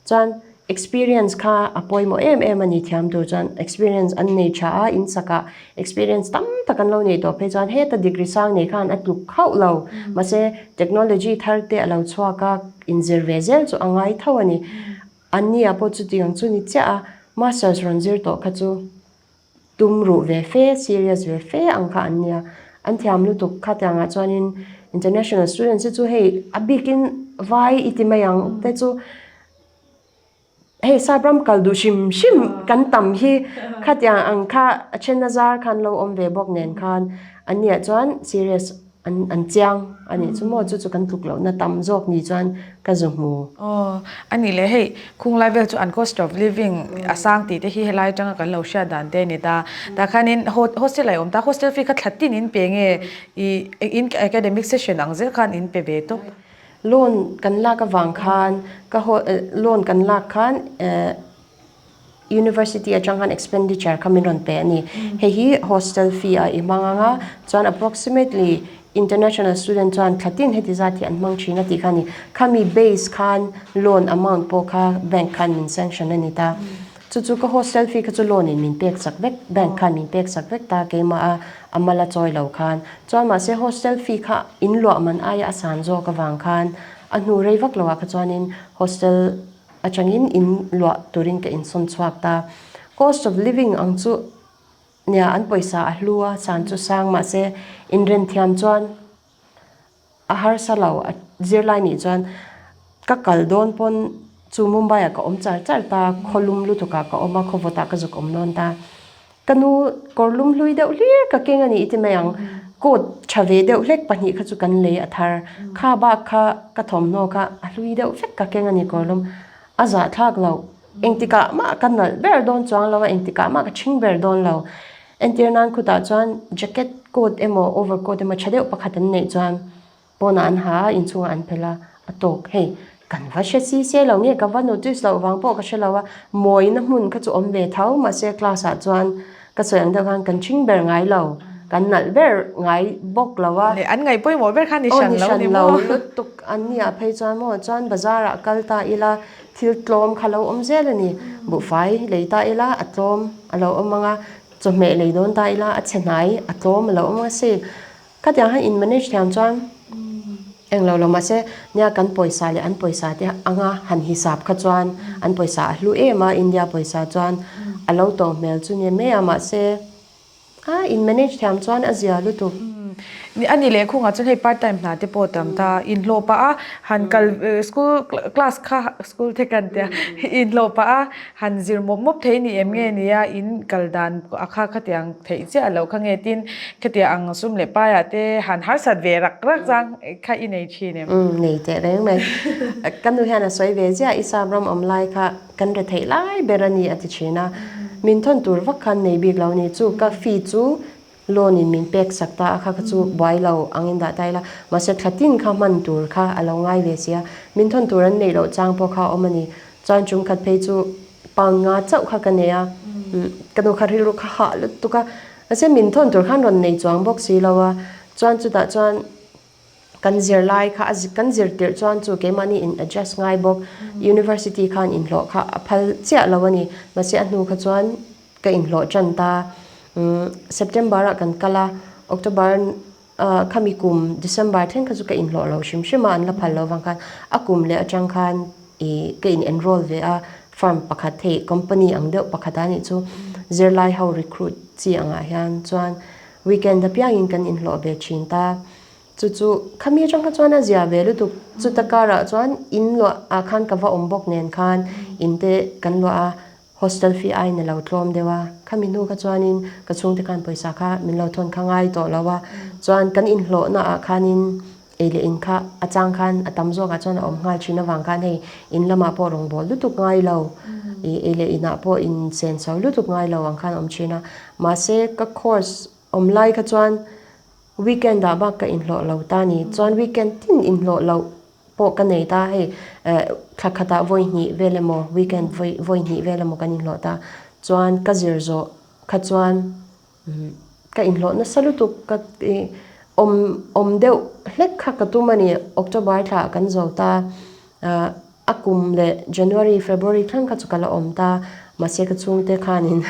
chuan experience kha a pawimawh em em a ni thiam tur chuan experience an nei tha a in sakah experience tam tak an lo neih tawh phei chuan heta degree sang nei khan a tluk hauh lo mahse technology thar te a lo chhuak a inzir ve zel chu a ngai tho a ni. Annia pawh chutiang chu ni chiah a, masters rawn zir tawh kha chu tum ruh ve fe, serious ve fe ang kha an nia. An thiam lutuk kha tiangah chuanin international students hi chu hei a bikin vai i ti mai ang te chu hei Sapram kal duh hrim hrim kan tam hi khatiang ang kha a then a zar khan lo awm ve bawk nen khan annia chuan serious An an chiang a nih chu maw chu chu kan tluk lohna tam zawk ni chuan ka zu hmu. Aw a nih leh hei khung lai vel chu an cost of living a sang tih te hi helai atanga kan lo hriat dan te a ni ta. Tah khanin hostel ah i awm ta hostel fee kha thla tin in pe nge i in academic session ang zel khan in pe ve tawp. Loan kan lak avang khan ka loan kan lak khan eh. University atang khan expenditure kha min rawn pe a ni. Hei hi hostel fee a i hmang ang a, chuan approximately international student chuan thla tin heti zat hi an hmang thin a tih kha a ni. Khami base khan loan amount pawh kha bank khan min sanction a ni ta. Chu chu ka hostel fee kha chu loan in min pek chak vek, bank khan min pek chak vek ta keimah a a mal a chawi lo khan. Chuan mahse hostel fee kha in luah man aia a san zawk avang khan a hnu rei vak loah kha chuanin hostel Atangin in luah turin ka insawn chhuak ta. Cost of living ang chu nia an pawisa a hlu a, san chu sang mahse inren thiam chuan a harsa lo. A zirlai nih chuan ka kal dawn pawn chu Mumbai ah ka awm char char ta, khawlum lutuk ah ka awm a, khawvawt ah ka zuk awm dawn ta. Ka nu kawrlum hlui deuh hlir ka keng a ni i ti mai ang. Coat tha ve deuh hlek pahnih kha chu kan lei a thar. Kha bak kha ka thawmhnaw kha a hlui deuh vek ka keng a ni kawrlum. A zahthlak lo. Engtikah mah ka nalh ber dawn chuang lo a, engtikah mah ka ṭhing ber dawn lo. Entir nan khutah chuan jacket coat emaw overcoat emaw tha deuh pakhat an neih chuan Pawnah an ha a, inchhungah an phelh a, a tawk. Hei, kan va hre si se lo nge, ka va notice loh vang pawh ka hre lo a, mawina hmun kha chu awm ve tho, mahse class ah chuan ka sawi ang deuh khan kan ṭhing ber ngai lo, kan nalh ber ngai bawk lo a. Leh an ngaih pawimawh ber kha ni hran lo ni maw? Aw ni hran lo lutuk an nia phei chuan maw, chuan bazar ah kal ta ila thil tlawm kha lo awm zel a ni, buhfai lei ta ila a tlawm a lo awm ang a, chawhmeh lei dawn ta ila a chhe hnai a tlawm a lo awm ang a sale Khatiang han in manage thiam chuan eng lo lo mahse nia kan pawisa leh an pawisa te anga han hisap kha chuan an pawisa a hlu em a India pawisa chuan a lo to hmel chu ni mai a mahse a in manage thiam chuan a zia lutuk. A ni leh khungah chuan hei part time hna te pawh tam ta inhlawh pah a han kal school class kha school te kan tia inhlawh pah a Han zir mawp mawp thei ni em nge nia in kal dan a kha khatiang theih chiah loh kha nge tin khatiang ang sum leh paiah te han harsat ve rak rak zang kha i nei thin em? Umm nei teh reng mai. Ka nu hian a sawi ve ziah i sap ram awm lai kha kan re theih lai ber a ni a ti thin a. Min thawn tur vak khan nei bik lo ni chu ka fee chu Loan in min pek sak ta a kha kha chu buai lo ang in dah ta ila mahse thla tin kha hman tur kha a lo ngai ve sia min thawn tur an neih loh chang pawh kha a awm a ni chuan chung khat phei chu pound nga chauh kha ka nei a ka nu kha rilru kha hah lutuk a mahse min thawn tur khan rawn nei chuang bawk si lo a chuan chutah chuan Kan zirlai kha a kan zir tirh chuan chu keimahni in adjust ngai bawk. University khan inhlawh kha a phal chiah lo a ni. Mahse a hnu kha chuan ka inhlawh tan ta. September ah kan kal a, October khami kum December thleng kha chu ka inhlawh lo hrim hrim a, an la phal lo vang khan a kum leh atang khan ih ka in enroll ve a, firm pakhat hei company ang deuh pakhat a nih chu zirlai ho recruit chi angah hian chuan weekend apiangin kan inhlawh ve thin ta. Chu chu khami atang kha chuan a zia ve lutuk. Chuta karah chuan in luah ah khan ka va awm bawk nen khan in te kan luah a, hostel fee aiin a lo tlawm deuh a. Khami hnu kha chuanin ka chhungte khan pawisa kha min lo thawn kha ngai tawh lo a. Chuan kan inhlawhna ah khanin Ei leh in kha a chang khan a tam zawkah chuan a awm nghal thin avang khan hei in lamah pawh rawngbâwl lutuk ngai lo, ih ei leh inah pawh insen chho lutuk ngai lo ang khan a awm thin a. Mahse ka course awm lai kha chuan weekend ah bak ka inhlawh lo ta ni. Chuan weekend tin inhlawh loh pawh ka nei ta hei eh thla khatah vawi hnih vel emaw weekend vawi vawi hnih vel emaw kan inhlawh ta. Chuan ka zir zawh kha chuan Ka inhlawh nasa lutuk ka ti awm awm deuh hlek kha ka tum a ni. October thla ah kan zo ta ah a kum leh January February thleng kha chu ka la awm ta mahse ka chhungte khanin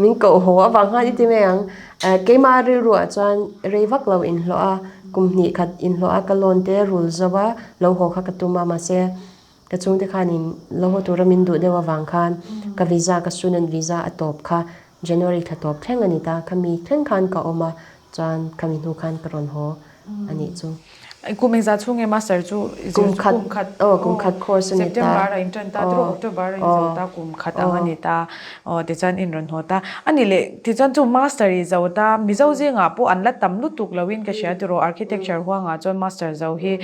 min koh haw avang khan i ti mai ang. Keimah rilru ah chuan rei vak lo inhlawh a kum hnih khat inhlawh a ka loan te rul zo a lo haw kha ka tum a mahse Ka chhungte khanin lo haw tura min duh deuh avang khan ka visa, ka student visa a tawp kha January thla tawp thleng a ni ta. Khami thleng khan ka awm a, chuan khami hnu khan ka rawn haw a nih chu. Kum engzah chhung nge master chu i zir chu? Kum khat, aw kum khat course a ni ta. September a intern ta tiraw October a inzo ta kum khat ang a ni ta. Aw tichuan in rawn haw ta. A nih leh tichuan chu master i zo ta Mizo zingah pawh an la tam lutuk loin ka hria tiraw architecture huangah chuan master zo hi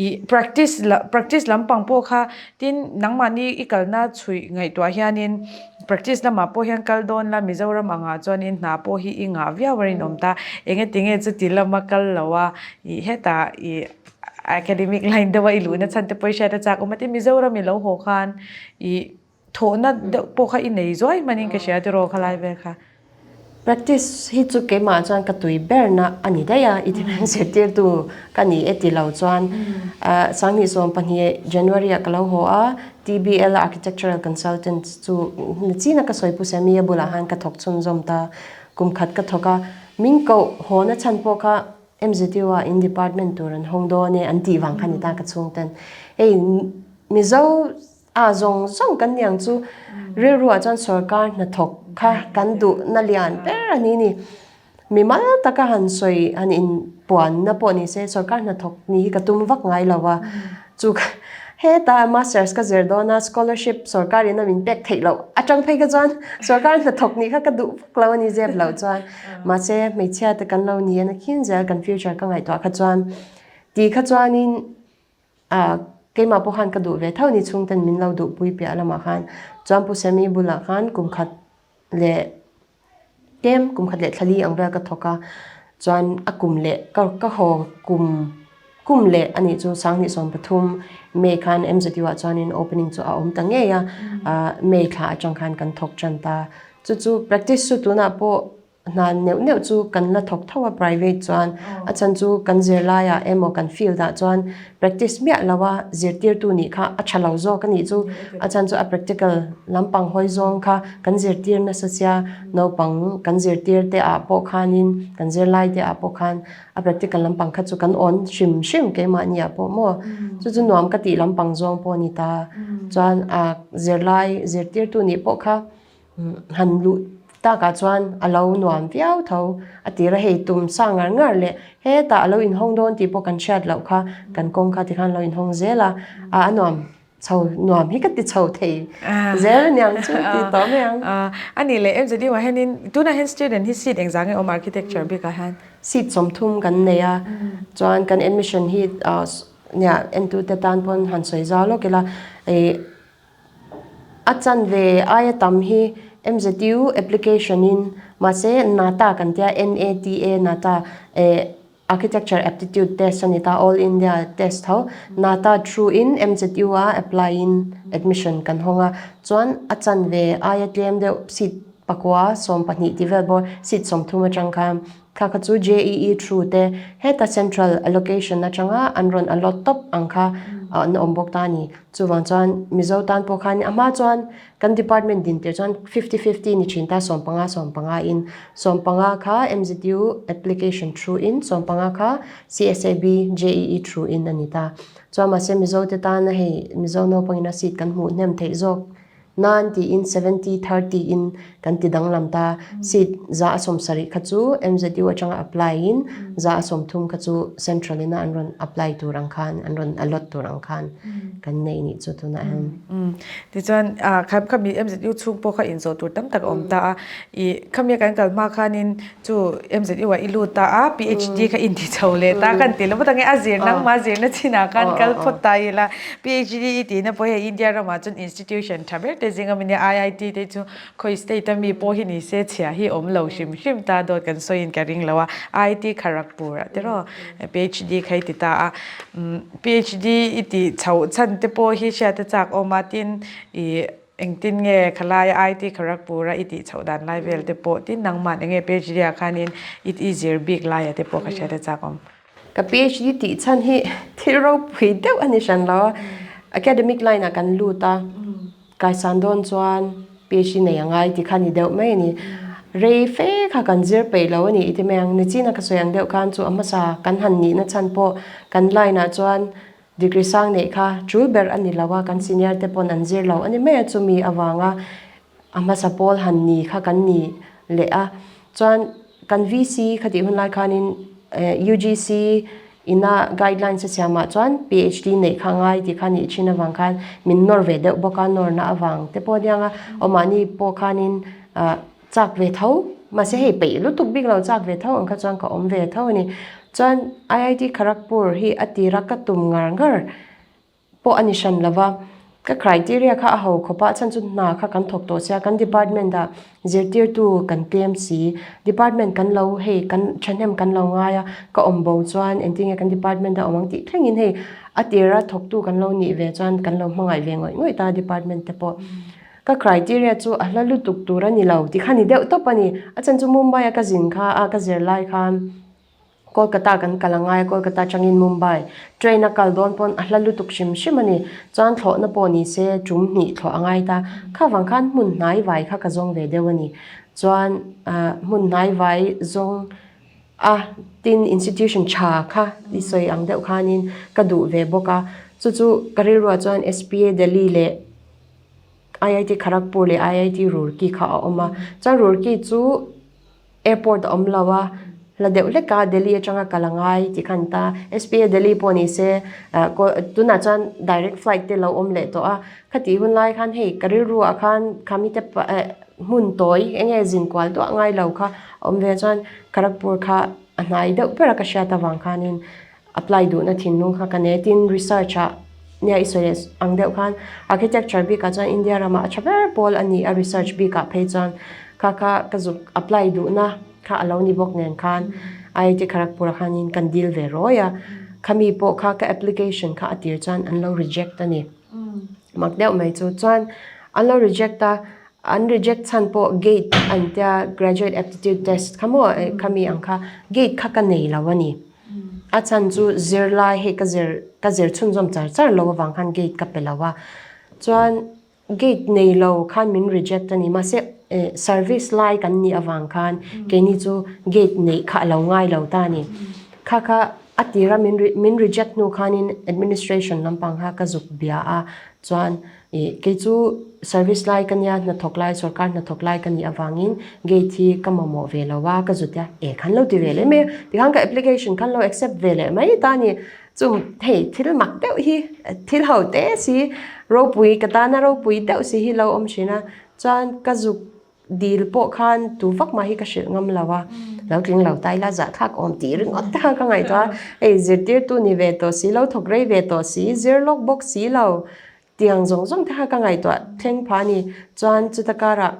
i practice la practice lampang pawh kha tin nangmahni i kalna chhuih ngaihtuah hianin practice lamah pawh hian kal dawn la Mizoram angah chuanin hna pawh hi i ngah viau a rinawm ta. Enge tinge chuti lama kal lo a i hetah i academic line deuha i luhna chhan te pawh i hriat a chak awm a tin Mizoram i lo haw khan i Thawhna deuh pawh kha i nei zuai hmanin ka hria tiraw khalai vel kha. Practice hi chu keimah chuan ka tui berna a ni daih a, i ti hmel zirtirtu ka ni e ti lo chuan 2012 January ah ka lo haw a, TBL Architectural Consultant chu nachina ka sawi pu Sammy a bulah khan ka thawk chhunzawm ta, kum khat ka thawk a, min koh hawna chhan pawh kha MZU ah in department tur an hawng dawn e an tih vang kha ni ta ka chhungten hei Mizo A zawng zawng kan niang chu rilruah chuan sorkar hnathawk kha kan duhna lian ber a ni ni. Mimal taka han sawi han inpuanna pawh ni se sorkar hnathawk ni hi ka tum vak ngai lo a. Chu heta masters ka zir dawn a scholarship sorkarin a min pek theih loh atang phei kha chuan sorkar hnathawk nih kha ka duh vak lo a ni zep loh chuan. Mahse hmeichhia te kan lo ni a nakhin zel kan future ka ngaihtuah kha chuan ti kha chuanin A, keimah pawh khan ka duh ve tho ni chhungten min lo duhpui piah lamah khan chuan Pu Semi bulah khan kum khat leh tlem kum khat leh thlali ang vel ka thawk a, chuan a kum leh ka ka haw kum kum leh a nih chu 2013 May khan MZU ah chuanin opening chu a awm ta ngei a, May thla atang khan kan thawk tan ta. Chu chu practice chu tunah pawh Hna neuh neuh chu kan la thawk tho a private chuan a chhan chu kan zirlaiah emaw kan field ah chuan practice miah lo a zirtirtu nih kha a tha lo zawk a nih chu a chhan chu a practical lampang hawi zawng kha kan zirtir nasa sia naupang kan zirtir te ah pawh khanin kan zirlai te ah pawh khan a practical lampang kha chu kan awn hrim hrim keimahni ah pawh maw chu chu nuam ka tih lampang zawng pawh a ni ta chuan a zirlai zirtirtu nih pawh kha. Han luh takah chuan a lo nuam viau tho. A tir a hei tum sa ngar ngar leh hetah a lo inhawng dawn tih pawh kan hriat loh kha kan kawng kha tikhan a lo inhawng zel a, a nuam chho nuam hi ka ti chho thei zel aniang chu tih tawh mai ang. A nih leh MZU ah hianin tunah hian student hi seat engzah nge awm architecture bikah hian? Seat 30 kan nei a, chuan kan admission hi nia entute tan pawn han sawi zau lawk ila ih A chanve aia tam hi MZU application in mahse NATA kan tia N-A-T-A NATA eh Architecture Aptitude Test a ni ta All India test tho NATA through in MZU a apply in admission kan hawng a chuan a chanve aia tlem deuh seat pakua 12 tih vel bawr seat 30 atang khan Kha kha chu JEE through te heta central allocation atanga an rawn allot tawp ang kha an awm bawk ta a ni. Chuvang chuan Mizo tan pawh khan a hma chuan kan department din tir chuan fifty fifty ni thin ta 15 15 in 15 kha MZU application through in 15 kha CSAB JEE through in a ni ta. Chuan mahse Mizo te tana hei Mizo naupangin a seat kan hmuh hnem theih zawk. Nan tiin 70 30 in kan ti danglam ta. Seat 170 kha chu MZU atanga apply in 130 kha chu central ina an rawn apply tur ang khan an rawn allot tur ang khan kan nei nih chu tunah hian. Tichuan khami MZU chhung pawh kha inzawh tur tam tak a awm ta a. Ih khami a kan kal hma khanin chu MZU ah i lut ta a PhD kha inti chho leh ta kan ti lo vut ang e a zir nangmah zirna chinah khan kal phawt ta ila PhD i tihna pawh hei India ramah chuan institution tha ber te zinga mini IIT te chu khawi state a mi pawh hi ni se chhia hi awm lo hrim hrim ta dawt kan sawiin ka ring lo a IIT Kharagpur ah te rawh PhD kha i ti ta a PhD i tih chhoh chhan te pawh hi hriat a chak awm a tin ih Engtin nge khalaia IT Kharagpur a i tih chhoh dan lai vel te pawh tin nangmah enge PhD ah khanin i i zir bik laia te pawh ka hriat a chak awm. Ka PhD tih chhan hi thil ropui deuh a ni hran lo a, academic line ah kan lut a, kaisan dawn chuan PhD nei a ngai ti kha ni deuh mai a ni. Rei fe kha kan zir peih lo a ni i ti mai ang, nichina ka sawi ang deuh khan chu a hmasa kan han nihna chhan pawh kan line ah chuan Degree sang neih kha tul ber a ni lo a, kan senior te pawn an zir lo a ni mai a, chumi avanga a hmasa pawl han ni kha kan ni leh a. Chuan kan VC kha tih hun lai khanin UGC ina guidelines a siamah chuan PhD neih kha ngai tih kha nih thin avang khan min nawr ve deuh bawk a, nawrna avang te pawh aniang a, awmahni pawh khanin Chak ve tho, mahse hei peih lutuk bik lo chak ve tho ang kha chuan ka awm ve tho a ni. Chuan IIT Kharagpur hi a tira ka tum ngar ngar pawh a ni hran lo va, ka criteria kha a ho khawp a, chhan chu hna kha kan thawk tawh sia, kan department ah zirtirtu kan tlem si, department kan lo hei kan thahnem kan lo ngai a, ka awm bo chuan engtin nge kan department a awm ang tih thlengin hei a tira thawktu kan lo nih ve chuan kan lo hmangaih ve ngawih ngawih ta department te pawh. Ka criteria chu a hla lutuk tur a ni lo ti kha ni deuh tawp a ni. A chan chu Mumbai a ka zin kha a ka zir lai khan Kolkata kan kal a ngai a, Kolkata atangin Mumbai train a kal dawn pawn a hla lutuk hrim hrim a ni. Chuan thlawhna pawh ni se tum hnih thlawh a ngai ta. Kha vang khan hmun hnai vai kha ka zawng ve deuh a ni. Chuan hmun hnai vai zawng a tin institution tha kha i sawi ang deuh khanin ka duh ve bawk a. Chu chu ka rilruah chuan SPA Delhi leh IIT Kharagpur leh IIT Roorkee kha a awm a, chuan Roorkee chu airport a awm lo a, hla deuh hlek a Delhi atanga kal a ngai tih kha a ni ta. SPA Delhi pawh ni se ah tunah chuan direct flight te lo awm leh tawh a, khatih hun lai khan hei ka rilru ah khan khami te eh hmun tawi eng nge zin kual duah ngai lo kha a awm ve chuan Kharagpur kha a hnai deuh ber a ka hriat avang khanin Apply duhna thinlung kha ka nei tin research ah nia i sawi leh ang deuh khan architecture bik ah chuan India ramah a tha ber pawl a ni a research bik ah phei chuan kha kha ka zuk apply duhna kha a lo ni bawk nen khan IIT Kharagpur ah khanin kan deal ve rawi a khami pawh kha ka application kha a tir chuan an lo reject a ni mak deuh mai chu chuan an lo reject a an reject chhan pawh gate an tia graduate aptitude test kha maw khami ang kha gate kha ka nei lo a ni. A chhan chu zirlai hei ka zir ka zir chhunzawm char char lo avang khan gate ka pe lo a, chuan gate nei lo khan min reject a ni mahse eh service lai kan nih avang khan keini chu gate neih kha a lo ngai lo ta a ni. Kha kha a tira min min reject hnu khanin administration lampang kha ka zuk bia a chuan Ih, kei chu service lai ka nia, hnathawk lai, sorkar hnathawk lai ka nih avangin gate hi ka mamawh ve lo a, ka zut a, e khan lo ti ve leh mai a, tikhan ka application khan lo accept ve leh mai ta a ni. Chung hei thil mak deuh hi, thil ho te si, ropui ka tana ropui deuh si hi lo awm thin a, chuan ka zuk Dil pawh khan tu vak mah hi ka hrilh ngam lo a, lo tling lo ta ila zahthlak awm tih ringawt te kha ka ngaihtuah a, hei zirtirtu ni ve tawh si lo, thawk rei ve tawh si, zir lawk bawk si lo tiang zawng zawng te kha ka ngaihtuah thleng phah a ni. Chuan chuta karah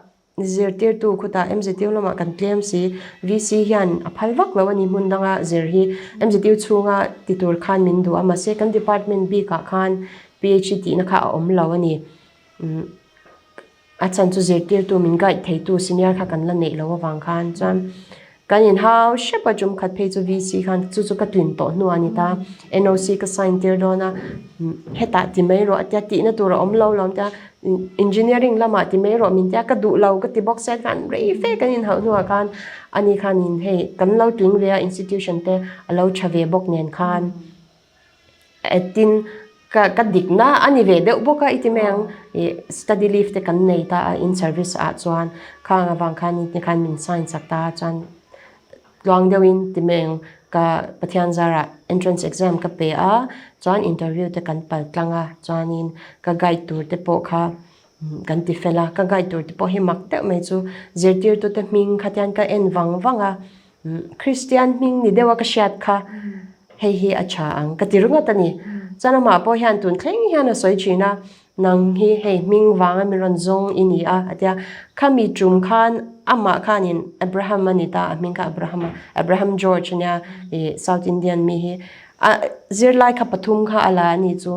zirtirtu khutah MZU lamah kan tlem si, VC hian a phal vak lo a ni hmun danga zir hi MZU chhunga ti tur khan min duh a, mahse kan department bikah khan PHD tihna kha a awm lo a ni. A chan chu zirtirtu min guide theitu senior kha kan la neih loh avang khan chuan kan inhau hrep a, tum khat phei chu VC khan chu chu ka tlin tawh hnu a ni ta, NOC ka sign tir dawn a, hetah ti mai rawh a tia tihna tur a awm lo lo tia engineering lamah ti mai rawh min tia ka duh lo ka ti bawk sia khan rei fe kan inhauh hnuah khan ani khanin hei kan lo tling ve a institution te a lo tha ve bawk nen khan. Tin. Ka ka dikna a ni ve deuh bawk a i ti mai ang ih study leave te kan nei ta a in service ah chuan khang avang khan ni khan min sign sak ta a chuan tluang deuhin ti mai ang ka Pathian zarah entrance exam ka pe a chuan interview te kan pal tlang a chuanin ka guide tur te pawh kha kan ti fel a ka guide tur te pawh hi mak deuh mai chu zirtirtu te hming kha tian ka en vang vang a. Kristian hming ni deuha ka hriat kha hei hi a tha ang ka ti ringawt a ni. Chuan amah pawh hian tun thleng hian a sawi thin a, nang hi hei hming vanga min rawn zawng i ni a a tia. Khami tum khan amah khanin Abraham a ni ta, a hming kha Abraham a, Abraham George a nia ih South Indian mi hi. A zirlai kha pathum kha a la a ni chu.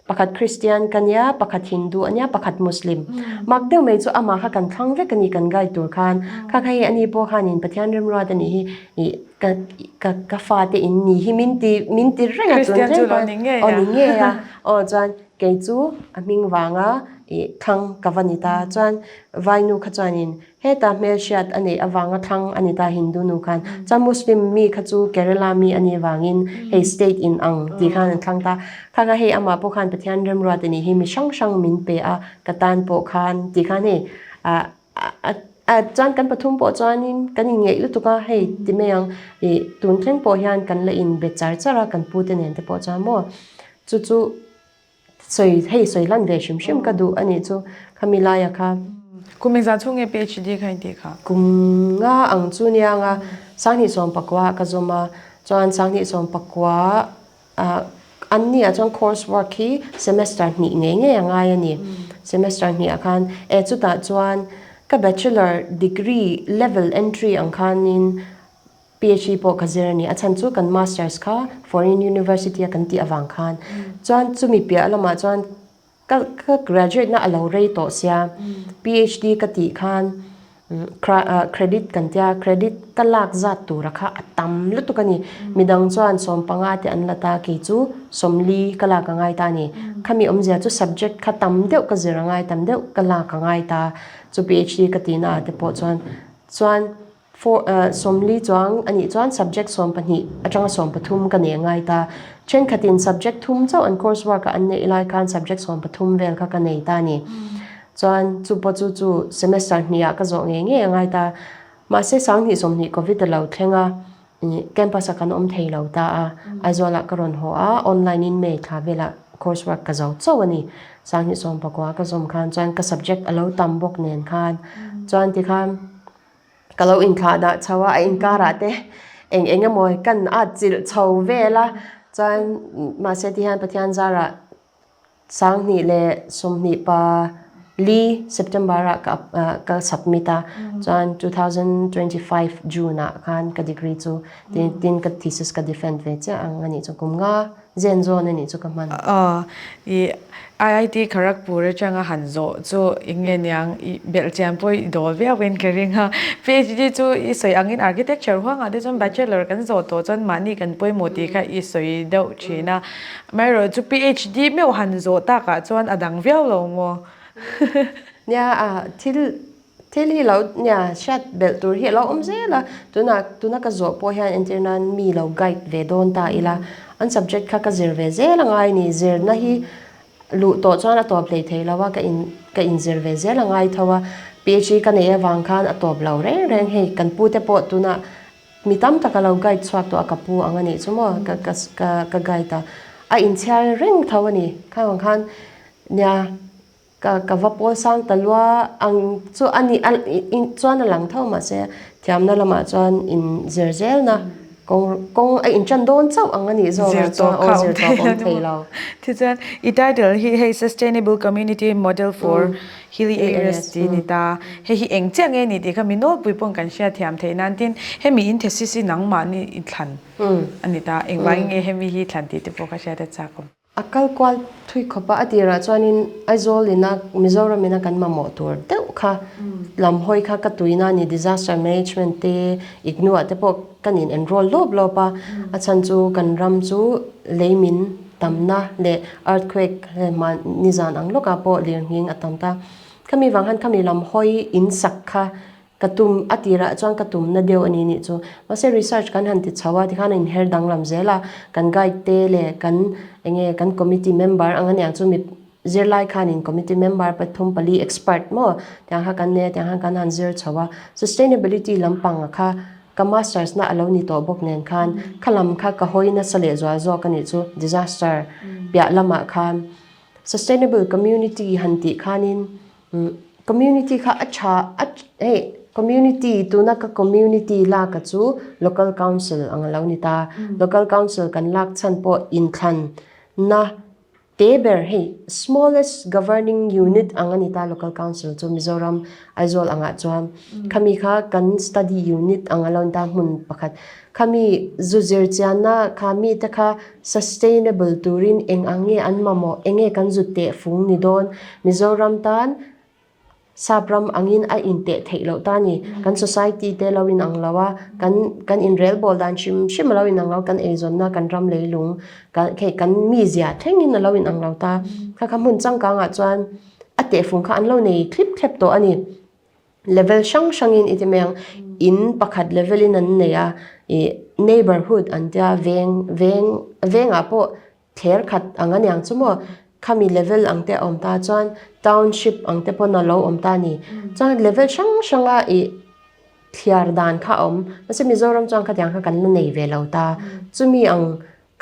Pakhat Christian ka nia, pakhat Hindu a nia, pakhat Muslim. Mak deuh mai chu amah kha kan thlang vek a ni kan guide tur khan. Kha kha hei ani pawh khanin Pathian remruat a nih hi ih ka ka ka fate in ni hi min ti min ti reng a Christian chu lo ni ngei a. Aw ni ngei a. Aw chuan kei chu a hming vanga ih thlang ka va ni ta. Chuan Vainu kha chuanin Heta hmelhriat a neih avanga thlang a ni ta Hindu nu khan. Chuan Muslim mi kha chu Kerala mi a nih avangin hei state in ang tih khan an thlang ta. Kha kha hei amah pawh khan Pathian remruat a nih hi mi hrang hrang min pe a ka tan pawh khan tih khan hei ah ah chuan kan pathum pawh chuanin kan inngeih lutuk a hei ti mai ang ih tun thleng pawh hian kan la inbe char char a kan pute nen te pawh chuan maw chu chu Sawi hei sawi lan ve hrim hrim ka duh a nih chu khami laia kha. Kum engzah chhung nge PhD kha intih kha? Kum nga ang chu nia nga 2019 ah ka zawm a, chuan 2019 ah an ni ah chuan course work hi semester hnih ngei ngei a ngai a ni. Semester hnih ah khan e chutah chuan ka bachelor degree level entry ang khanin PhD pawh ka zir a ni. A chhan chu kan masters kha foreign university a kan tih avang khan. Chuan chumi piah lamah chuan ka ka graduate na a lo rei tawh sia PhD ka tih khan credit kan tia credit ka lak zat tura kha a tam lutuk a ni. Midang chuan sawmpanga te an la ta kei chu sawmli ka lak a ngai ta a ni. Khami awmzia chu subject kha tam deuh ka zir a ngai tam deuh ka lak a ngai ta. Chu PhD ka tihna ah te pawh chuan chuan For 40 chuang a nih chuan subject 12 atanga 13 ka nei a ngai ta. Thenkhatin subject thum chauh an course work ah an neih lai khan subject 13 vel kha ka nei ta a ni. Chuan chu pawh chu chu semester hnih ah ka zawh ngei ngei a ngai ta. Mahse 2020 covid a lo thleng a, campus ah kan awm thei lo ta a, Aizawl ah ka rawn haw a, online in May thla velah course work ka zo chauh a ni. 2019 ka zawm khan chuan ka subject a lo tam bawk nen khan chuan tikhan, Ka lo inthlah dah chho a, a inkarah te eng eng emaw kan at chilh chho vel a, chuan mahse ti hian Pathian zarah 2024 September ah ka ka submit a, chuan 2025 June ah khan ka degree chu tin ka thesis ka defend ve chiah ang a nih chu kum nga. Zen zawn a nih chu ka hman. Aw, i IIT Kharagpur atanga han zawh chu eng nge niang i belh chian pawh i dawl viau in ka ring a. PhD chu i sawi angin architecture huangah te chuan bachelor kan zawh tawh chuan mahni kan pawimawh tih kha i sawi deuh thin a. Amaherawhchu PhD meuh han zawh takah chuan a dang viau lo maw? Nia, thil Thil hi lo nia hriat belh tur hi a lo awm zel a, tunah tuna ka zawh pawh hian entir nan mi lo guide ve dawn ta ila, an subject kha ka zir ve zel a ngai ni, zirna hi luh tawh chuan a tawp hlei thei lo a, ka in ka inzir ve zel a ngai tho a, PhD ka neih avang khan a tawp lo reng reng hei kan pu te pawh tunah mi tam tak a lo guide chhuak tawh a ka pu ang a nih chu maw ka ka ka guide a, a inchhiar reng tho a ni, khang ang khan nia. Ka ka va pawl sang ta lua ang chu a ni a chuan a lang tho mahse thiamna lamah chuan in zir zelna kawng kawng a intan dawn chauh ang a nih zawk ah chuan aw zir tawp awm thei lo. Tichuan i title hi hei Sustainable Community Model for Hilly Areas tih a ni ta. Hei hi eng chiah nge ni tih kha mi nawlpui pawn kan hriatthiam theih nan tin hemi in thesis hi nangmahni i thlan a ni ta. Engvangin nge hemi hi thlan tih te pawh ka hriat a chak awm. A kal kual thui khawp a, a tirah chuanin Aizawl ina Mizoram ina kan mamawh tur deuh kha lam hawi kha ka tuina a ni, disaster management te IGNU ah te pawh kan in enroll lawp lawp a, a chhan chu kan ram chu lei min tamna leh earthquake hman nizan ang lawkah pawh lirnghing a tam ta. Khami vang khan khami lam hawi in sak kha. Ka tum a tirah chuan ka tumna deuh a ni nih chu. Mahse research kan han ti chho a tikhan a inher danglam zel a, kan guide te leh kan enge kan committee member ang aniang chu mi zirlai khanin committee member pathum pali expert maw tiang kha kan nei a tiang khan kan han zir chho a. Sustainability lampang a kha ka masters na a lo ni tawh bawk nen khan kha lam kha ka hawi nasa leh zual zawk a nih chu disaster piah lamah khan sustainable community han tih khanin Community kha a tha a hei community tuna ka community lak a chu local council ang a lo ni ta. Local council kan lak chhan pawh inthlan na te ber hei smallest governing unit ang a ni ta local council chu Mizoram Aizawl angah chuan khami kha kan study unit ang a lo ni ta hmun pakhat. Khami zu zir chianna kha mite kha sustainable turin eng ang nge an mamawh, eng nge kan zu teh fung ni dawn? Mizoram tan sap ram angin a inteh theih loh ta ni. Kan society te lo inang lo a, kan kan inrelbawl dan hrim hrim a lo inang lo, kan eizawnna, kan ram leilung, kan hei kan mizia thlengin a lo inang lo ta. Kha kha hmun changkangah chuan a teh fung kha an lo nei thlip thlep tawh a ni. Level hrang hrangin i ti mai ang, in pakhat level in an nei a, ih neighbourhood an tia veng veng vengah pawh thler khat ang a niang chu maw khami level ang te a awm ta chuan township ang te pawn a lo awm ta a ni. Chuan level hrang hranga ih thliar dan kha a awm, mahse Mizoram chuan khatiang kha kan la nei ve lo ta, chumi ang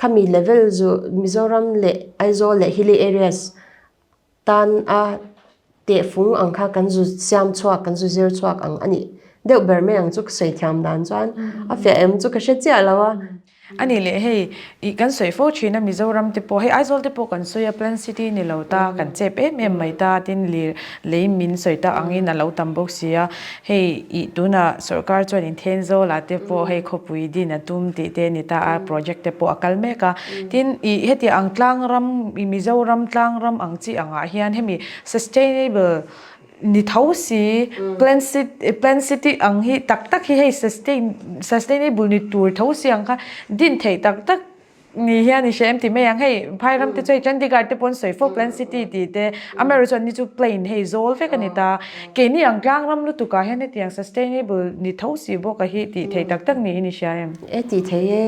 khami level zu Mizoram leh Aizawl leh hilly areas Tan a tehfung ang kha kan zu siam chhuak, kan zu zir chhuak ang a nih deuh ber mai ang chu ka sawi thiam dan chuan a fiah em chu ka hre chiah lo a. A nih leh hei ih kan sawi fo thin a Mizoram te pawh hei Aizawl te pawh kan sawi a Plan City ni lo ta kan chep em em mai ta tin lir lei min sawi tak angin a lo tam bawk si a hei ih tunah sorkar chuan in Thenzawl ah te pawh hei khawpui din a tum tih te a ni ta a project te pawh a kal mek a Tin, ih heti ang tlang ram, ih Mizoram tlang ram ang chi angah hian hemi sustainable ni tho si, plan city, plan city ang hi tak tak hi hei sustain, sustainable ni tur tho si ang kha din theih tak tak ni hian i hre em ti mai ang. Hei phai ram te chu hei Chandigarh te pawn sawi fo plan city tih te, amaherawhchu chuan ni chu plain hei zawl vek a ni ta. Keini ang tlang ram lutukah hian hetiang sustainable ni tho si bawk a hi tih theih tak tak niin i hria em? E tih theih e.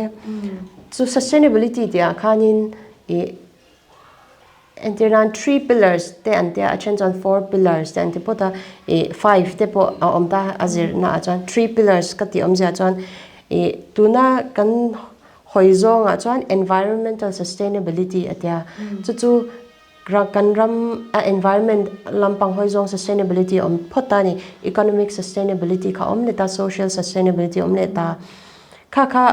Chu sustainability tih ah khanin ih entir nan three pillars te an tia a then chuan four pillars te an ti phawt a ih five te pawh a awm ta a zirna ah chuan three pillars ka tih awmzia chuan ih tuna kan hawi zawngah chuan environmental sustainability a tia chu chu kan ram a environment lampang hawi zawng sustainability a awm phawt ta a ni economic sustainability kha a awm leh ta social sustainability a awm leh ta kha kha.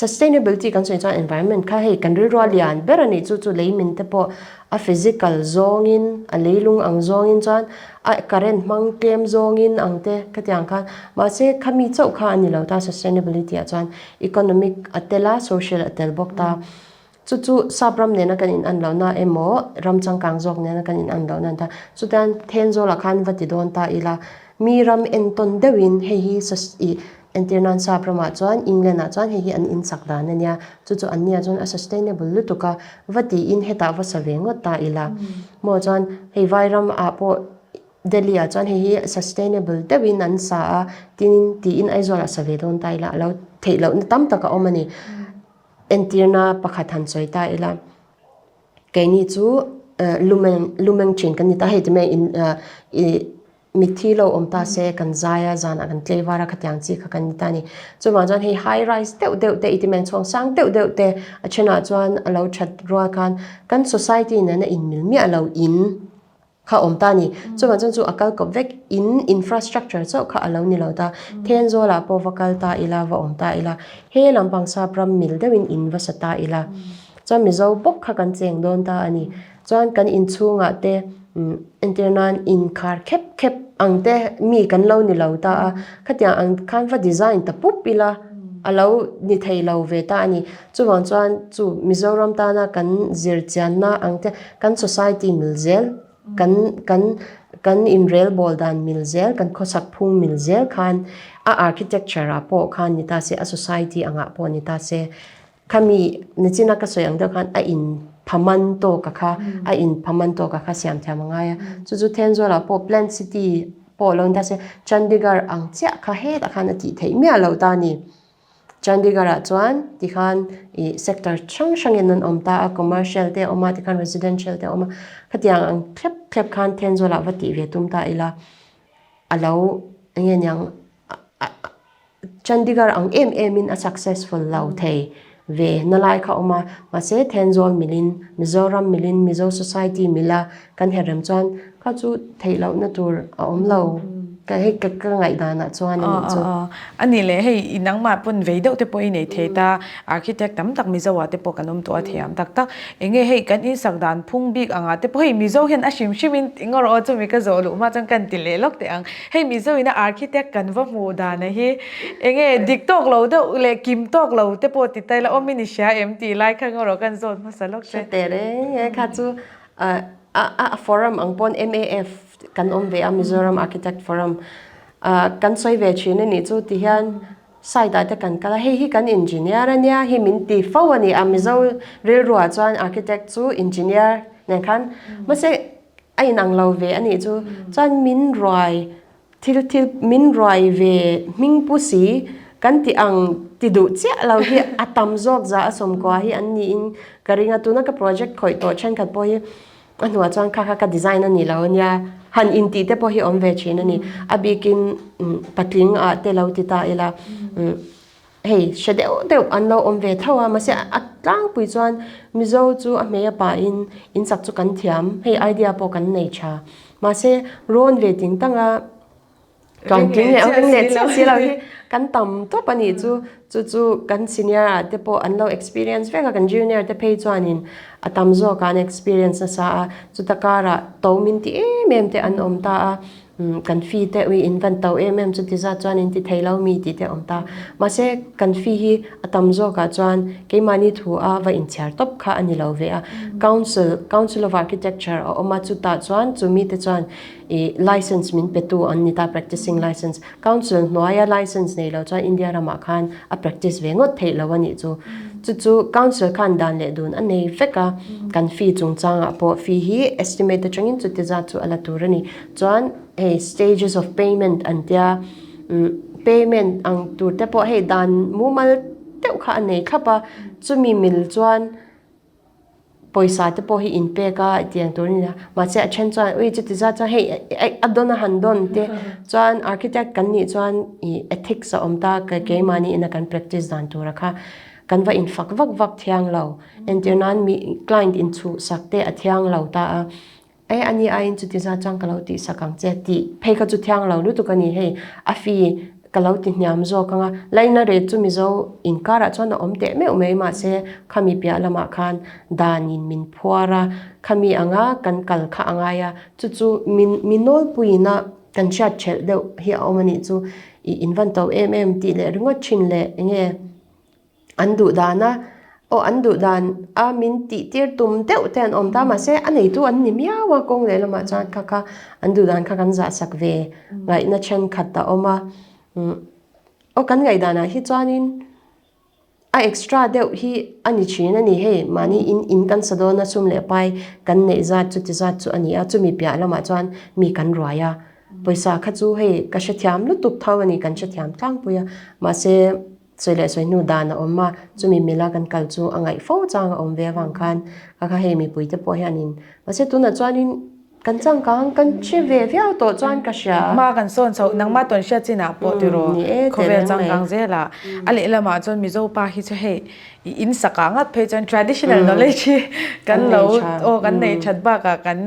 Sustainability kan sawi chuan environment kha hei kan rilru a lian ber a nih chu chu lei min te pawh a physical zawngin a leilung ang zawngin chuan a current hmang tlem zawngin ang te khatiang khan mahse khami chauh kha a ni lo ta sustainability ah chuan economic a tel a social a tel bawk ta chu chu sap ram nena kan in an lohna emaw ram changkang zawk nena kan in an lohna a ni ta chutiang Thenzawl ah khan va ti dawn ta ila mi ram entawn deuhin hei hi ih Entir nan sap ramah chuan England ah chuan hei hi an in chak dan a nia, chu chu an nia chuan a sustainable lutuk a, va tiin hetah va sa ve ngawt ta ila. Maw chuan hei vai ram ah pawh Delhi ah chuan hei hi sustainable deuhin an sa a, tin tiin Aizawl ah sa ve dawn ta ila a lo theih lohna tam tak a awm a ni. Entirna pakhat han sawi ta ila. Keini chu lumeng lumeng thin kan ni ta hei ti mai in ih Mitthi lo awm ta se kan zai a, zanah kan tlei var a, khatiang chi kha kan ni ta a ni. Chuvang chuan hei high rise deuh deuh te, i ti meng chhuang sang deuh deuh te a thenah chuan a lo that rual khan kan society nena inmil miah lo in kha awm ta a ni. Chuvang chuan chu a kal kawp vek in infrastructure chauh kha a lo ni lo ta. Thenzawl ah pawh va kal ta ila, va awm ta ila, he lampang sap ram mil deuhin in va sa ta ila. Chuan Mizo bawk kha kan cheng dawn ta a ni. Chuan kan inchhungah te entir nan inkhar khep khep ang te mi kan lo ni lo ta a, khatiang ang khan va design ta pup ila a lo ni thei lo ve ta a ni. Chuvang chuan chu Mizoram tana kan zir chianna ang te kan society mil zel kan kan kan inrelbawl dan mil zel kan khawsak phung mil zel khan a architecture ah pawh khan ni ta se a society angah pawh ni ta se Khami nichina ka sawi ang deuh khan a in phaman tawk a kha, a in phaman tawk a kha siam thiam a ngai a. Chu chu Thenzawl ah pawh Plant City pawh lo ni ta se Chandigarh ang chiah kha hetah khan a tih theih miah lo ta a ni. Chandigarh ah chuan tikhan ih sector hrang hrangin an awm ta a commercial te a awm a tikhan residential te a awm a khatiang ang thlep thlep khan Thenzawl ah va tih ve tum ta ila a lo eng nge niang Chandigarh ang em em in a successful lo thei ve na lai kha a awm a mahse Thenzawl milin Mizoram milin Mizo society mila kan herrem chuan kha chu theih loh na tur a awm lo ka hei ka ka ngaihdan ah chuan a nih chu. A nih leh hei i nangmah pawn vei deuh te pawh i nei thei ta architect tam tak Mizo ah te pawh kan awm tawh a thiam tak tak eng nge hei kan insak dan phung bik angah te pawh hei Mizo hian a hrim hrim in eng erawh chumi ka zawh luh hma chuan kan ti leh lawk teh ang hei Mizo ina architect kan va hmuh dan a hi eng nge dik tawk lo deuh leh kim tawk lo te pawh ti ta ila awm in i hria em tih lai kha eng erawh kan zawt hmasa lawk che. Hre teh reng e kha chu a forum ang pawn MAF kan awm ve a Mizoram Architect Forum kan sawi ve thin a nih chu ti hian site ah te kan kal a hei hi kan engineer a nia hi min ti fo a ni a Mizo rilru ah chuan architect chu engineer nen khan mahse a inang lo ve a nih chu chuan min ruai Thil thil min ruai ve hming pu si kan ti ang ti duh chiah lo hi a tam zawk za a sawmkua hi an niin ka ring a, tuna ka project khawih tawh thenkhat pawh hi a hnuah chuan kha kha ka design a ni lo ania han intih te pawh hi awm ve thin a ni. A bikin patling ah te lo ti ta ila. Hei hre deuh deuh an lo awm ve tho a, mahse a tlangpui chuan Mizo chu a hmei a pahin in sak chu kan thiam, hei idea pawh kan nei tha. Mahse rawn ve ting tang a tluantling leh ring leh chiah si lo hi kan tam tawp a nih chu, chu chu kan senior ah te pawh an lo experience vek a, kan junior te phei chuanin a tam zawk ah an experience nasa a, chuta karah to min ti em em te an awm ta a. Kan fee te ui in van to em em chuti zat chuan in ti thei lo mi tih te a awm ta. Mahse kan fee hi a tam zawkah chuan keimahni thu a va inchhiar tawp kha a ni lo ve a. Council, Council of Architecture a awm a, chutah chuan chu mite chuan ih license min pe tu an ni ta, practicing license. Council hnuaia license nei lo chuan India ramah khan a practice ve ngawt theih lo a nih chu. Chu chu Council khan dan leh dun a nei vek a, kan fee chungchangah pawh fee hi estimate atangin chuti zat chu a la tur a ni. Chuan hei stages of payment an tia payment ang tur te pawh hei dan mumal deuh kha a nei thlap a chumi mil chuan pawisa te pawh hi in pek a tiang tur a ni a mahse a then chuan ui chuti zat chuan hei a dawn a han dawn te chuan architect kan nih chuan ih ethics a awm ta keimahni ina kan practice dan tura kha kan va infak vak vak thiang lo entir nan mi client inchhuhsak te a thiang lo ta a. E a ni aiin chuti zat chuan ka lo tihsak ang che tih phei kha chu thiang lo lutuk a ni hei, a fee ka lo ti hniam zawk ang a, laina rate chu Mizo inkarah chuan a awm teh meuh mai mahse khami piah lamah khan danin min phuar a, khami anga kan kal kha a ngai a, chu chu min mi nawlpuiina kan hriat thelh deuh hi a awm a nih chu i invan to em em tih leh ringawt thin leh enge. An duh dan a, aw an duh dan a min tih tir tum deuh te an awm ta mahse a neitu an ni miau a kawng leh lamah chuan kha kha an duh dan kha kan zah sak ve ngaihna thenkhat a awm a aw kan ngaihdan ah hi chuanin a extra deuh hi a ni thin a ni hei mahni in in kan sa dawn a sum leh pai kan neih zat chuti zat chu a ni a chumi piah lamah chuan mi kan ruai a pawisa kha chu hei ka hrethiam lutuk tho a ni kan hrethiam tlangpui a mahse. Sawi leh sawi hnu dan a awm a, chumi mila kan kal chu a ngaih fo chang a awm ve avang khan ka kha hei mipuite pawh hianin mahse tunah chuanin kan changkang kan hre ve viau tawh chuan ka hria. Hma kan sawn chhoh nangmah tawn hriat chinah pawh tiraw khawvel changkang zelah a lehlamah chuan Mizo pa hi chu hei i in sakah ngat phei chuan traditional knowledge hi kan lo aw kan nei that bakah kan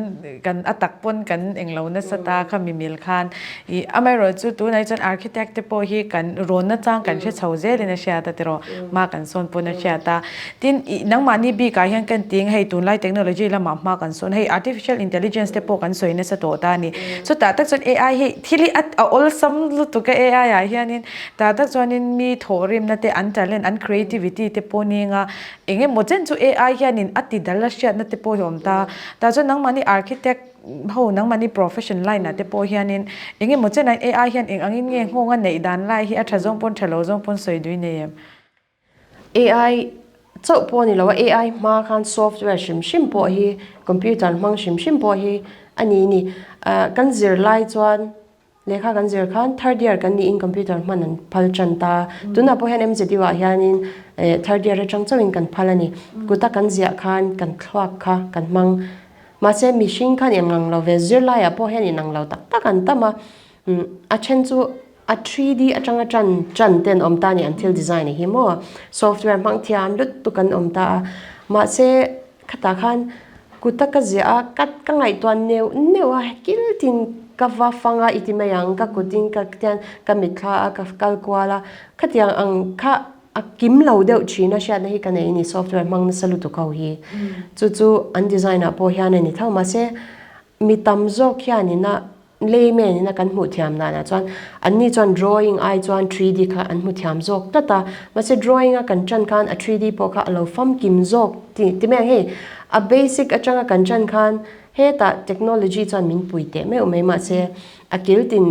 kan a tak pawn kan englo nasa ta kha mimil khan I amaherawhchu tunah chuan architect te pawh hi kan rawn nachang kan hre chho zelin a hriat a tiraw hma kan sawn pawn a hriat a tin i nangmahni bikah hian kan ting hei tunlai technology lamah hma kan sawn hei artificial intelligence te pawh kan sawi nasa tawh ta a ni chutah tak chuan A_I hi thil hi a awlsam lutuk a A_I ah hianin tah tak chuanin mi thawhrimna te an talent an creativity te pawh ning a eng emaw chen chu A_I hianin a ti dal a hriatna te pawh hi a awm ta tah chuan nangmahni architect Ho nangmahni profession line ah te pawh hianin eng emaw chenah AI hian eng angin nge nghawng a neih dan lai hi a tha zawng pawn tha lo zawng pawn sawi dui nei em? AI chauh pawh a ni lo a, AI hma khan software hrim hrim pawh hi computer hmang hrim hrim pawh hi a ni ni. Kan zir lai chuan. Lehkha kan zir khan third year kan niin computer hman an phal tan ta. Tunah pawh hian MZU ah hianin third year atang chauhin kan phal a ni. Kuta kan ziah khan kan thluak kha kan hmang. Mahse mihring khan in ang lo ve, zirlaiah pawh hian in ang lo tak tak an tam a. A then chu a 3D atanga tan tan te an awm ta a ni an thil design hi maw. Software hmang thiam lutuk an awm ta a. Mahse Khatah khan kuta ka ziah a, ka ka ngaihtuah neuh neuh a, kil tin ka va fang a i ti mai ang, ka kutin ka tian ka mitthla a, ka kal kual a, khatiang ang kha a kim lo deuh thin a hriatna hi ka nei a ni software hmang nasa lutuk ho hi. Chu chu an design ah pawh hian a ni tho mahse mi tam zawk hianin a Layman ina kan hmuh thiam danah chuan anni chuan drawing ai chuan 3D kha an hmu thiam zawk tlat a, mahse drawing a kan tan khan a 3D pawh kha a lo famkim zawk ti ti mai ang hei a basic atanga kan tan khan hetah technology chuan min pui teh meuh mai mahse a kil tin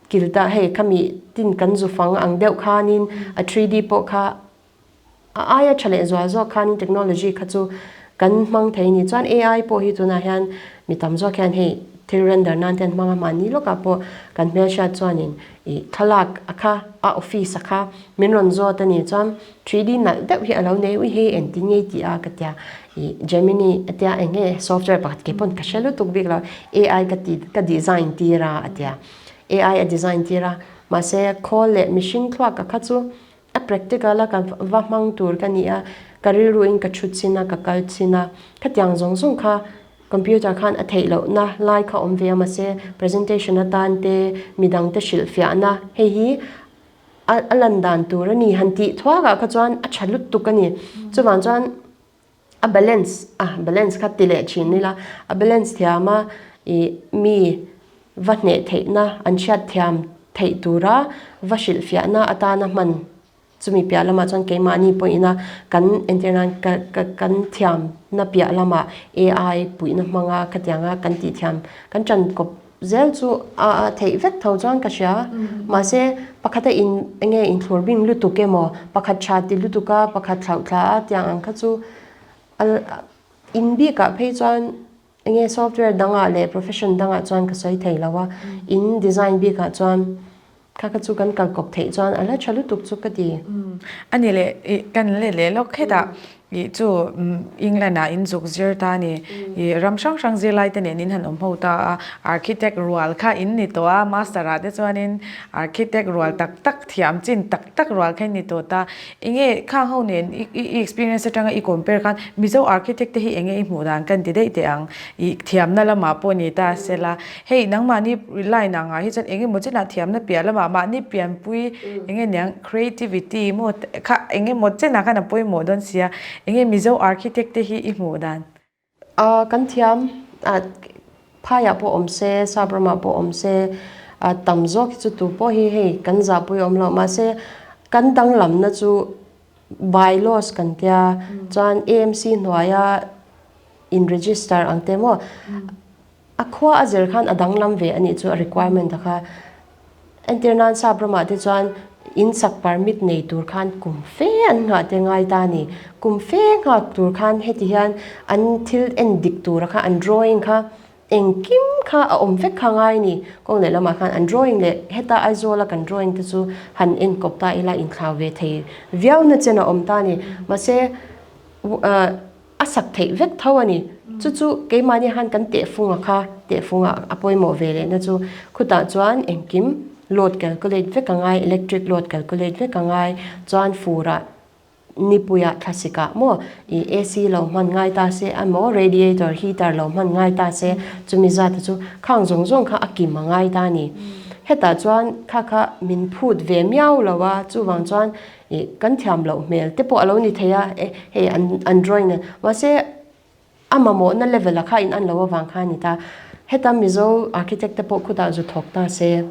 kil ta hei khami tin kan zu fang ang deuh khanin a 3D pawh kha A aia tha leh zual zawk khanin technology kha chu kan hmang thei ni. Chuan AI pawh hi tunah hian mi tam zawk hian hei thil render nan te an hmang a, mahni lawkah pawh kan hmelhriat chuanin ih thlalak a kha a office a kha min rawn zawt a ni. Chuan 3D nalh deuh hi a lo nei ui hei engtin nge i tih a ka tia ih Gemini a tia eng nge software pakhat kei pawn ka hre lutuk bik lo AI ka ti ka design tir a a tia AI a design tir a mahse khawl leh mihring thluak a kha chu A practical a ka va hmang tur ka ni a, ka rilruin ka thu chin a, ka kal chin a, khatiang zawng zawng kha computer khan a theih lohna lai kha awm ve a mahse presentation atan te midang te hrilhfiahna hei hi a a lan dan tur a ni han tih thuakah kha chuan a tha lutuk a ni. Chuvang chuan a balance a balance kha ti leh thin ila a balance thiam a ih mi va hneh theihna an hriat thiam theih tura va hrilhfiahna atana hman chumi piah lamah chuan keimahni pawhin a kan entir nan ka ka kan thiamna piah lamah AI puihna hmanga khatianga kan tih thiam kan tan kawp zel chu a a theih vek tho chuan ka hria mahse pakhat a in enge inthlur bing lutuk emaw pakhat tha ti lutuk a pakhat thlauh thla a tiang ang kha chu a in bikah phei chuan enge software dangah leh profession dangah chuan ka sawi thei lo a in design bikah chuan kha kha chu kan kal kawp theih chuan a la tha lutuk chu ka ti. Ani leh ih kan let leh lawk hetah Ih chu England ah in zuk zir ta a ni. Ih ram hrang hrang zirlai te nen in han awm ho ta a, architect rual kha in ni tawh a, master ah te chuanin architect rual tak tak thiam chin tak tak rual kha in ni tawh ta. Enge khang ho nen i i experience atanga i compare khan Mizo architect te hi enge i hmuh dan kan ti daih teh ang. Ih thiamna lamah pawh ni ta sela. Hei nangmahni line ah ngah hi chuan eng emaw chenah thiamna piah lamah mahni pianpui enge niang creativity maw kha eng emaw chenah khan a pawimawh dawn sia enge Mizo architect te hi i hmuh dan? A kan thiam a phaiah pawh awm se sap ramah pawh awm se a tam zawk hi chu tu pawh hi hei kan zahpui awm loh mahse kan danglamna chu bylaws kan tia chuan AMC hnuaia in register ang te maw A khua a zir khan a danglam ve a nih chu a requirement a kha. Entir nan sap ramah te chuan in sak permit nei tur khan kum fe an nghah te ngai ta a ni. Kum fe nghak tur khan heti hian an thil en dik tura kha an drawing kha engkim kha a awm vek kha ngai a ni. Kawng leh lamah khan an drawing leh heta Aizawl a kan drawing te chu han enkawp ta ila inthlau ve thei viau na chen a awm ta a ni. Mahse A sak theih vek tho a ni. Chu chu keimahni han kan tehfunga kha, tehfunga a pawimawh ve lehna chu khutah chuan engkim load calculate vek a ngai, electric load calculate vek a ngai, chuan furah nipuiah thlasikah maw ih AC lo hman ngai ta se emaw radiator heater lo hman ngai ta se chumi zat te chu khang zawng zawng kha a kim a ngai ta a ni. Hetah chuan kha kha min phut ve miau lo a, chuvang chuan Ih kan thiam loh hmel te pawh a lo ni thei a, e hei an an drawing a mahse a mamawhna level ah kha in an lo avang kha a ni ta. Heta Mizo architect te pawh khutah zu thawk ta se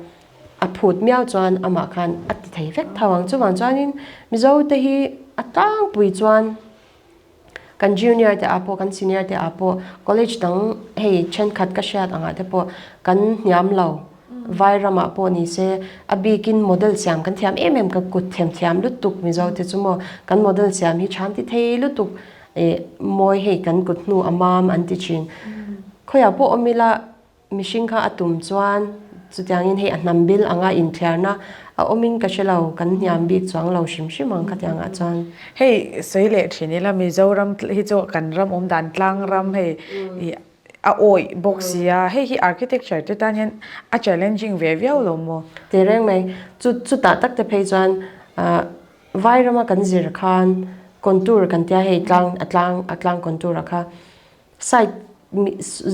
a phut miau chuan amah khan a ti thei vek tho ang. Chuvang chuanin Mizo te hi a tlangpui chuan Kan junior te ah pawh kan senior te ah pawh college dang hei thenkhat ka hriat angah te pawh kan hniam lo vai ramah pawh ni se a bikin model siam kan thiam em em ka kut them thiam lutuk mizo te chu maw kan model siam hi than ti thei lutuk ih mawi hei kan kut hnu a mam an ti thin khawiah pawh awm ila Mihring kha a tum chuan Chutiangin hei a hnam bil anga inthiarna a awmin ka hre lo, kan hniam bik chuang lo hrim hrim ang khatiangah chuan. Hei sawi leh thin ila Mizoram hi chu kan ram awm dan tlang ram hei i a awih bawk si a, hei hi architecture te tan hian a challenging ve viau lo maw? Teh reng mai, chu chutah tak te phei chuan ah vai rama kan zir khan contour kan tia hei tlang a tlang a tlang contour a kha Site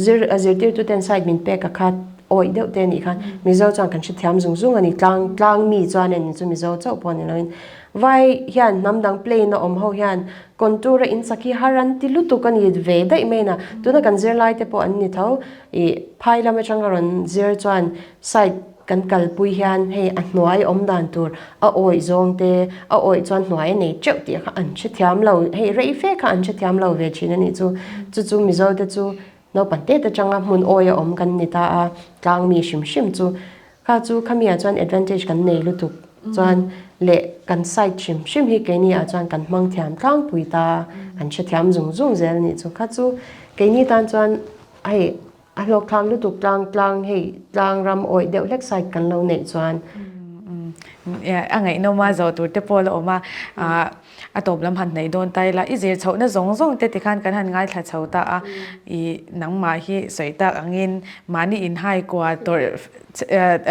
zir a zirtirtu ten site min pek a kha awih deuh te anih khan Mizo chuan kan hrethiam zung zung a ni tlang tlang mi chuan a ni chu Mizo chauh pawh a ni loin vai hian hnam dang plane a awm ho hian contour a insak hi har an ti lutuk a ni ve daih mai na tuna kan zirlai te pawh an ni tho ih phai lam atanga rawn zir chuan site Kan kalpui hian hei a hnuai awm dan tur a awih zawng te, a awih chuan hnuai a nei teuh tih kha an hrethiam lo, hei rei fe kha an hrethiam lo ve thin a nih chu. Chu chu Mizo te chu naupang te te tanga hmun awi a awm kan ni ta a, tlang mi hrim hrim chu. Kha chu khami ah chuan advantage kan nei lutuk chuan leh kan side hrim hrim hi keini ah chuan kan hmang thiam tlangpui ta, kan hrethiam zung zung zel a nih chu. Kha chu keini tan chuan hei A hlawk tlang lutuk tlang tlang hei tlang ram awih deuh hlek side kan lo neih chuan. A ngaihnawm a zawh tur te pawh la awm a, a tawp lam han hnaih dawn ta ila i zir chhohna zawng zawng te tikhan kan han ngaithla chho ta a, i nangmah hi sawi tak angin mahni inhai kua tawrh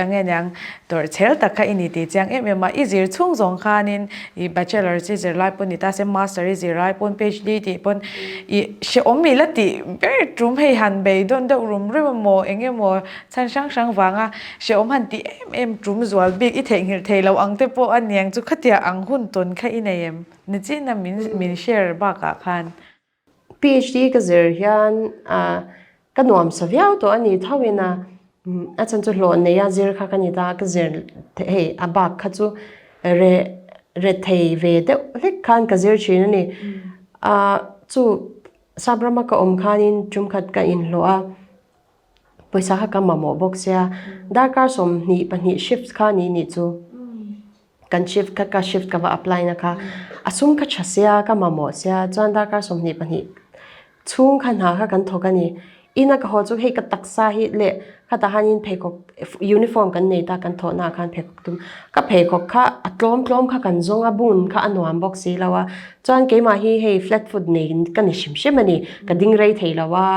eng nge niang tawrh chhel tak kha i ni tih chiang em em a, i zir chhung zawng khanin i bachelor chi zir lai pawn ni ta se master i zir lai pawn PhD tih pawn i hrehawm i la tih ber tum hei han bei dawn deuh rum rum emaw eng emaw chhan hrang hrang vanga hrehawm han tih em em tum zual bik i theihnghilh thei lo ang te pawh a niang chu khatia ang hun tawn kha i nei em nichin a min min share bakah khan. PhD ka zir hian ka nuam sa viau tawh a ni tho in a, a chhan chu hlawh nei a zir kha ka ni ta, ka zir hei a bak kha chu re re thei ve deuh hlek khan ka zir thin a ni. Chu sap rama ka awm khanin tumkhat ka inhlawh a, pawisa kha ka mamawh bawk sia, darkar 22 shift kha ni nih chu. Kan shift kha ka shift ka va apply na kha a sum kha tha sia ka mamawh sia chuan darkar 22 chhung kha hna kha kan thawk a ni. Ina ka haw chu hei ka taksa hi leh khatah hianin pheikhawk uniform kan nei ta kan thawhna ah khan pheikhawk tum ka pheikhawk kha a tlawm tlawm kha kan zawng a bun kha a nuam bawk si lo a chuan keimah hi hei flat foot nei ka ni hrim hrim a ni ka ding rei thei lo a.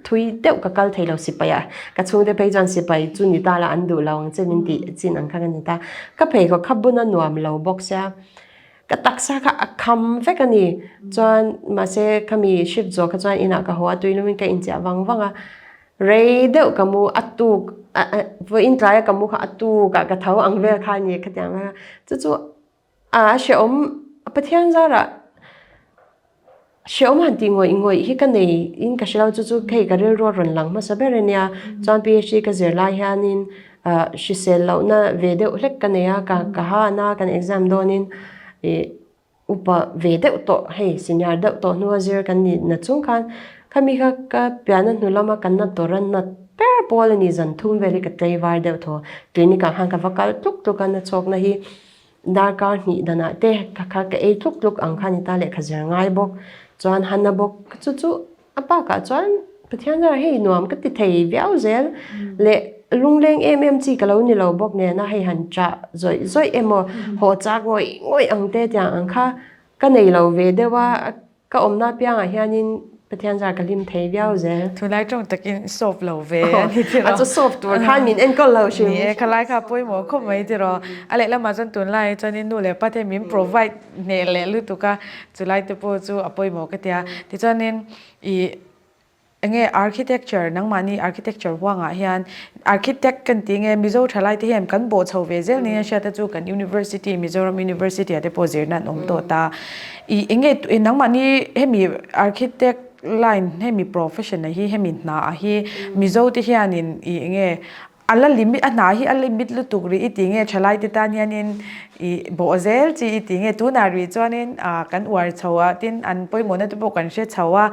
Thui deuh ka kal thei lo sipai ah ka chhungte phei chuan sipai chu ni ta la an duh lo ang che min tih chin ang kha ka ni ta. Ka pheikhawk kha bun a nuam lo bawk sia ka taksa kha a kham vek a ni. Chuan mahse khami shift zawh kha chuan inah ka haw a tui lumin ka inchiah vang vang a rei deuh ka mu a tuk vawiin tlaia ka mu kha a tuk ah ka tho ang vel kha a ni khatiang vel kha chu chu A hrehawm, Pathian zarah hrehawm han tih ngawih ngawih hi ka nei in ka hre lo chu chu hei ka rilru a rawn lang hmasa ber a nia. Chuan PhD ka zir lai hianin hrisel lohna ve deuh hlek ka nei a, ka ka ha na kan exam dawnin ih upa ve deuh tawh hei senior deuh tawh hnua zir kan nih na chung khan khami kha ka piahna hnu lama kan na tawrh a nat ber pawl a ni zan thum vel hi ka tlaivar deuh thaw. Clinic ah khan ka va kal tluk tluk a na chhawkna hi. Darkar hnih danah te ka kha ka ei tluk tluk ang kha ni ta lehkha zir ngai bawk chuan Hanna bawk chu chu a bakah chuan Pathian zara hei nuam ka ti thei viau zel leh lungleng em em chi ka lo ni lo bawk nena hei han chah zawih zawih emaw haw chak ngawih ngawih ang te tiang ang kha ka nei lo ve deuh a. Ka awmna apiangah hianin Pathian zar ka hlim thei viau zel. Tunlai tawng takin soft lo ve a ni tiraw. A chu soft tur khan min enkawl lo hrim. Ni e, khalai kha pawimawh khawp mai tiraw. A lehlamah chuan tunlai chuanin nu leh pa te min provide hneh leh lutuk a, chulai te pawh chu a pawimawh ka tia. Tichuanin ih Enge architecture, nangmahni architecture huangah hian architect kan tih nge Mizo thalai te hian kan bawh chho ve zel niin a hriat a chu kan university Mizoram University ah te pawh zirna an awm tawh ta. Ih enge nangmahni hemi architect line hemi profession ah hi hemi hna ah hi Mizo te hianin ih enge a la limit a hna hi a limit lutuk rih i tih nge thalai te tan hianin ih bawh zel chi i tih nge tunah rih chuanin ah kan uar chho a tin an pawimawhna te pawh kan hre chho a.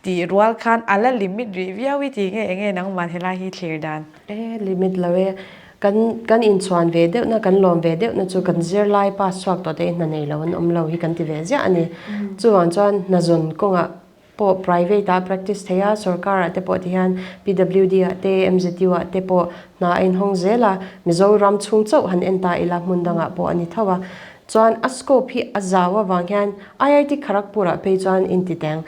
Tih rual khan a la limit rih viau i tih nge enge nangman helai hi thlir dan? E, limit lo e. Kan kan inchhuan ve deuhna, kan lawm ve deuhna chu kan zirlai pass chhuak tawh te hi hna nei lo an awm lo hi kan ti ve ziah a ni. Chuvang chuan hna zawn kawngah. pawh private ah practice thei a, sorkar ah te pawh ti hian PWD ah te MZU ah te pawh hna a inhawng zel a, Mizoram chhung chauh han en ta ila hmun dangah pawh a ni tho a. Chuan a scope hi a zau avang hian IIT Kharagpur ah phei chuan intiteng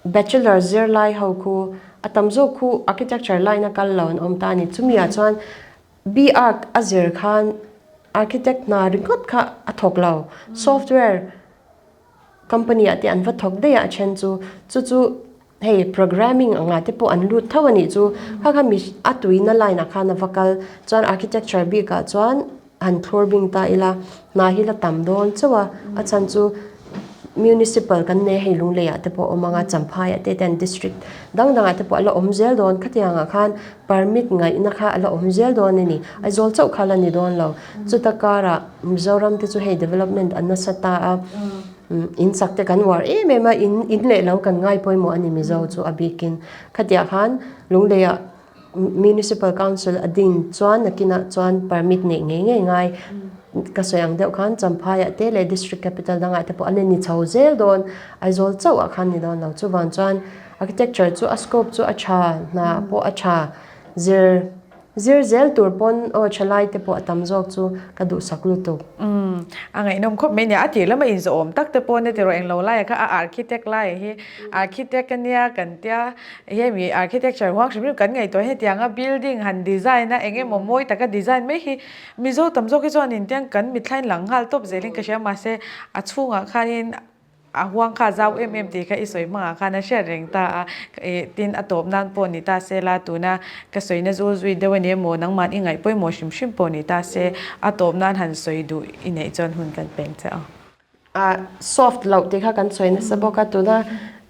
Bachelor zirlai ho khu a tam zawk khu architecture line a kal lo an awm ta a ni. Chumi ah chuan B-Arch a zir khan architect hna ringawt kha a thawk lo, software company ah te an va thawk daih a a then chu chu chu hei programming angah te pawh an lut tho a nih chu kha kha mi a tuina line ah khan a va kal chuan architecture bik ah chuan han thlur bing ta ila hna hi la tam dawn chauh a a chhan chu municipal kan nei hei lunglei ah te pawh a awm ang a champhai ah te ten district dang dang ah te pawh a la awm zel dawn khatiang ah khan permit ngaihna kha a la awm zel dawn a ni Aizawl chauh kha la ni dawn lo chuta karah Mizoram te chu hei development an nasa ta a in sak te kan uar em em a in in leh lo kan ngai pawimawh a ni Mizo chu a bikin khatiah khan lunglei ah Municipal Council a din chuan nakinah chuan permit neih ngei ngei ngai ka sawi ang deuh khan Champhai ah te leh District Capital dangah te pawh an ni chho zel dawn Aizawl chauh ah khan ni dawn lo chuvang chuan Architecture chu a scope chu a tha hna pawh a tha zir zir zel tur pawn aw thalai te pawh a tam zawk chu ka duhsak lutuk. Umm a ngaihnawm khawp mai nia a tir lama inzawhawm tak te pawh nia tiraw englo laiah kha a architect laiah hi architect ania kan tia hemi architecture huang hrim hrim kan ngaihtuah hetianga building han design a eng emaw mawi taka design mai hi Mizo tam zawk hi chuan intiang kan mithlain lang nghal tawp zelin ka hria mahse a chhungah khanin A huang kha zau em em tih kha i sawi hmangah khan a hriat reng ta a, ih tin a tawp nan pawh ni ta se la, tuna ka sawina zul zui deuh a ni emaw nangmah i ngaih pawimawh hrim hrim pawh ni ta se, a tawp nan han sawi duh i neih chuan hun kan peng che a. A soft loh tih kha kan sawi nasa bawk a, tuna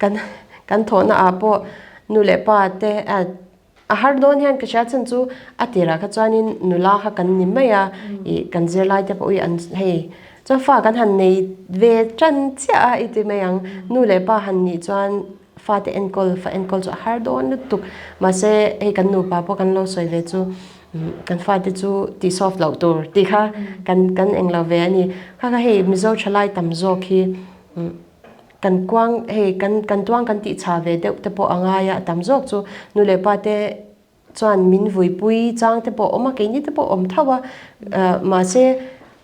kan kan thawhna ah pawh nu leh pa te A har dawn hian ka hria chhan chu a tirah kha chuanin nula kha kan ni mai a, ih kan zirlai te pawh hi an hei chuan fa kan han nei ve tan chiah a i ti mai ang. Nu leh pa han nih chuan fate enkawl fa enkawl chu a har dawn lutuk. Mahse hei kan nupa pawh kan lo sawi ve chu kan fate chu tih soft loh tur tih kha kan kan englo ve a ni. Kha kha hei Mizo thalai tam zawk hi Kan kuang hei kan kan tuang kan tih chha ve deuh te pawh a ngai a, a tam zawk chu nu leh pa te chuan min vuipui chang te pawh a awm a, keini te pawh a awm tho a, mahse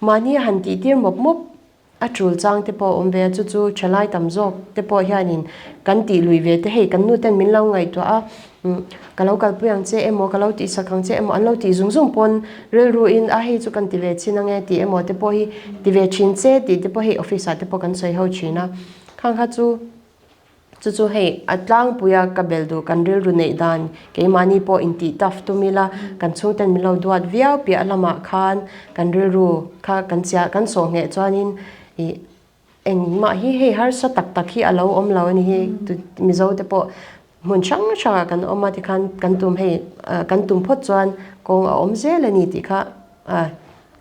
mahni a han tih tir mawp mawp a tul chang te pawh a awm ve a, chu chu thalai tam zawk te pawh hianin kan tih lui ve te hei kan nu ten min lo ngaihtuah a, Ka lo kalpui ang che emaw, ka lo tihsak ang che emaw, an lo tih zung zung pawn rilruin a hei chu kan ti ve chin ange tih emaw te pawh hi ti ve thin che tih te pawh hei office ah te pawh kan sawi ho thin a. Khang kha chu chu chu hei a tlangpuia ka bel duh kan rilru neih dan keimahni pawh intih tough tum ila kan chhungten min lo duat viau piah lamah khan kan rilru kha kan chiah kan sawh ngheh chuanin ih Engmah hi hei harsa tak tak hi a lo awm lo a ni hi Mizo te pawh hmun hrang hrangah kan awm a tikhan kan tum hei kan tum phawt chuan kawng a awm zel a ni tih kha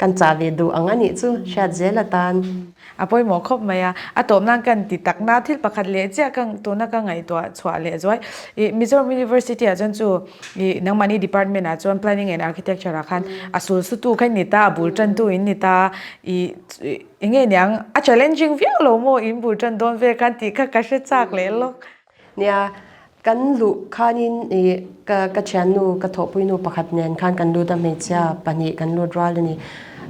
kan chah ve duh ang a nih chu hriat zel atan. A pawimawh khawp mai a, a tawp nan kan ti tak na thil pakhat leh chiah ka tuna ka ngaihtuah chhuah leh zuai ih Mizoram University ah chuan chu ih nangmahni department ah chuan Planning and Architecture ah khan a sul sutu kha in ni ta a bul tantu in ni ta ih Eng nge niang, a challenging viau lo maw in bul tan dawn vel khan tih kha ka hre chak leh lawk. Nia, kan luh khanin ih ka ka thiannu ka thawhpuinu pakhat nen khan kan lut a hmeichhia pahnih kan lut rual a ni.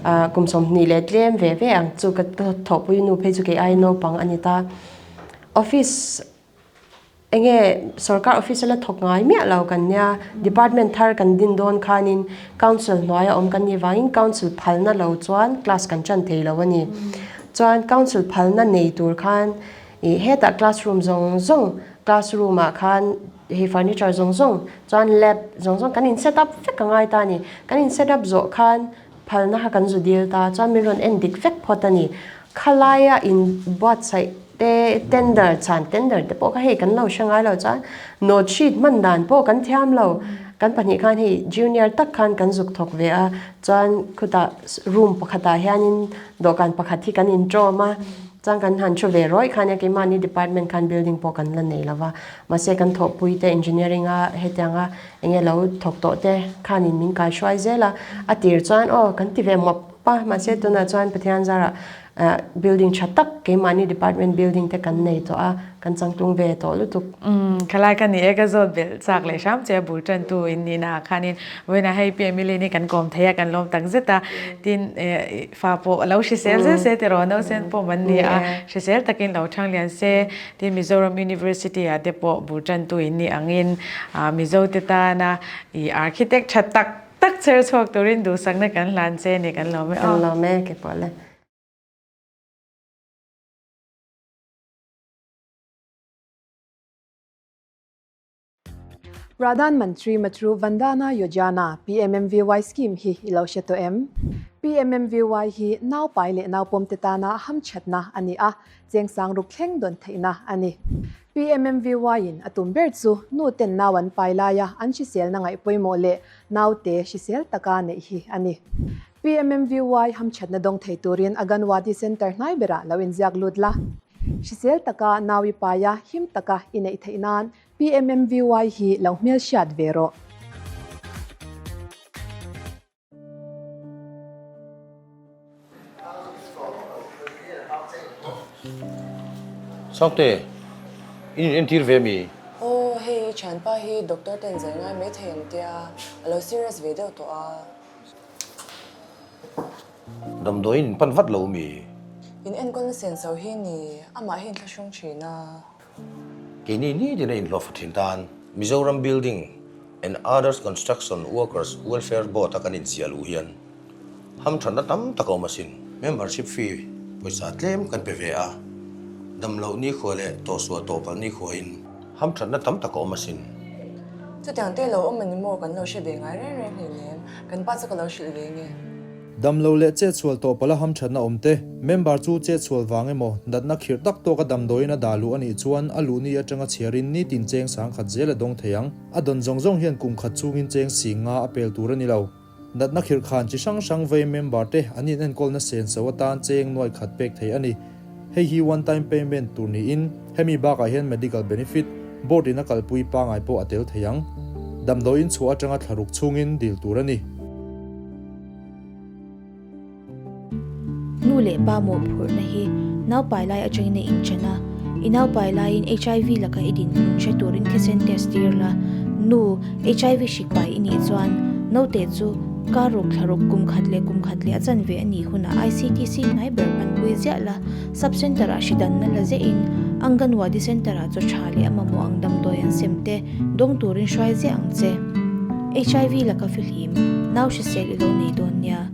Ah kum 20 leh tlem ve ve ang chu ka thawhpuinu phei chu kei ai naupang a ni ta. Office Enge sorkar office a la thawk ngai miah lo kan nia, department thar kan din dawn khanin council hnuaia awm kan nih vangin council phalna lo chuan class kan tan thei lo a ni. Chuan council phalna nei tur khan ih hetah classroom zawng zawng classroom ah khan hei furniture zawng zawng chuan lab zawng zawng kan in set up vek a ngai ta a ni. Kan in set up zawh khan phalna kha kan zu dil ta chuan min rawn en dik vek phawt a ni. Khalaia in buatsaih te tender chhan tender te pawh kha hei kan lo hre ngai lo chuan note sheet hman dan pawh kan thiam lo. Kan pahnih khan hei junior tak khan kan zuk thawk ve a chuan khutah room pakhatah hianin dawhkan pakhat hi kan inṭawm a chuan kan han thu ve rawih khan nia keimahni department khan building pawh kan la nei lo va mahse kan thawhpui te engineering a hetianga Enge lo thawk tawh te khanin min kai hruai zel a, a tir chuan aw kan ti ve mawp a, mahse tunah chuan Pathian zarah Building tha tak keimahni department building te kan nei tawh a, kan changtlung ve tawh lutuk. Umm khalai ka ni e ka zawt belh chak leh hram che a bul tantu in nihna ah khanin vawiinah hei Pi Emily ni kan kawm thei a kan lawm tak zet a tin eh fa pawh a lo hrisel zel se tiraw nausen pawh man ni a hrisel takin lo thang lian se tin Mizoram University ah te pawh bul tantu in nih angin ah Mizo te tana ih architect tha tak tak chher chhuak turin duhsakna kan hlan che ni kan lawm e aw. Kan lawm e ke pawh le. Pradhan Mantri Matru Vandana Yojana, PMMVY, scheme hi i lo hre tawh em? PMMVY hi nau pai leh nau pawm te tana hamthatna a ni a, cheng sang ruk thleng dawn theihna a ni. PMMVY in a tum ber chu nu ten nau an pai laia an hriselna ngaih pawimawh leh naute hrisel taka neih hi a ni. PMMVY hamthatna dawng thei turin Aganwadi Centre hnai berah lo inziak lut la. Hrisel taka nau i paia him taka i neih theih nan PMMVY hi lo hmelhriat ve rawh. Sangte, in in entir ve mi? Aw, hei i thianpa hi doctor ten zai ngai mai thei ang tia, a lo serious ve deuh tawh a. Damdawiin in pan vat lo mi? In enkawlna senso hi ni, amah hi inthlahrung thin a. Keini nitin a inhlawhfa thin tan Mizoram Building and Others Construction Workers Welfare Board a kan inziah luh hian hamthatna tam tak a awm asin. Membership fee pawisa tlem kan pe ve a, damloh nikhua leh tawhsuah tawhpalh nikhuain hamthatna tam tak a awm asin. Chutiang te lo awm a ni maw kan lo hre ve ngai reng reng hleinem, kan pa chu ka lo hrilh ve nge. Damlo leh chetsual tawh pala hamthatna awm te, member chu chetsual vang emaw, natna khirh tak tawka damdawiin a dah luh a nih chuan a luh ni atanga chhiarin nitin cheng sangkhat zel a dawng thei ang. A dawn zawng zawng hian kum khat chungin cheng sing nga a pel tur a ni lo. Natna khirh khan chi hrang hrang vei member te an inenkawlna senso atan cheng nuai khat pek thei a ni. Hei hi one time payment tur niin hemi bakah hian medical benefit, board in a kalpui pangai pawh a tel thei ang. Damdawiin chhuah atanga thlaruk chhungin dil tur a ni. Nu leh pa mawhphurhna hi naupai lai atangin a inchan a, i naupai laiin HIV laka i dinhmun hre turin thisen test tir la. Nu, HIV hrik pai i nih chuan naute chu kar ruk thla ruk kum khat leh kum khat leh a chanve a nih hunah ICTC hnai ber panpui ziah la, Sub Centre ah hri danna la ziahin Anganwadi Centre ah chaw tha leh a mamawh ang damdawi an sem te dawng turin hruai ziah ang che. HIV laka fihlim, nau hrisel i lo nei dawn nia.